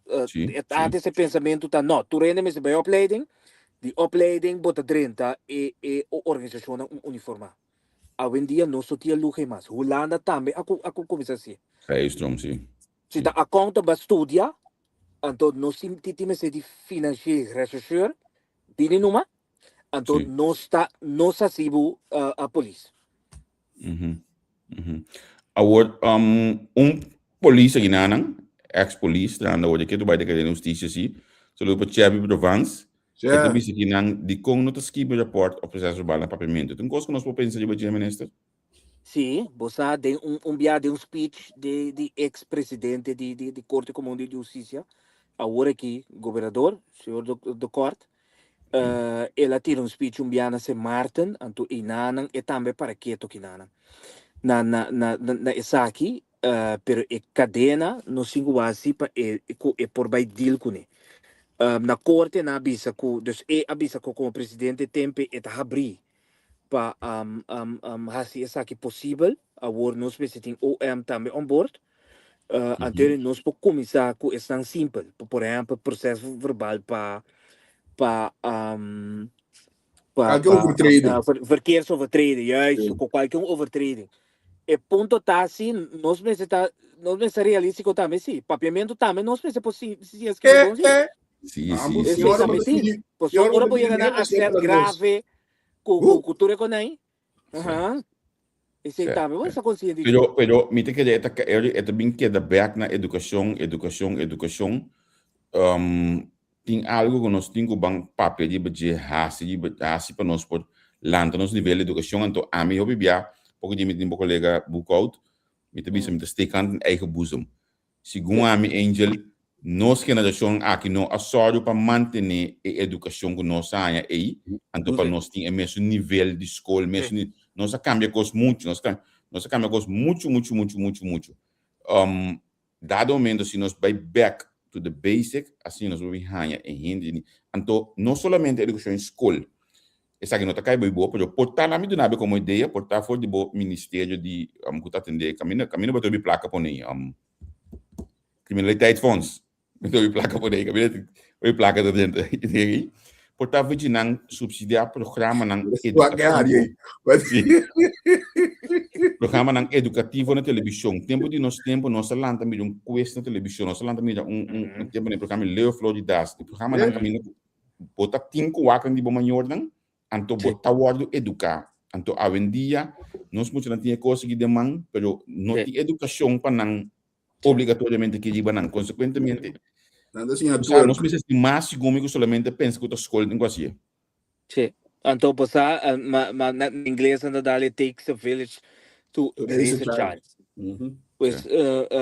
ántes e pensamentu ta no, tur hende mester bai opleiding, di opleiding bo ta drenta e e organisashonnan uniformá. Awendia nos no tin e luho ei mas. Hulanda tambe a a kuminsá hasié. Zijstroom, si. Si ta accountant ba studia, anto nos tin tin mester di financieel rechercheur bini numa, anto nos ta nos hasi bo polis. Awor un polis aki nan, ex polis trahando awor ke bai den kadena di hustisia si, saludo pa Chevy Provence, e ta bisa aki nan dikon no ta skibi raport of proces verbal na papiamento. Ta un kos ku nos por pensa riba dje minister? Sí, bo sa den un un bia den un speech di di ex presidente di di di Corte Común di Husticia, awor aki gobernador, señor de de Kort, el a tira un speech un bia na Sint Maarten, anto einanan e tambe para keto kinanan na na na na esaki, pero e cadena no sin cu wasi pa e cu e por bay deal cune. Na corte nan a bisa cu, dus e a bisa cu como presidente tempe e ta habri pa hasi esaki posibel. Awor nos mester tin OM tambe on board. Anto nos por kuminsá ku esnan simpel. Por ehèmpel proces verbal pa pa pa Kualke overtreding. Verkeersovertreding, juist, ku kualke un overtreding. E punto ta si nos mester ta nos mester realístiko tambe si. Papiamentu tambe nos mester por siña skirbi bon si. Sí, sí, sí. Ora Esei tambe Pasobra ora bo yega na accident grave ku ku ku tur e konai, aha, esei tambe bo ta konsiente. Pero, pero mi ta kere e ta e ta bin keda bek na edukashon, edukashon, edukashon. Um, tin algo ku nos tin ku ban papia riba dje, hasi riba, hasi pa nos por lanta nos nivel di edukashon. Anto ami hopi bia, poko di mi tin bo kolega Boekhout, mi ta bisa mi ta steek hand in eigen boezem. Segun ami, Angel, nos generashon aki no a sòru pa mantené e edukashon ku nos a haña ei, anto pa nos tin e mesun nivel di skol, mesun ni, nos a kambia kos muchu, nos a nos a kambia kos muchu, muchu, muchu, muchu, muchu. Dado momento si nos bai bèk to the basic, asina nos por bin haña e hende di, anto no solamente edukashon den skol, Esaki no ta kai bo i bo, pero por ta lami duna bo komo idea, por ta for di bo ministerio di ku ta atendé kaminda, kaminda bo ta obi plaka pone Criminaliteitsfonds, bo ta obi plaka pone kaminda ta obi plaka ta drenta ei, por ta for nan supsidiá programanan edukativo, programanan edukativo na televishon. Tempu di nos tempu nos a lanta mira un kues na televishon, nos a lanta mira un un tempu na e programa Leo Floridas, e programanan kaminda ku Bo ta tin ku wak di bo mayornan, anto bo ta wòrdu eduká. Anto awendia nos muchanan tin e kos aki den man, pero no tin edukashon pa nan obligatoriamente ki riba nan. Konsekuentemente, Nan ta siña bo sa, tuer. nos mester tin mas sigun mi ku solamente pensa ku ta skol tin ku hasié. Sí. Anto bo sa, ma, ma na ingles nan ta dal it takes a village to Raise raise a a child. child. Pues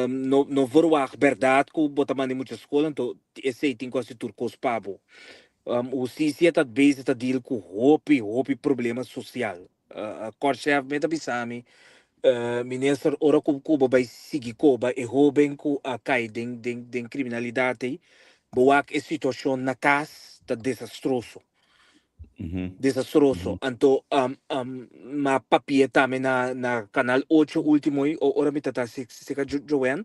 no no verwagt berdad cu bo ta manda mucha school anto esey tin cu haci tur cos pa bo. Husticia ta bezig ta deal cu hopi hopi problema social. Kortchef me ta bisa mi minister ora cu cu bo bay sigui coba e hoben cu a cay den den den criminalidad ey bo wak e situacion na cas ta desastroso. Desastroso. Anto m'a papia tambe na na Canal ocho ultimo ei ora mi ta ta cerca Joanne.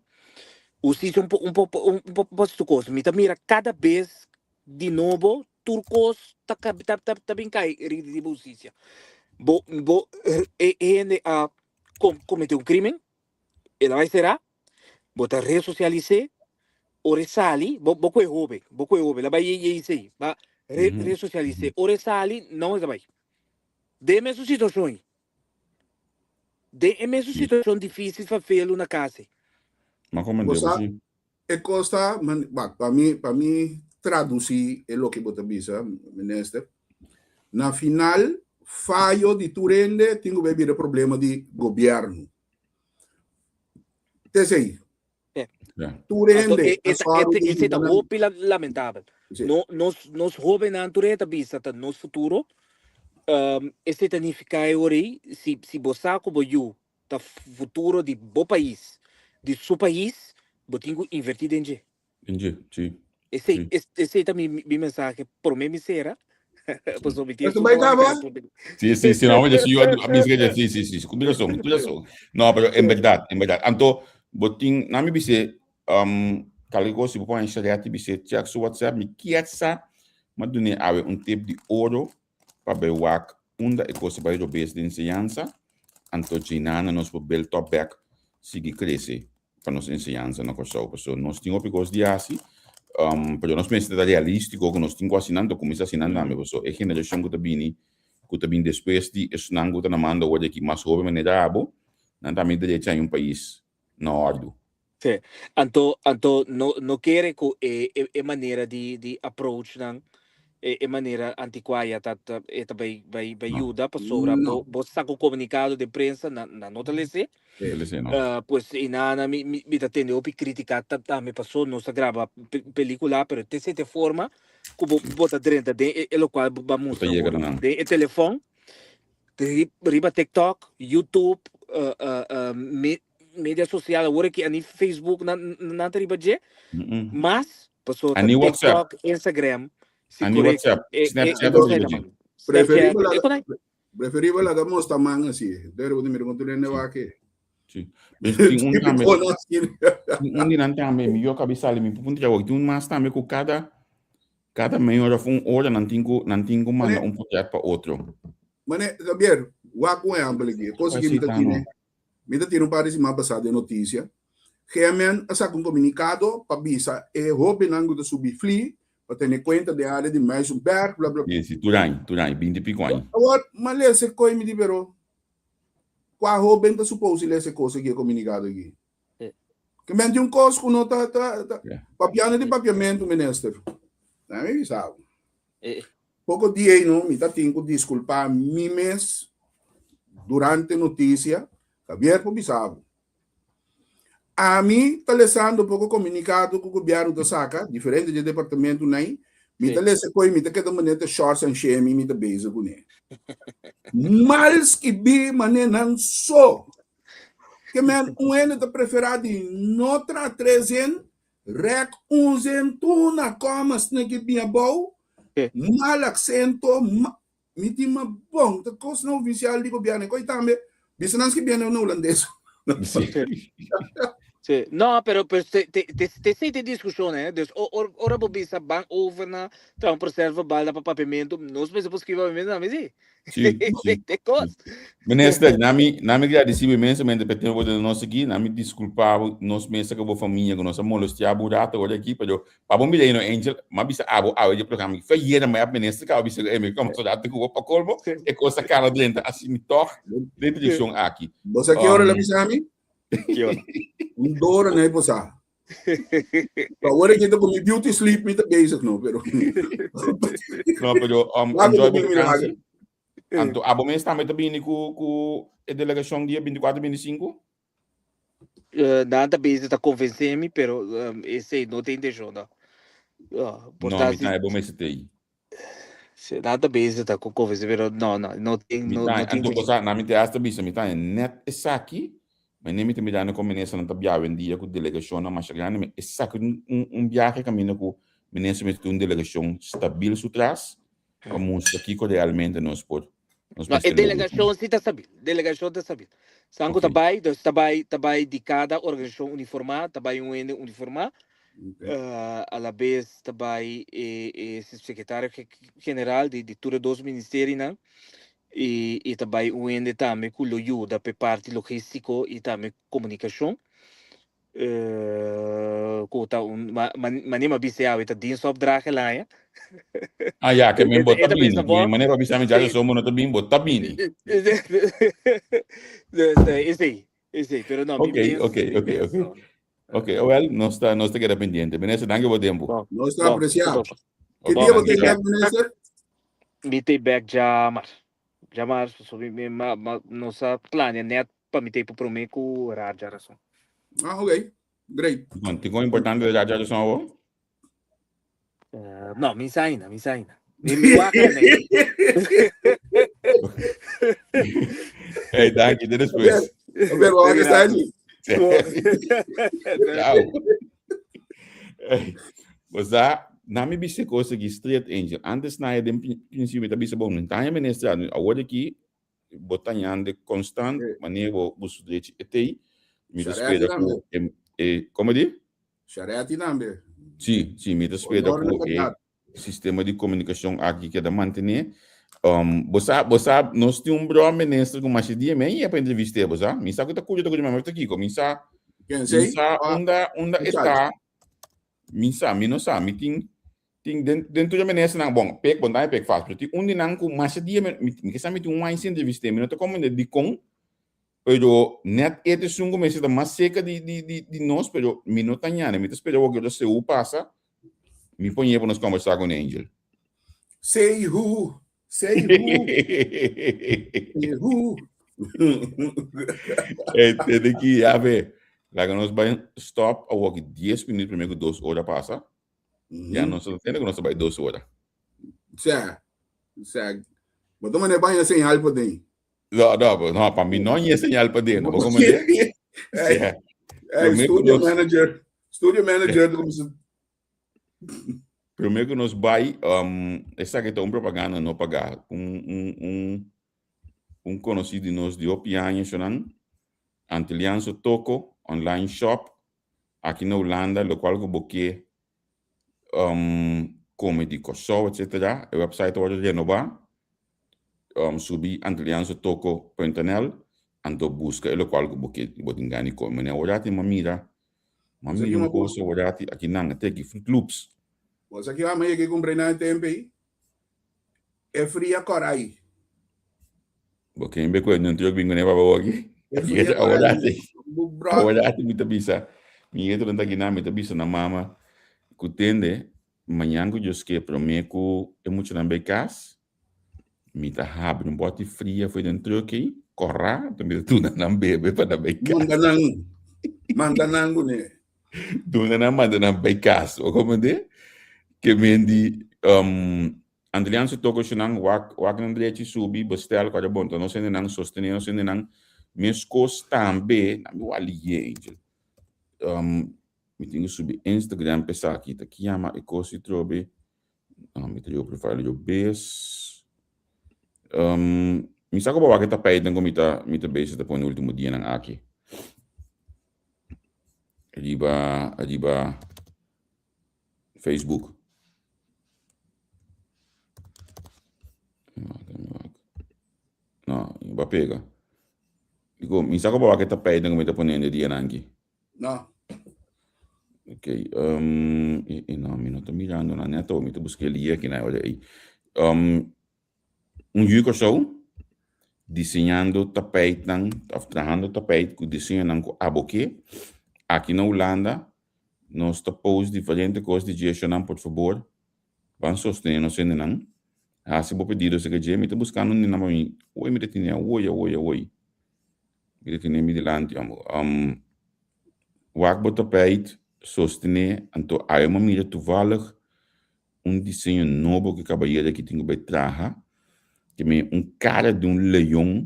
Husticia un po un po un po pasa tur cos. Mi ta mira cada bes di nobo tur cos ta ta ta bin cay riba husticia. Bo bo e hende a comete un crimen, el a bay cera, Bo ta resosialis'é ora e sali, bo bo ku e hoben, bo ku e hoben, la bai JJC, ba re resosialis'é ora e sali, no e ta bai. Den e mesun situashon ei, den e mesun situashon difísil, fafelu na kas ei. Ma comprende Bo sa, si. E kos ta, wak, pa mi, pa mi tradusí e loke bo ta bisa, minister, na final fayo di tur hende tin ku bai bira problema di gobièrnu. Te esei. Tur hende a sòru di Esei ta hopi lamentabel. No, nos, nos hóbennan tur hende ta bisa ta nos futuro. Esei ta nifiká e ora ei, si, si bo sa ku bo yu ta futuro di bo pais, di su pais, bo tin ku invertí den dje. Den dje, si. Esei, esei ta mi, mi mensahe promé mi sera. Pasobra mi tin Esto bai kaba? Sí, sí, sí, no, yo sí, a mí sí, sí, sí, sí, ku razón, ku razón. No, pero en verdad, en verdad. Anto, bo tin, na mi bise, um, kale kos, si bo pon Sharia bise, check su WhatsApp, mi kier sa, ma dune awe un tip di oro pa bai wak unda e kos ta bai robes den enseñansa, anto djinana nos por build up bek sigui krese pa nos enseñansa na Kòrsou. Pasobra nos tin hopi kos di hasi, pero nos mester ta realístiko ku nos tin ku hasi nan, ta kuminsá hasi nan tambe. Pasobra e generashon ku ta bini, ku ta bini despues di esnan ku ta na manda awor di aki mas hoben manera abo, nan tambe derecho haña un pais na òrdu. Sí. Anto, anto no, no kere ku e, e, e manera di, di approach nan, e, e manera anticuá ya ta, ta, e ta bai, bai, bai No. yuda pasobra No. bo, bo saka un komunikado den prensa, nan, nan no ta lese. No ta lese, no. Pues i nan, mi, mi, mi ta tende hopi kritika ta, tambe paso nos ta graba pe, pelikula, pero te sete forma ku bo, bo ta drenta den e, e lokual bo ba Bo ta mustra yega awor. na nan. Den e telefòn, riba TikTok, YouTube, me, media social awor aki ani Facebook nan nan ta riba dje mas paso ta Ani WhatsApp. TikTok, Instagram, si Ani correcto. WhatsApp, E, e, Snapchat e ta riba dje. Snapchat, e konai. Preferibel laga mostra man asi. Dere bo ta mira kon tur hende wak e. Si. Bes tin un tambe. Tipo no asina. Tin un di nan tambe, mi yo kabi sali, mi puntra awor. Tin un mas tambe ku kada kada meia ora of un ora nan tin ku nan tin ku manda un portret pa otro. Mane, Javier, wak un ehempel aki. E cosa ki mi ta tine, mi ta tine un par di siman pasá den noticia. GMN a saka un komunikado pa bisa e hóbennan ku ta subi fli pa tene kuenta den área di Muizenberg, bla bla. Si, si, tur aña, tur aña, binti piko aña. Awor, m'a lesa e koi, mi di, pero kua hóben ta supose lesa e kos aki, e komunikado aki? Ke men tin un kos ku no ta, ta, ta, papiando di papiamentu, minister. Mi bisa bo. Poko dia ei no, mi ta tin ku diskulpá mi mes durante notisia, Javier por bisa bo. Ami ta lesando poko komunikado ku gobièrnu ta saka, diferente dje departamentunan ei, mi ta lesa koe mi ta keda manera ta shorts en shemi mi ta bezig kuné. Mal skibí manera nan so. Ke men un hende ta preferá di no traha tres zin, rèk un zin tur na kòma sneki bin abou, mal aksento, mi tin ma bon ta kosnan ofisial di gobièrnu. E koi tambe bisa nan skibiendo na hulandes. Sí. No, pero, pero te, te, te, te sei te discusión, eh. Dus o, or, ora bo bisa ban over na tra un proces verbal na pa papiamento, nos mester por scribi papiamento tambe, sí. Sí, sí. Te kos. Minister, nami, nami gradeci bo inmensamente pa e tempo bo duna nos aki. Nami disculpa bo, nos mesa ku bo famia ku nos a molestia bo un rato ora aki, pero pa bo mira no Angel, m'a bisa abo awe dje programa aki. Fe ayera mi a minister kaba bisa ku ey mi kòm rato ku bo pa kolmo, e kos a kaba drenta asi mi tòg den direkshon aki. Bo sa ki ora el a bisa mi? Ki ora? Un dora na e posá. Awor aki ta ku mi beauty sleep mi ta bezig no, pero. No, pero Laga enjoy bo bo bini vakantie. laga. Anto abo mes tambe ta bini ku ku e delegashon dia 24 25? Nan ta bezig ta konvensé mi, pero esei no ta intenshon no. Por No, ta mi si ta abo mes ta ei. Sí, nan ta bezig ta konvensé, pero no, no, no tin, Mi no, ta, no tin anto intenshon. cosa, na mi te hasta bisa, mi ta net esaki, ma ne mi ta mirando con ministernan ta biaha awendia cu delegacionnan masha grandi, ma esaki un, un, un biahe caminda cu minister mester tin un delegacion stabil su tras pa mustra kico realmente nos por, nos No, e mester logra. delegacion sí ta stabil, delegacion ta stabil. San cu ta Ok. bay, dus ta bay, ta bay di cada organisacion uniforma, ta bay un hende uniforma, A la bes ta bai e e sekretario general di di tur e dos ministerionan i i ta bai un hende tambe ku lo yuda pa e parti logístiko i tambe komunikashon ku ta un manera mi a bisa awe ta dienstopdracht el haña. Ah ya, ke men E bo ta ta bini. pensa bo. Manera bo a bisa mi djaga so bo no ta bini, bo ta bini. Esei, esei, pero no mi Ok, mes ok, mi ok, mes ok. no. Ok, well, nos ta, nos ta keda pendiente. Minister, danki bo tempo. Bon, Nos ta bon, apreciá. bon. Ki Bon, dia bo ta danki. back, minister? Mi ta back djamars. Djamars, so mi, mi, ma, ma, nos a plania net pa mi ta por promé ku Raad djarason. Ah, ok. Great. Bon, tin kon importante de Raad djarason awor? Eh, no, mi sa ainda, mi sa ainda. Mi, mi wak na nee. Hey, danki, te despues. A ver, wat is dat? Ciao. Hey, Bosa, na mi bise cosa ki straight angel. Antes na den principio mi ta bisa bon, tanya minister, awor aki bo ta ñande constant, wanneer bo bo su drechi etei, mi ta Shareati spera tambe. ku e, e, como di? Shareati tambe. Sí, sí, mi ta spera Honor na ku e verdad. sistema di komunikashon aki keda mantené. Um, bo sa, bo sa, nos tin un bro minister ku masha dia mi a pa entrevist'é, bo sa? Mi sa ku ta kuyo ta kuyo, ma mi ta kiko. Mi sa, Ken mi sei? sa Ah, unda, unda e Charles. ta. Mi sa, mi no sa, mi tin, tin den, den tur e ministernan, bon, pek, bon, dame pek fast, pero tin un di nan ku masha dia mi, mi, mi ke sa mi tin un wine sin entrevist'é, mi no ta komprendé dikon. Pero net e ta esun ku mester ta mas seka di di di di nos, pero mi no ta ñana, mi ta spera wak ora Seú pasa, mi poñe pa nos kombersá ku Angel. Say who, say who, say who. Ey, tende ki, ya ve. Laga nos bai stop awor ki 10 minuut prome ku 2 ora pasa. Ya nos ta tende ku nos ta bai 2 ora. Sa, sa. Bo ta manda baña señal pa den. No, no, no, pa mi no hay señal pa dentro. ¿Cómo es? Hey, hey, studio manager, studio manager, como se... Primeiro que nos vai, um, essa que é um propaganda não pagar. Um, um, um, um conhecido de nós de Opianha, Shonan, Antilianso Toko, online shop, aqui na Holanda, lo qual que boque um, come di Kòrsou, etc. E website a wòrdu renobá. Um, subi antiliansotoko.nl anto buska e lokual ku bo ke bo tin gana di kome. Mane aworati m'a mira, m'a Sa mira ki un m'a kos aworati aki nan, te aki Fruit Loops. Bo sa ki m'a yega kumpra nan e tempu ei? E fria korai. Bo ken be ku non tio bin kuné papa woki. E fria korai. Aworati, Bu bro. aworati mi ta bisa, mi yega ta aki nan mi ta bisa na mama ku tende mañan ku Dios ke promé ku e muchanan bai kas, Mi ta habri un bòti fria fo'i den truck ei, kòrá, anto mi ta duna nan bebe pa nan bai kas. Manda nan, manda nan kuné. Duna nan, manda nan bai kas. Bo komprendé? Ke men di, um, Andrian su toko shunan, wak, wak nan drechi subi, bestel, kòrda bon, ta nos hendenan sostené nos hendenan. Meskos tambe, nan mi wak liye, Angel. Um, mi tin ku subi Instagram pa esaki, ta kiama e kos di trobe. Ah, mi ta yo profile yo bes. Um, mi sa ku bo wak e tapijten ku mi ta mi ta bezig ta pone ultimo dianan aki. Riba riba Facebook. No, ba pega. Digo, mi sa ku bo wak e tapijten ku mi ta poniendo dianan aki. No. Ok, um, e, e no, mi no ta mirando na neto, mi ta busca el hier aquí na ora ei. Um, un yu Kòrsou diseñando tapijtnan of trahando tapijt ku diseñonan ku abo ke. Aki na Hulanda nos ta post diferente kos di dje por fabor ban sostené nos hendenan. Hasi bo pedido seka dje, mi ta buskando un pa mi. Oy mi ta tene awoy awoy awoy. Mi ta tene mi dilanti amo. Um, wak bo tapijt sostené anto ayo mi a mira toevallig un diseño nobo ku e kabayero aki tin ku bai traha. Ke mi un kara di un leon.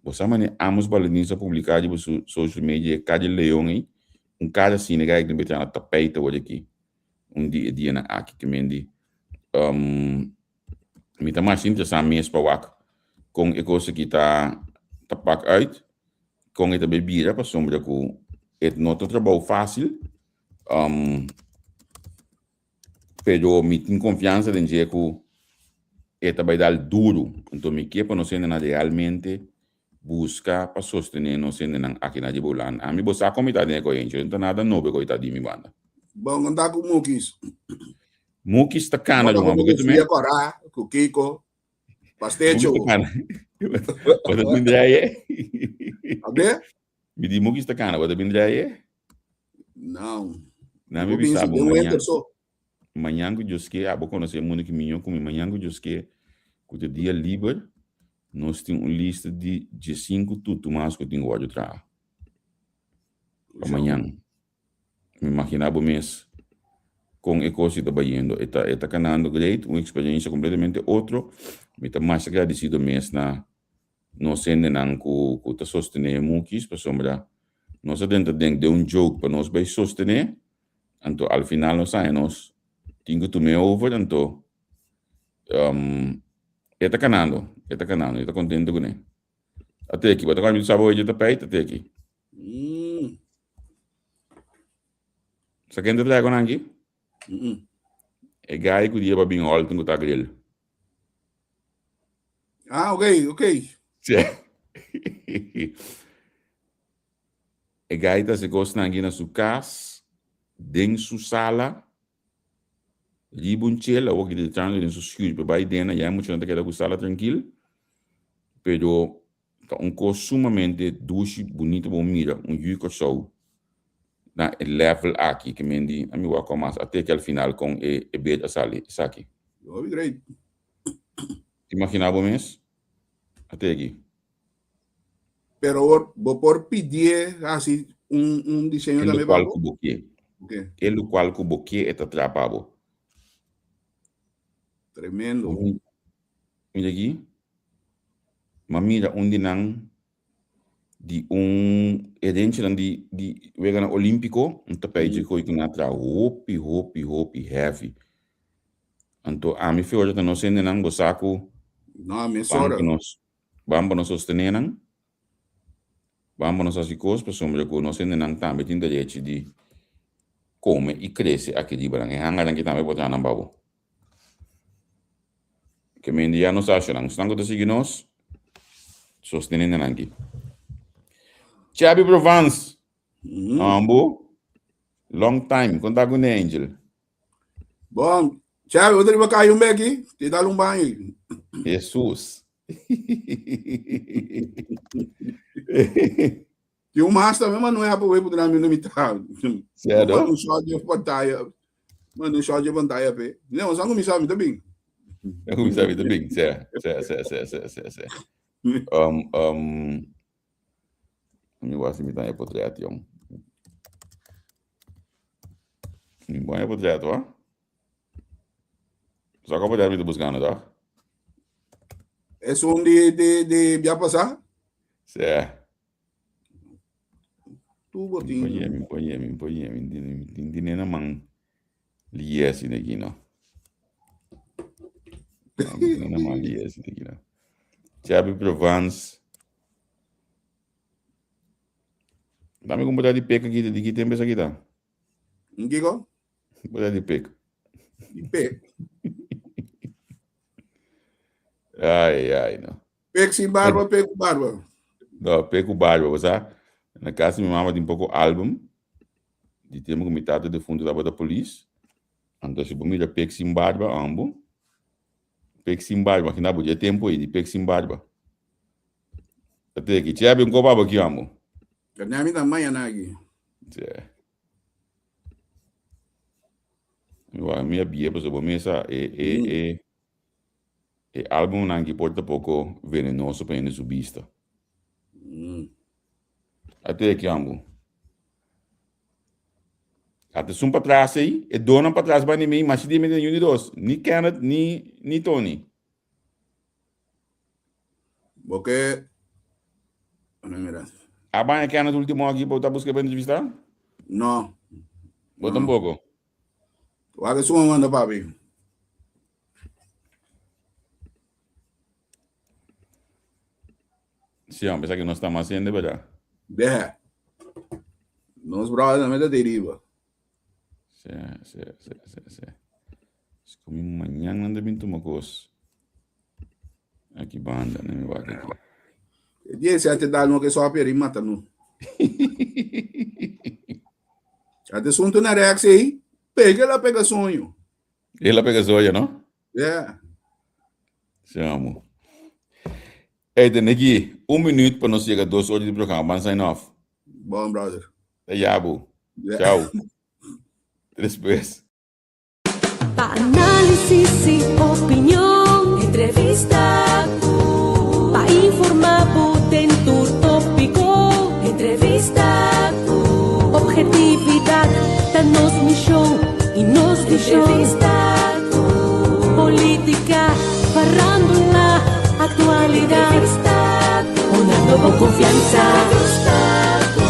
Bo sa manera Amos Baladin sa publiká riba su social media e kara di leon ei. Un kara asina e tin bai traha na tapijt awor aki. Un di e dianan aki ke men di um, mi ta mas interesá mes pa wak kon e kos aki ta ta pak uit, kon e ta bai bira pasobra ku e no ta trabou fásil, um, pero mi tin konfiansa den dje ku e ta bai dal duru. Anto mi ke pa nos hendenan realmente buska pa sostené nos hendenan aki na riba Hulanda. Ami bo sa kon mi ta den e kohenchi, no ta nada nobo e kohe ta di mi banda. Bon, kon ta ku Mukis? Mukis ta kana ruman, bo ke tu me? Fia kòrá ku Kiko, pastecho. Mukis ta kana. Bo ta bin draye? Abe? Mi di Mukis ta kana, bo ta bin draye? No. Na mi Bo bisa binsi bo den mañan, winter so. mañan ku Dios ke, abo konosé mundu ki miñó ku mi, mañan ku Dios ke, ku ta dia liber, nos tin un lista di diesinku tutu mas ku tin ku wòrdu traha. Pa mañan. Mi imaginá bo mes kon e kos ta bayendo. E ta, e ta kanando great, un eksperiencia kompletamente otro. Mi ta masha gradisido mes na nos hendenan ku ku ta sostené e mukis pasobra nos a drenta den den un joke pa nos bai sostené, anto al final nos haña nos tin ku tum'é over, anto e ta kanando, e ta kanando, mi ta kontento kuné. A teki, bo ta kòrda mi sa bo oye tapijt? A teki. Sa ken ta traha ku nan aki? E gai ku dia pa bin Holton ku ta grill. Ah, ok, ok. Sí. E gai ta hasi kosnan aki na su kas, den su sala, riba un chel, awor ki ta trando den su schuur pa bai den aya e muchanan ta keda ku sala trankil, pero ta un kos sumamente dushi, bunito pa bo mira un yu Kòrsou na e level aki ke men di ami wak kòm mas a teke al final kon e e bed a sali esaki. Hopi great. Imagina bo mes a teki. Pero awor bo por pidié hasi un un diseño E tambe pa lokual bo? ku bo ke. Okay. E lokual ku bo ke e ta traha pa bo. Tremendo. Mira aki. M'a mira un di nan di un herenchianan di di weganan olímpiko, un tapijtje ku ku nan a traha hopi hopi hopi heavy. Anto ami fe ora ta nos hendenan bo sa ku No, mesora. ban pa nos ban pa nos sostené nan, ban pa nos hasi kos pasobra ku nos hendenan tambe tin derechi di kome i krese aki riba nan. E hanganan aki tambe por traha nan pa bo. Ke men di ya nos ashonan. Esnan ku ta sigui nos, sostené nan aki. Chabi Provence, ambo, long time. Kon ta ku ne Angel? Bon, Chabi, bo ta riba kai un beki? Te dal un baño. Jesus. Tin un mas tambe, ma no é pa web durante mi mitad. Certo. Manda un shot de pantalla. Manda un shot de pantalla pe. Não, só começar mi também. Eu começar mi também. Sim, sim, sim, sim, sim, sim, sim. Um, um, mi was mi tan portret, jong. Mi bom portret, hoor. Só que portret mi te buscando, toch? Es un de de de ya pasar? Sim. Tubo tin. Poñe mi, poñe mi, poñe mi. Tin tin na man lié asina aki no. Tin na man lié asina aki no. Chabi Provence. Dame un botella di pek aki, di ki tempo esaki ta? Un kiko? Botella di pek. Di pek? Ai, ai, no. Pek sin barba, pek ku barba. No, pek ku barba, bo sa. Na kas di mi mama tin poko album. Di tempo ku mi tata defunto tabata polis. Anto si bo mira pek sin barba, ambo. Pek sin barba, imagina bo di e tempo ei, di pek sin barba. Ta teki, Chebe, un kopa abo aki, ambo. Carne mi ta mañana aki. Tje. Mi wak mi a bia pasobra bo mesa e e e E albumnan ki por ta poko venenoso pa hende su bista. Ate aki ambu. Ate esun patras ei, e donan patras banda di mi, mashi di mi den yun di dos. Ni Kenneth ni ni Tony. Bo ke Ana mira. A baña Kenneth ultimo aki bo ta buska pa entrevista? No. Bo tampoco? Wak esun a manda papi. Sí, hombre, que no estamos haciendo, ¿verdad? Deja. Nos brother también te deriva. Sí, sí, sí, sí, sí. Es como mañana anda bien toma cos. Aquí banda, no me va aquí. Die se ate dal no que so aperi mata no. Ate sunto na reactie aí, pega la pega sonho. El a pega soya, no? Yeah. Se amo. Hey, ten aki un minuut pa nos yega dos ora di programa. Ban sign off. Bon, brother. Ta yabu. Chao. Despues. Pa análisis y opinión, entrevista cu. Pa informa bo den tur tópico, entrevista cu. Objetividad ta nos misión y nos visión. Entrevista cu. Política, farándula, actualidad. Entrevista cu. Una nueva confianza. Entrevista cu.